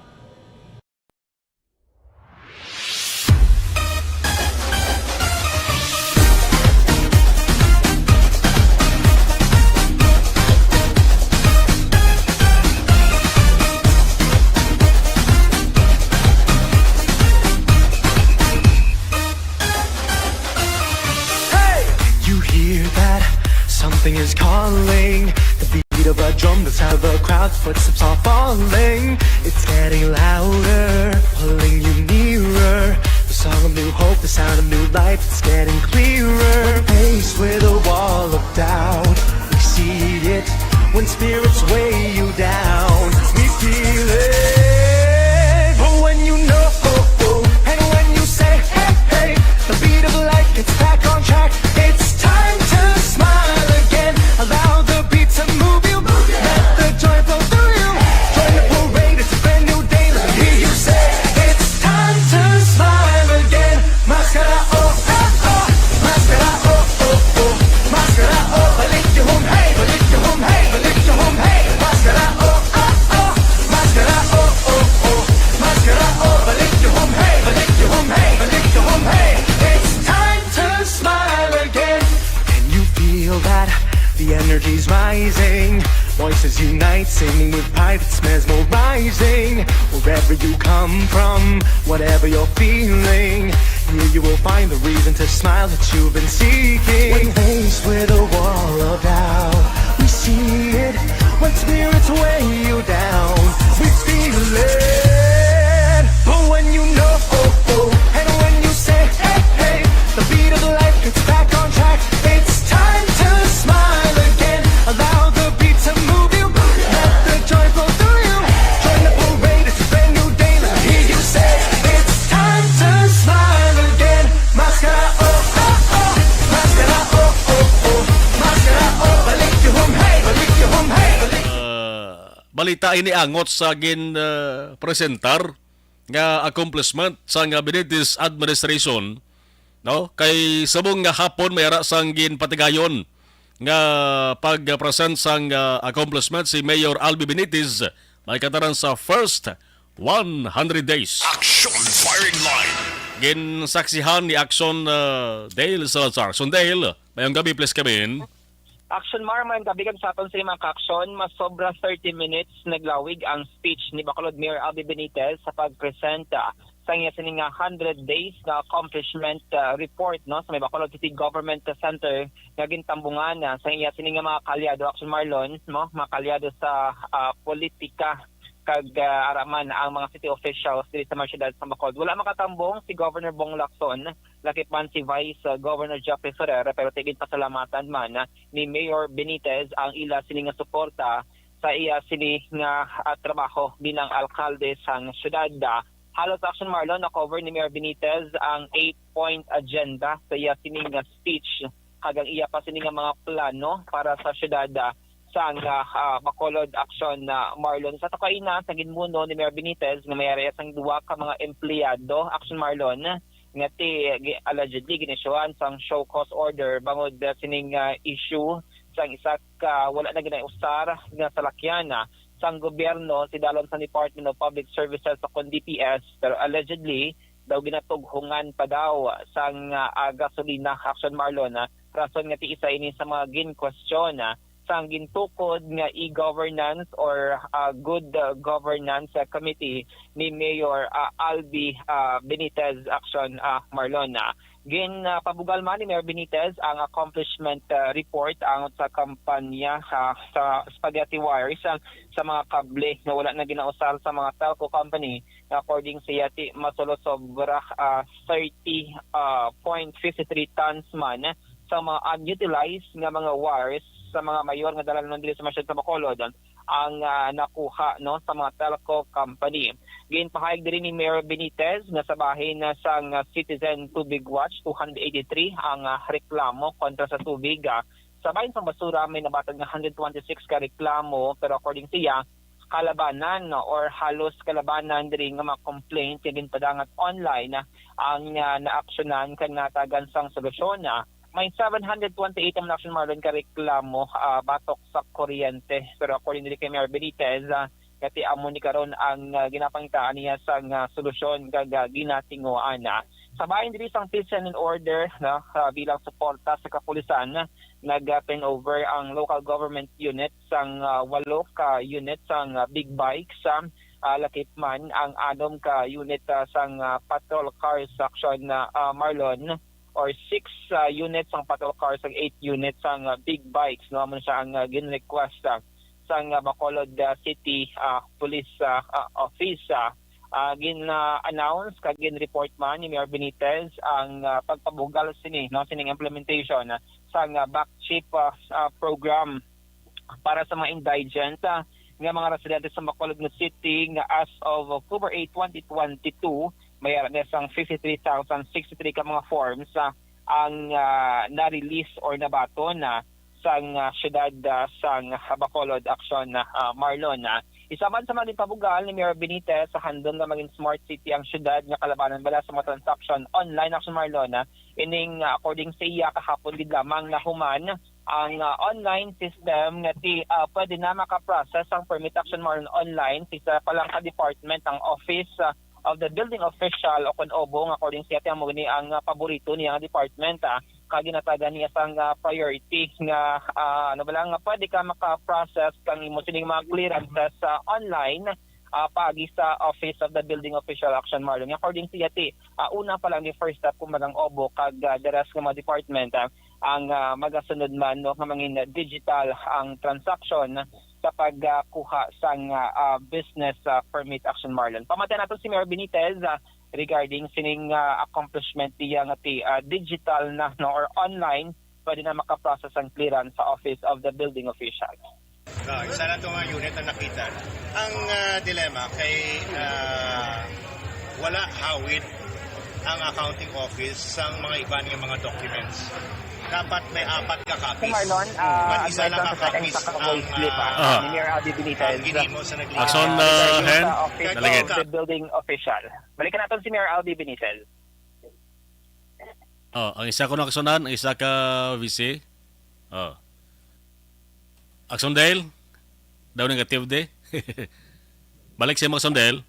Hey! You hear that? Something is calling. The beat of a drum, the sound of a crowd, footsteps are falling. It's getting louder, pulling you nearer. The song of new hope, the sound of new life, it's getting clearer. When faced with a wall of doubt, we see it. When spirits weigh you down, we feel it. But when you know, and when you say, hey, hey, the beat of life gets back on track. It's time to smile again. Allow the beat to move you. Let the joy flow through you. Join the parade, it's a brand new day. Let me hear you say, it's time to smile again. Maskara, oh, oh, oh. Maskara, oh, oh, oh. Maskara, oh, balik yung hum, hey, balik yung hum, hey, balik yung hum, hey. Maskara, oh, oh, oh. Maskara, oh, oh, oh. Maskara, oh, balik yung hum, hey, balik yung hum, hey, balik yung hum, hey. It's time to smile again. Can you feel that? The energy's rising. Voices unite, singing with pride, it's mesmerizing. Wherever you come from, whatever you're feeling, here you will find the reason to smile that you've been seeking. When faced with a wall of doubt, we see it. When spirits weigh you down, we feel it. But when you know, oh, oh, and when you say, hey, hey, the beat of life gets back on track. It's time to smile again. Allow the beat to move you. Let the joy flow through you. Join the parade, it's a brand new day. Let me hear you say, it's time to smile again. Maskara, oh, oh, oh. Maskara, oh, oh, oh. Maskara, oh, balik yung hum, hey, balik yung hum, hey, balik. Ah, balita ini angot sa gin ah, presentar nga accomplishment sang Benitez administration, no? Kay subong nga hapon may ara sang ginpatigayon nga pag-present sang ah, accomplishment si Mayor Albi Benitez, may kataran sa first one hundred days. Action Firing Line. Ginsaksihan ni Action ah, Dale Salazar. Action Dale, mayong gabi, please come in. Action Mar, mayong gabi kag sa aton sa mga ka-action. Masobra thirty minutes naglawig ang speech ni Bacolod Mayor Albi Benitez sa pag-present ah, sa iya sini nga hundred days nga accomplishment ah, report, no, sa may Bacolod City Government Center nga gintambungan ah, sa iya sini nga mga kaalyado, Action Marlon, no, mga kaalyado sa ah, politika kag ah, ara man ang mga city officials diri sa mga syudad sa Bacolod. Wala makatambong si Governor Bong Lacson lakip man si Vice, ah, Governor Jeffrey Ferrer, pero ti ginpasalamatan man, ah, ni Mayor Benitez ang ila sini nga suporta sa iya sini nga, ah, trabaho bilang alkalde sang syudad. Ah, halos, Action Marlon, na-cover ni Mayor Benitez ang eight-point agenda sa iya sini nga speech kag ang iya pa sini nga mga plano para sa syudad, ah, sang, ah, ah, Bacolod, Action, ah, Marlon. Sa to kaina, sa ginmuno ni Mayor Benitez nga may area sang duwa ka mga empleyado, Action Marlon, nga ti gi-, allegedly ginisyuhan sang show cause order bangod, ah, sining, ah, issue sang isa ka wala na ginausar nga salakyan, ah, sang gobyerno, si dalon sa Department of Public Services o kon D P S, pero allegedly daw ginatughungan pa daw sang, ah, ah, gasolina, Action Marlon, ah, rason nga ti isa ini sa mga gin-question, ah, sang gintukod nga e-governance or, ah, good, ah, governance, ah, committee ni Mayor, ah, Albi, ah, Benitez, Action, ah, Marlon. Ah, gin, ah, pabugal man ni Mayor Benitez ang accomplishment, ah, report angot sa kampanya, ah, sa spaghetti wires, ah, sa mga kable nga wala na ginausar sa mga telco company. According sa iya, ti masulosobra, ah, thirty, ah, point fifty three tons man sa mga unutilized nga mga wires sa mga mayor nga dalan diri sa mga siyudad sa Bacolod ang, ah, nakuha, no, sa mga telco company. Ginpahayag diri ni Mayor Benitez nga sa bahin na sang, ah, Citizen Tubig Watch two hundred eighty-three ang, ah, reklamo kontra sa tubig, ah, sa bahin sang basura may nabatad nga hundred twenty-six ka reklamo, pero according siya, kalabanan, no, or halos kalabanan diri nga mga complaint nga ginpadangat online, ah, ang, ah, naaksyonan kag natagan sang solusyon. Ah, may seven hundred twenty-eight ang Action Marlon ka reklamo, ah, batok sa kuryente. Pero according diri kay Mayor Benitez, ah, nga ti amo ni karon ang, ah, ginapangitaan niya sang, ah, solusyon kag, ah, ginatinguhaan na. Sa bahin diri sang peace and order, no, ah, bilang suporta sa kapulisan, nag-turnover ang local government unit sang, ah, walo ka unit sang, ah, big bikes, ah, ah, lakip man ang anom ka unit, ah, sang, ah, patrol cars, Action, ah, ah, Marlon, or six, ah, units sang patrol cars, sang eight units sang, ah, big bikes, no? Amo na siya ang, ah, gin-request, ah, sang, ah, Bacolod, ah, City, ah, Police, ah, ah, Office, ah. Ah, gin-, ah, announce kag gin-report man ni Mayor Benitez ang, ah, pagpabugal sini, no, sining implementation, ah, sang, ah, Back Chip, ah, s-, ah, program para sa mga indigent, ah, nga mga residente sa Bacolod nga City nga as of October eight, twenty twenty-two, may ara na sang fifty-three thousand sixty-three ka mga forms, ah, ang, ah, na-release or nabaton na sang, ah, siyudad, ah, sang Bacolod, Action, ah, Marlon, ah. Isa man sa mga ginpabugal ni Mayor Benitez sa handom nga maging smart city ang siyudad nga kalabanan bala sa mga transaction online, Action Marlon, ah. Ining, ah, according sa iya, kahapon gid lamang nahuman ang, ah, online system nga ti, ah, pwede na makaprocess ang permit, Action Marlon, online sa isa pa lang ka department, ang Office, ah, of the Building Official o kon obo, nga according siya, ti amo ni ang, ah, paborito niya nga department, ah, kag ginatagan niya sang, ah, priority nga, ah, ano ba lang, nga pwede ka maka-process kang imo sining mga clearances sa online, ah, paagi sa Office of the Building Official, Action Marlon. Nga according siya, ti, ah, una pa lang, the first step, kumbaga, ang obo kag, ah, the rest nga mga department, ah, ang, ah, magasunod man, no, nga mangin digital ang transaction sa pagkuha sang, ah, ah, business, ah, permit, Action Marlon. Pamati naton si Mayor Benitez, ah, regarding sining, ah, accomplishment niya nga ti, ah, digital na, no, or online, pwede na makaprocess ang clearance sa Office of the Building Official. Ah, isa lang to nga unit ang nakita. Ang, ah, dilemma kay, ah, wala hawid ang accounting office sang mga iban nga mga documents. Dapat may apat ka copies. Sir Marlon, ah, But isa lang ka copies ang, ah, ni Mayor Albi Benitez. Ang ginimo sa nag- Action, ah, Hen? Sa office Delegate. Of the building official. Balikan naton si Mayor Albi Benitez. Oh, ang isa ko na kasunan, ang isa ka V C. Oh. Action Dale? Daw negative di. Balik siya, Action Dale.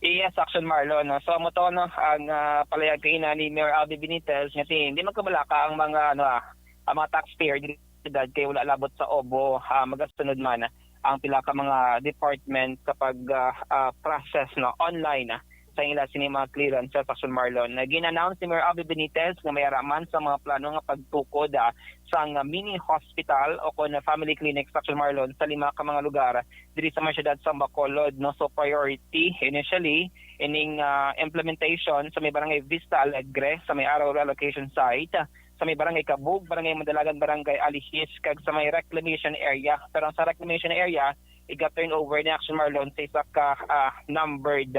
Yes, Action Marlon, no? So, amo to, no, ang, ah, palayag kaina ni Mayor Albi Benitez nga ti-, hindi magkabalaka ang mga, ano, ah, ang mga taxpayer diri sa siyudad kay wala labot sa obo, ah, magasunod man ang pila ka mga department sa pag, ah, ah, process, no, online, ah, sa ila sini mga clearances, Action Marlon. Na gin-announce ni Mayor Abby Benitez nga may ara man sa mga plano nga pagtukod, ah, sang mini hospital o kon family clinic, Action Marlon, sa lima ka mga lugar diri sa may siyudad sa Bacolod, no? So, priority initially ining, ah, implementation sa may barangay Vista Alegre, sa may Araw Relocation Site, sa may barangay Kabug, barangay Madalagan, barangay Alihis, kag sa may reclamation area. Pero ang sa reclamation area, iga-turn over ni, Action Marlon, sa isa ka, ah, numbered,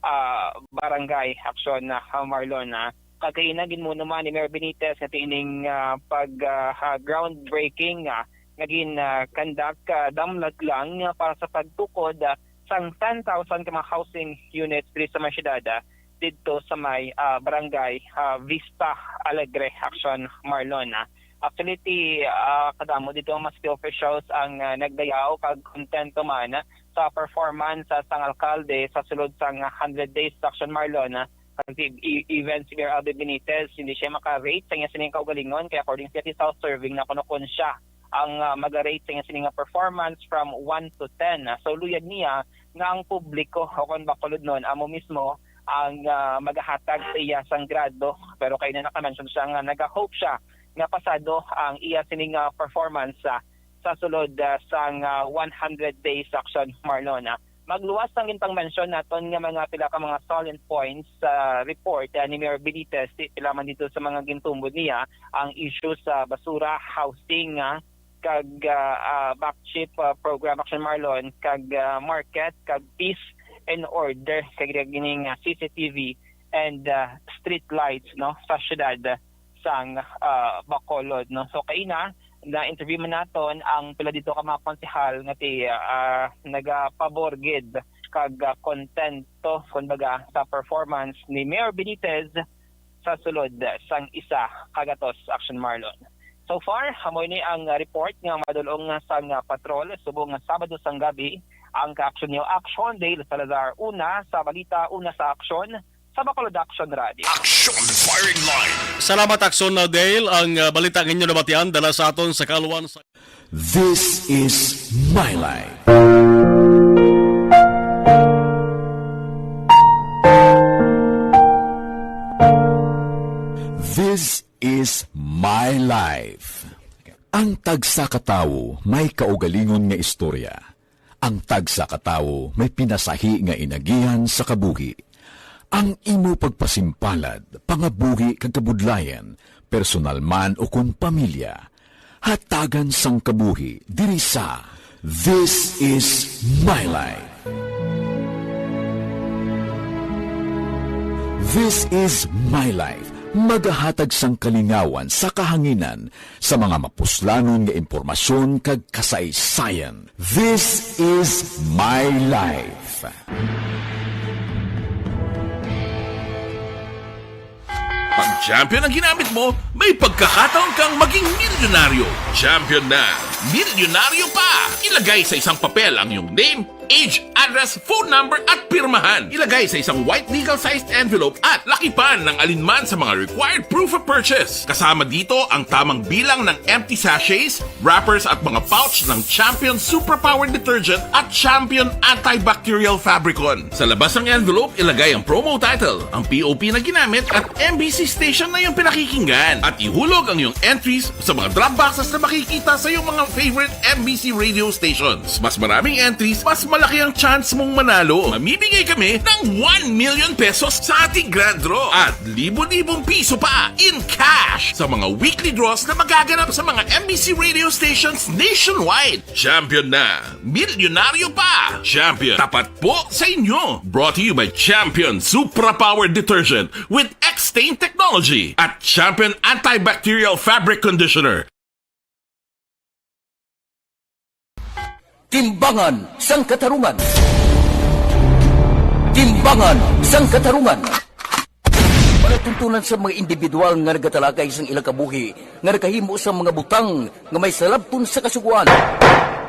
ah, barangay, Action, ah, Marlon, ah. Kag kaina, ginmuno man ni Mayor Benitez nga ining, ah, pag, ah, ah, groundbreaking, ah, nga gin, ah, conduct, ah, damlag lang, ah, para sa pagtukod, ah, sang ten thousand ka mga housing units diri sa may siyudad, ah, didto sa may, ah, barangay, ah, Vista Alegre, Action Marlon, ah. Actually, ti, ah, kadamo dito ang mga city officials ang, ah, nagdayaw kag kontento man sa performance, ah, sang alkalde sa sulod sang hundred days, Action Marlon, ah. Kag si, e-, even si Mayor Abby Benitez, hindi siya maka-rate sa iya sining kaugalingon, kay according sa iya, ti self-serving na kuno kon siya ang, ah, maga-rate sa iya sini nga performance from one to ten. Ah, so, luyag niya nga ang publiko o kon Bacolodnon amo mismo ang, ah, magahatag sa iya sang grado. Pero kaina naka-mention siya nga nagahope siya nga pasado ang iya sini nga performance, ah, sa sulod, ah, sang, ah, one hundred days, Action Marlon, ah. Magluwas ang ginpang-mention naton nga mga pila ka mga salient points sa report, ah, ni Mayor Benitez, ti-, pila man dito sa mga gintumbod niya, ang issue sa basura, housing, ah, kag, ah, ah, back chip, ah, program, Action Marlon, kag, ah, market, kag peace and order, kag gining, ah, C C T V and, ah, street lights, no, sa siyudad sang, ah, Bacolod, no. So, kaina, na-interview man naton ang pila dito ka mga konsehal nga ti, ah, nagapabor gid kag, ah, kontento, kumbaga, sa performance ni Mayor Benitez sa sulod sang isa ka gatos, Action Marlon. So far, amo ini ang report nga madul-ong sang, ah, patrol subong nga Sabado sang gabi. Ang ka-action niyo, Action Dale Salazar, una sa balita, una sa aksyon, sa Bacolod Action Radio. Action Firing Line. Salamat, Action Dale. Ang, ah, balita nga inyo nabatian dala sa aton sa kaalwan sa This is My Life. This is My Life. Ang tagsa ka tawo may kaugalingon nga istorya. Ang tagsa ka tawo may pinasahi nga inagihan sa kabuhi. Ang imo pagpasimpalad, pangabuhi kag kabudlayan, personal man ukon pamilya, hatagan sang kabuhi diri sa This Is My Life. This Is My Life, magahatag sang kalingawan sa kahanginan sa mga mapuslanon nga impormasyon kag kasaysayan. This is my life. Pag champion ang ginamit mo, may pagkakataon kang maging milyonaryo. Champion na, milyonaryo pa! Ilagay sa isang papel ang iyong name, age, address, phone number, at pirmahan. Ilagay sa isang white legal-sized envelope at lakipan ng alinman sa mga required proof of purchase. Kasama dito ang tamang bilang ng empty sachets, wrappers at mga pouch ng Champion Superpower Detergent at Champion Antibacterial Fabricon. Sa labas ng envelope, ilagay ang promo title, ang P O P na ginamit at M B C station na iyong pinakikinggan. At ihulog ang iyong entries sa mga drop boxes na makikita sa iyong mga favorite M B C radio stations. Mas maraming entries, mas malaki ang chance mong manalo. Mamimigay kami ng one million pesos sa ating grand draw at libo-libong piso pa in cash sa mga weekly draws na magaganap sa mga M B C radio stations nationwide. Champion na! Milyonaryo pa! Champion, tapat po sa inyo! Brought to you by Champion Supra Power Detergent with X-Stain Technology at Champion Antibacterial Fabric Conditioner. Timbangan sang Katarungan. Timbangan sang Katarungan. Palatuntunan sa mga individual nga nagatalakay sang ilang kabuhi nga nakahimo sang mga butang nga may salabton sa kasugoan.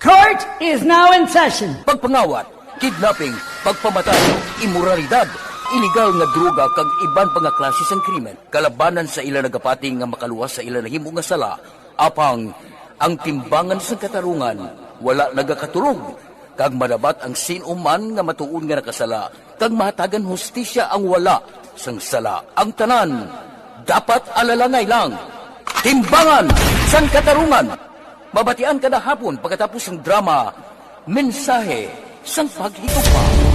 Court is now in session. Pagpangawat, kidnapping, pagpamatay, imoralidad, iligal nga droga kag iban pa nga klase sang krimen. Kalabanan sa ila nagapati nga makaluwas sa ila nahimo nga sala, apang ang timbangan sang katarungan wala nagakaturog. Kag madapat ang sin-o man nga matuod nga nakasala, kag mahatagan hustisya ang wala sang sala. Ang tanan dapat alalangay lang. Timbangan sang Katarungan. Mabatian kada hapon pagkatapos sang drama, Mensahe sang Paghigugma.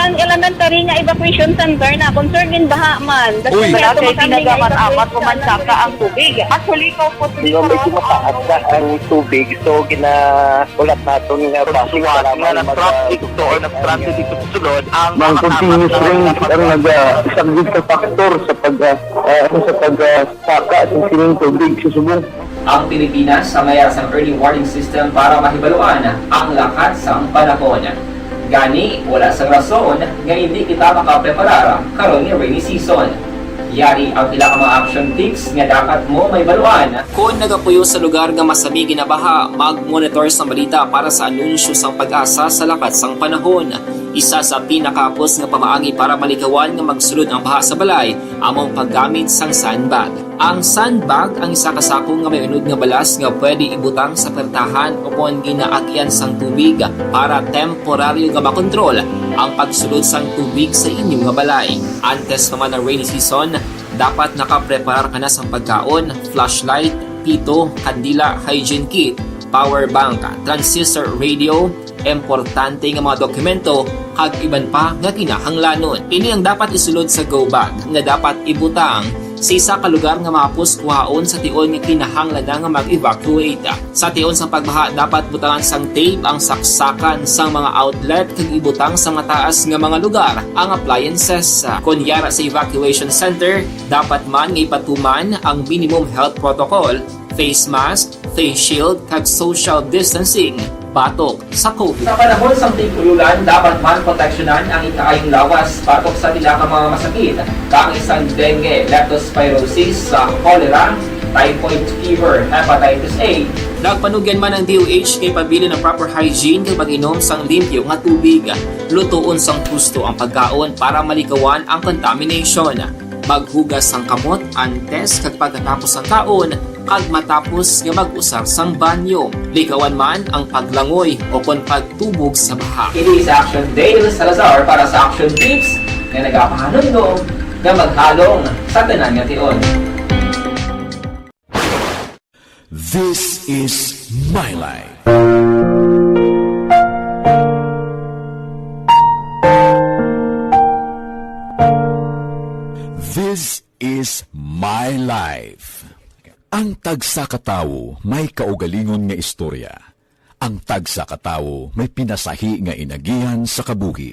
Ang elementary nga evacuation center na concerned in baha man. Uy. Kasi Wala medyo kay makami nga tinaga man evacuation amat o man saka ang tubig. Actually, ikaw po, Di ba, medyo mataas na ang tubig, so ginaulat naton nga basi Suwat nga nagtraffic to or nagtraffic dito sa sulod ang Mang mga tapat continuous na rain ang nagasaglit sa factor sa pag, ah, ah, sa pag, ah, saka sa sining tubig sa subong. Ang Pilipinas sa mayar sang early warning system para mahibaluan ang lakat sang panahon. Gani, wala sang rason nga hindi kita makapreparar karon nga rainy season. Yari ang pila ka mga action tips nga dapat mo mahibaluan. Kon nagapuyo sa lugar nga masami ginabaha, mag-monitor sang balita para sa anunsyo sang PAGASA sa lakat sang panahon. Isa sa pinakahapos nga pamaagi para malikawan nga magsulod ang baha sa balay amo ang paggamit sang sandbag. Ang sandbag ang isa ka sako nga may unod nga balas nga pwede ibutang sa pertahan ukon ginaagian sang tubig para temporaryo nga makontrol ang pagsulod sang tubig sa inyo nga balay. Antes pa man ang rainy season, dapat nakapreparar ka na sang pagkaon, flashlight, pito, kandila, hygiene kit, power bank, transistor radio, importante nga mga dokumento, kag iban pa nga kinahanglanon. Ini ang dapat isulod sa go bag nga dapat ibutang sa isa ka lugar nga mahapos kuhaon sa tion nga kinahanglan na nga mag-evacuate. Sa tion sang pagbaha, dapat butangan sang tape ang saksakan sang mga outlet kag ibutang sa mataas nga mga lugar ang appliances. Kon yara sa evacuation center, dapat man nga ipatuman ang minimum health protocol, face mask, face shield, kag social distancing batok sa COVID. Sa panahon sang tig-ululan, dapat man proteksyonan ang ikaayong lawas batok sa pila ka mga masakit, kaangay sang dengue, leptospirosis, sa cholera, typhoid fever, hepatitis A. Nagpanugyan man ang D O H nga ipabilin ang proper hygiene kag pag-inom sang limpyo nga tubig. Lutoon sang husto ang pagkaon para malikawan ang contamination. Maghugas sang kamot antes kag pagkatapos sang kaon, kag matapos nga mag-usar sang banyo. Likawan man ang paglangoy o kon pagtubog sa baha. Ini si Action Dale Salazar para sa Action Tips nga nagapahanumdom nga maghalong sa tanan nga tion. This is my life. This is my life. Ang tagsa ka tawo may kaugalingon nga istorya. Ang tagsa ka tawo may pinasahi nga inagihan sa kabuhi.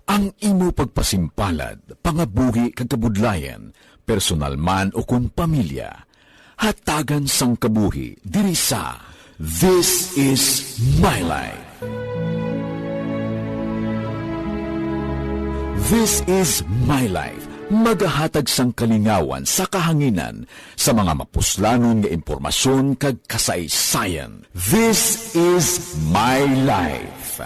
Ang imo pagpasimpalad, pangabuhi kag kabudlayan, personal man o kon pamilya, hatagan sang kabuhi diri sa This Is My Life. This Is My Life, magahatag sang kalingawan sa kahanginan sa mga mapuslanon nga impormasyon kag kasaysayan. This Is My Life.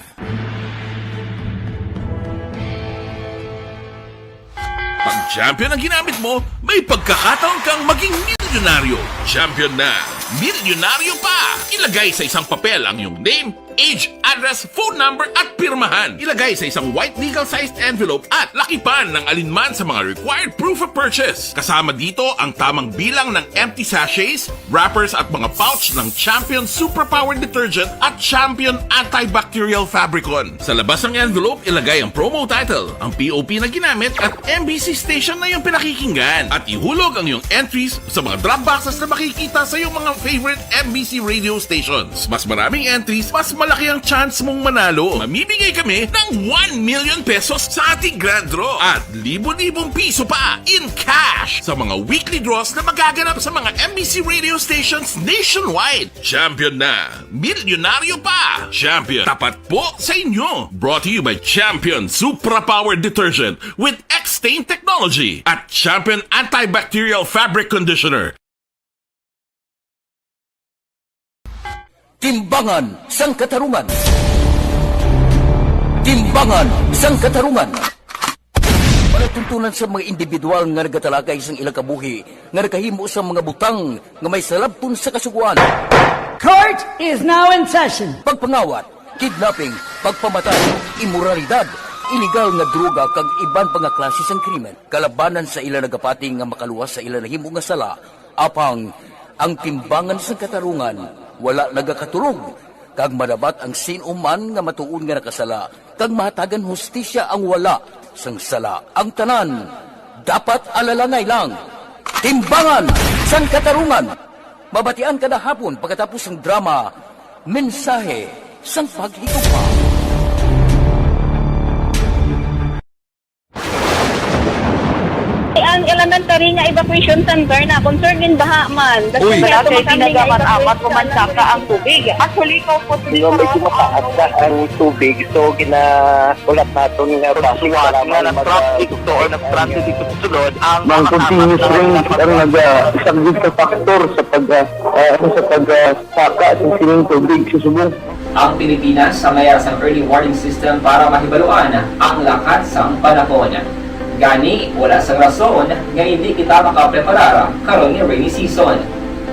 Pag champion ang ginamit mo, may pagkakataon kang maging milyonaryo. Champion na, milyonaryo pa! Ilagay sa isang papel ang iyong name, age, address, phone number, at pirmahan. Ilagay sa isang white legal-sized envelope at lakipan ng alinman sa mga required proof of purchase. Kasama dito ang tamang bilang ng empty sachets, wrappers at mga pouch ng Champion Superpower Detergent at Champion Antibacterial Fabricon. Sa labas ng envelope, ilagay ang promo title, ang P O P na ginamit at M B C station na iyong pinakikinggan. At ihulog ang iyong entries sa mga drop boxes na makikita sa iyong mga favorite M B C radio stations. Mas maraming entries, mas malaki ang chance mong manalo. Mamimigay kami ng one million pesos sa ating grand draw at libo-libong piso pa in cash sa mga weekly draws na magaganap sa mga M B C radio stations nationwide. Champion na! Milyonaryo pa! Champion, tapat po sa inyo! Brought to you by Champion Supra Power Detergent with X-Stain Technology at Champion Antibacterial Fabric Conditioner. Timbangan sang Katarungan. Timbangan sang Katarungan. Tuntunan sa mga individual nga nagatalakay sang ilang kabuhi nga nakahimo sang mga butang nga may salabton sa Kasugoan. Court is now in session. Pagpangawat, kidnapping, pagpamatay, imoralidad, iligal nga droga kag iban pa nga klase sang krimen. Kalabanan sa ila nagapati nga makaluwas sa ila nahimo nga sala, apang ang timbangan sang katarungan wala nagakatulog, kag madapat ang sin-o man nga matuod nga nakasala, kag mahatagan hustisya ang wala sang sala. Ang tanan dapat alalangay lang. Timbangan sang katarungan. Mabatian kada hapon pagkatapos sang drama, Mensahe sang Paghigugma. Ang elementary nga evacuation center na concerned din baha man. Uy. Wala kay ginagamat-amat o mansaka ang tubig. Actually, ko po Medyo mataas na ang tubig, so ginahulat naton nga bus nga mag- nag-traffic to or nag-transit dito sa sulod ang mga continuous rain ang nag-, ah, isang big factor sa pag, ah, ah, sa pag, ah, saka sa sining tubig sa subong. Ang Pilipinas ang may sang early warning system para mahibaluan ang lakat sang panahon. Gani, wala sang rason nga hindi kita makapreparar karon nga rainy season.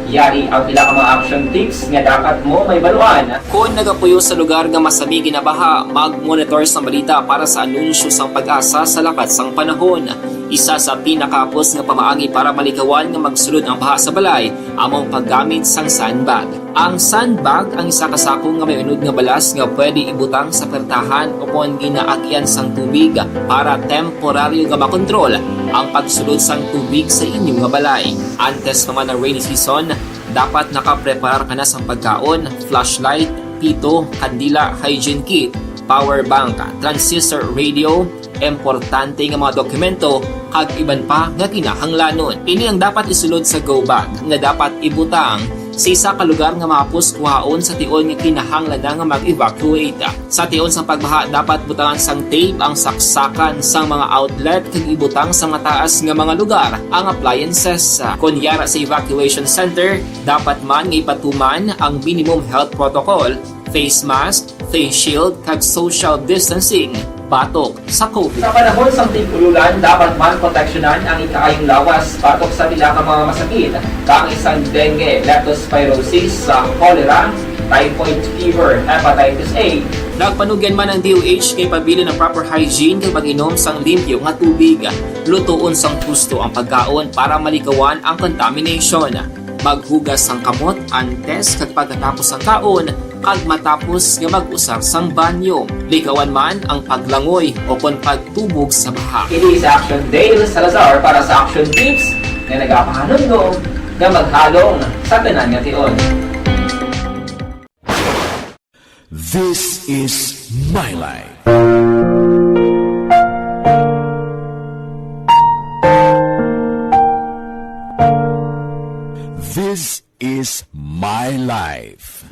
Yari ang pila ka mga action tips nga dapat mo mahibaluan. Kon nagapuyo sa lugar nga masami ginabaha, mag-monitor sang balita para sa anunsyo sang PAGASA sa lakat sang panahon. Isa sa pinakahapos nga pamaagi para malikawan nga magsulod ang baha sa balay amo ang paggamit sang sandbag. Ang sandbag ang isa ka sako nga may unod nga balas nga pwede ibutang sa pertahan o kon ginaagian sang tubig para temporaryo nga makontrol ang pagsulod sang tubig sa inyo nga balay. Antes pa man ang rainy season, dapat nakapreparar ka na sang pagkaon, flashlight, pito, kandila, hygiene kit, power bank, transistor radio, importante nga mga dokumento, kag iban pa nga kinahanglanon. Ini ang dapat isulod sa go bag nga dapat ibutang sa isa ka lugar nga mahapos kuhaon sa tion nga kinahanglan na nga mag-evacuate. Sa tion sang pagbaha, dapat butangan sang tape ang saksakan sang mga outlet kag ibutang sa mataas nga mga lugar ang appliances. Kon yara sa evacuation center, dapat man nga ipatuman ang minimum health protocol, face mask, face shield, kag social distancing batok sa COVID. Sa panahon sang tig-ululan, dapat man proteksyonan ang ikaayong lawas batok sa pila ka mga masakit, kaangay sang dengue, leptospirosis, sa cholera, typhoid fever, hepatitis A. Nagpanugyan man ang D O H kay pabilin ang proper hygiene kag pag-inom sang limpyo nga tubig. Lutoon sang husto ang pagkaon para malikawan ang contamination. Maghugas sang kamot antes kag pagkatapos sang kaon, kag matapos nga mag-usar sang banyo. Likawan man ang paglangoy o kon pagtubog sa baha. Ini si Action Dale Salazar para sa Action Tips nga nagapahanumdom nga maghalong sa tanan nga tion. This is my life. This is my life.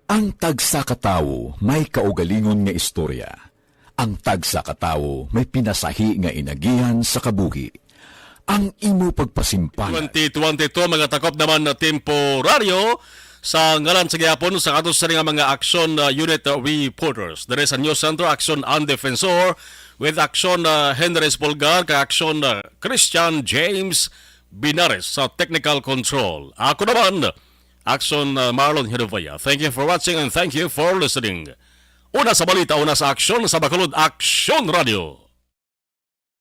Ang tagsa ka tawo may kaugalingon nga istorya. Ang tagsa ka tawo may pinasahi nga inagihan sa kabuhi. Ang imo pagpasimpalad. Twenty twenty-two, mga takop naman na temporaryo sa ngalan sa gihapon sa ato sa nga mga action, uh, unit, uh, reporters. Dere sa News Center, Action Ann Defensor, with Action, uh, Henry Espolgar, kag Action, uh, Christian James Binares sa technical control. Ako naman, Action, uh, Marlon Hinovaya. Thank you for watching and thank you for listening. Una sa balita, una sa aksyon, sa Bacolod Action Radio.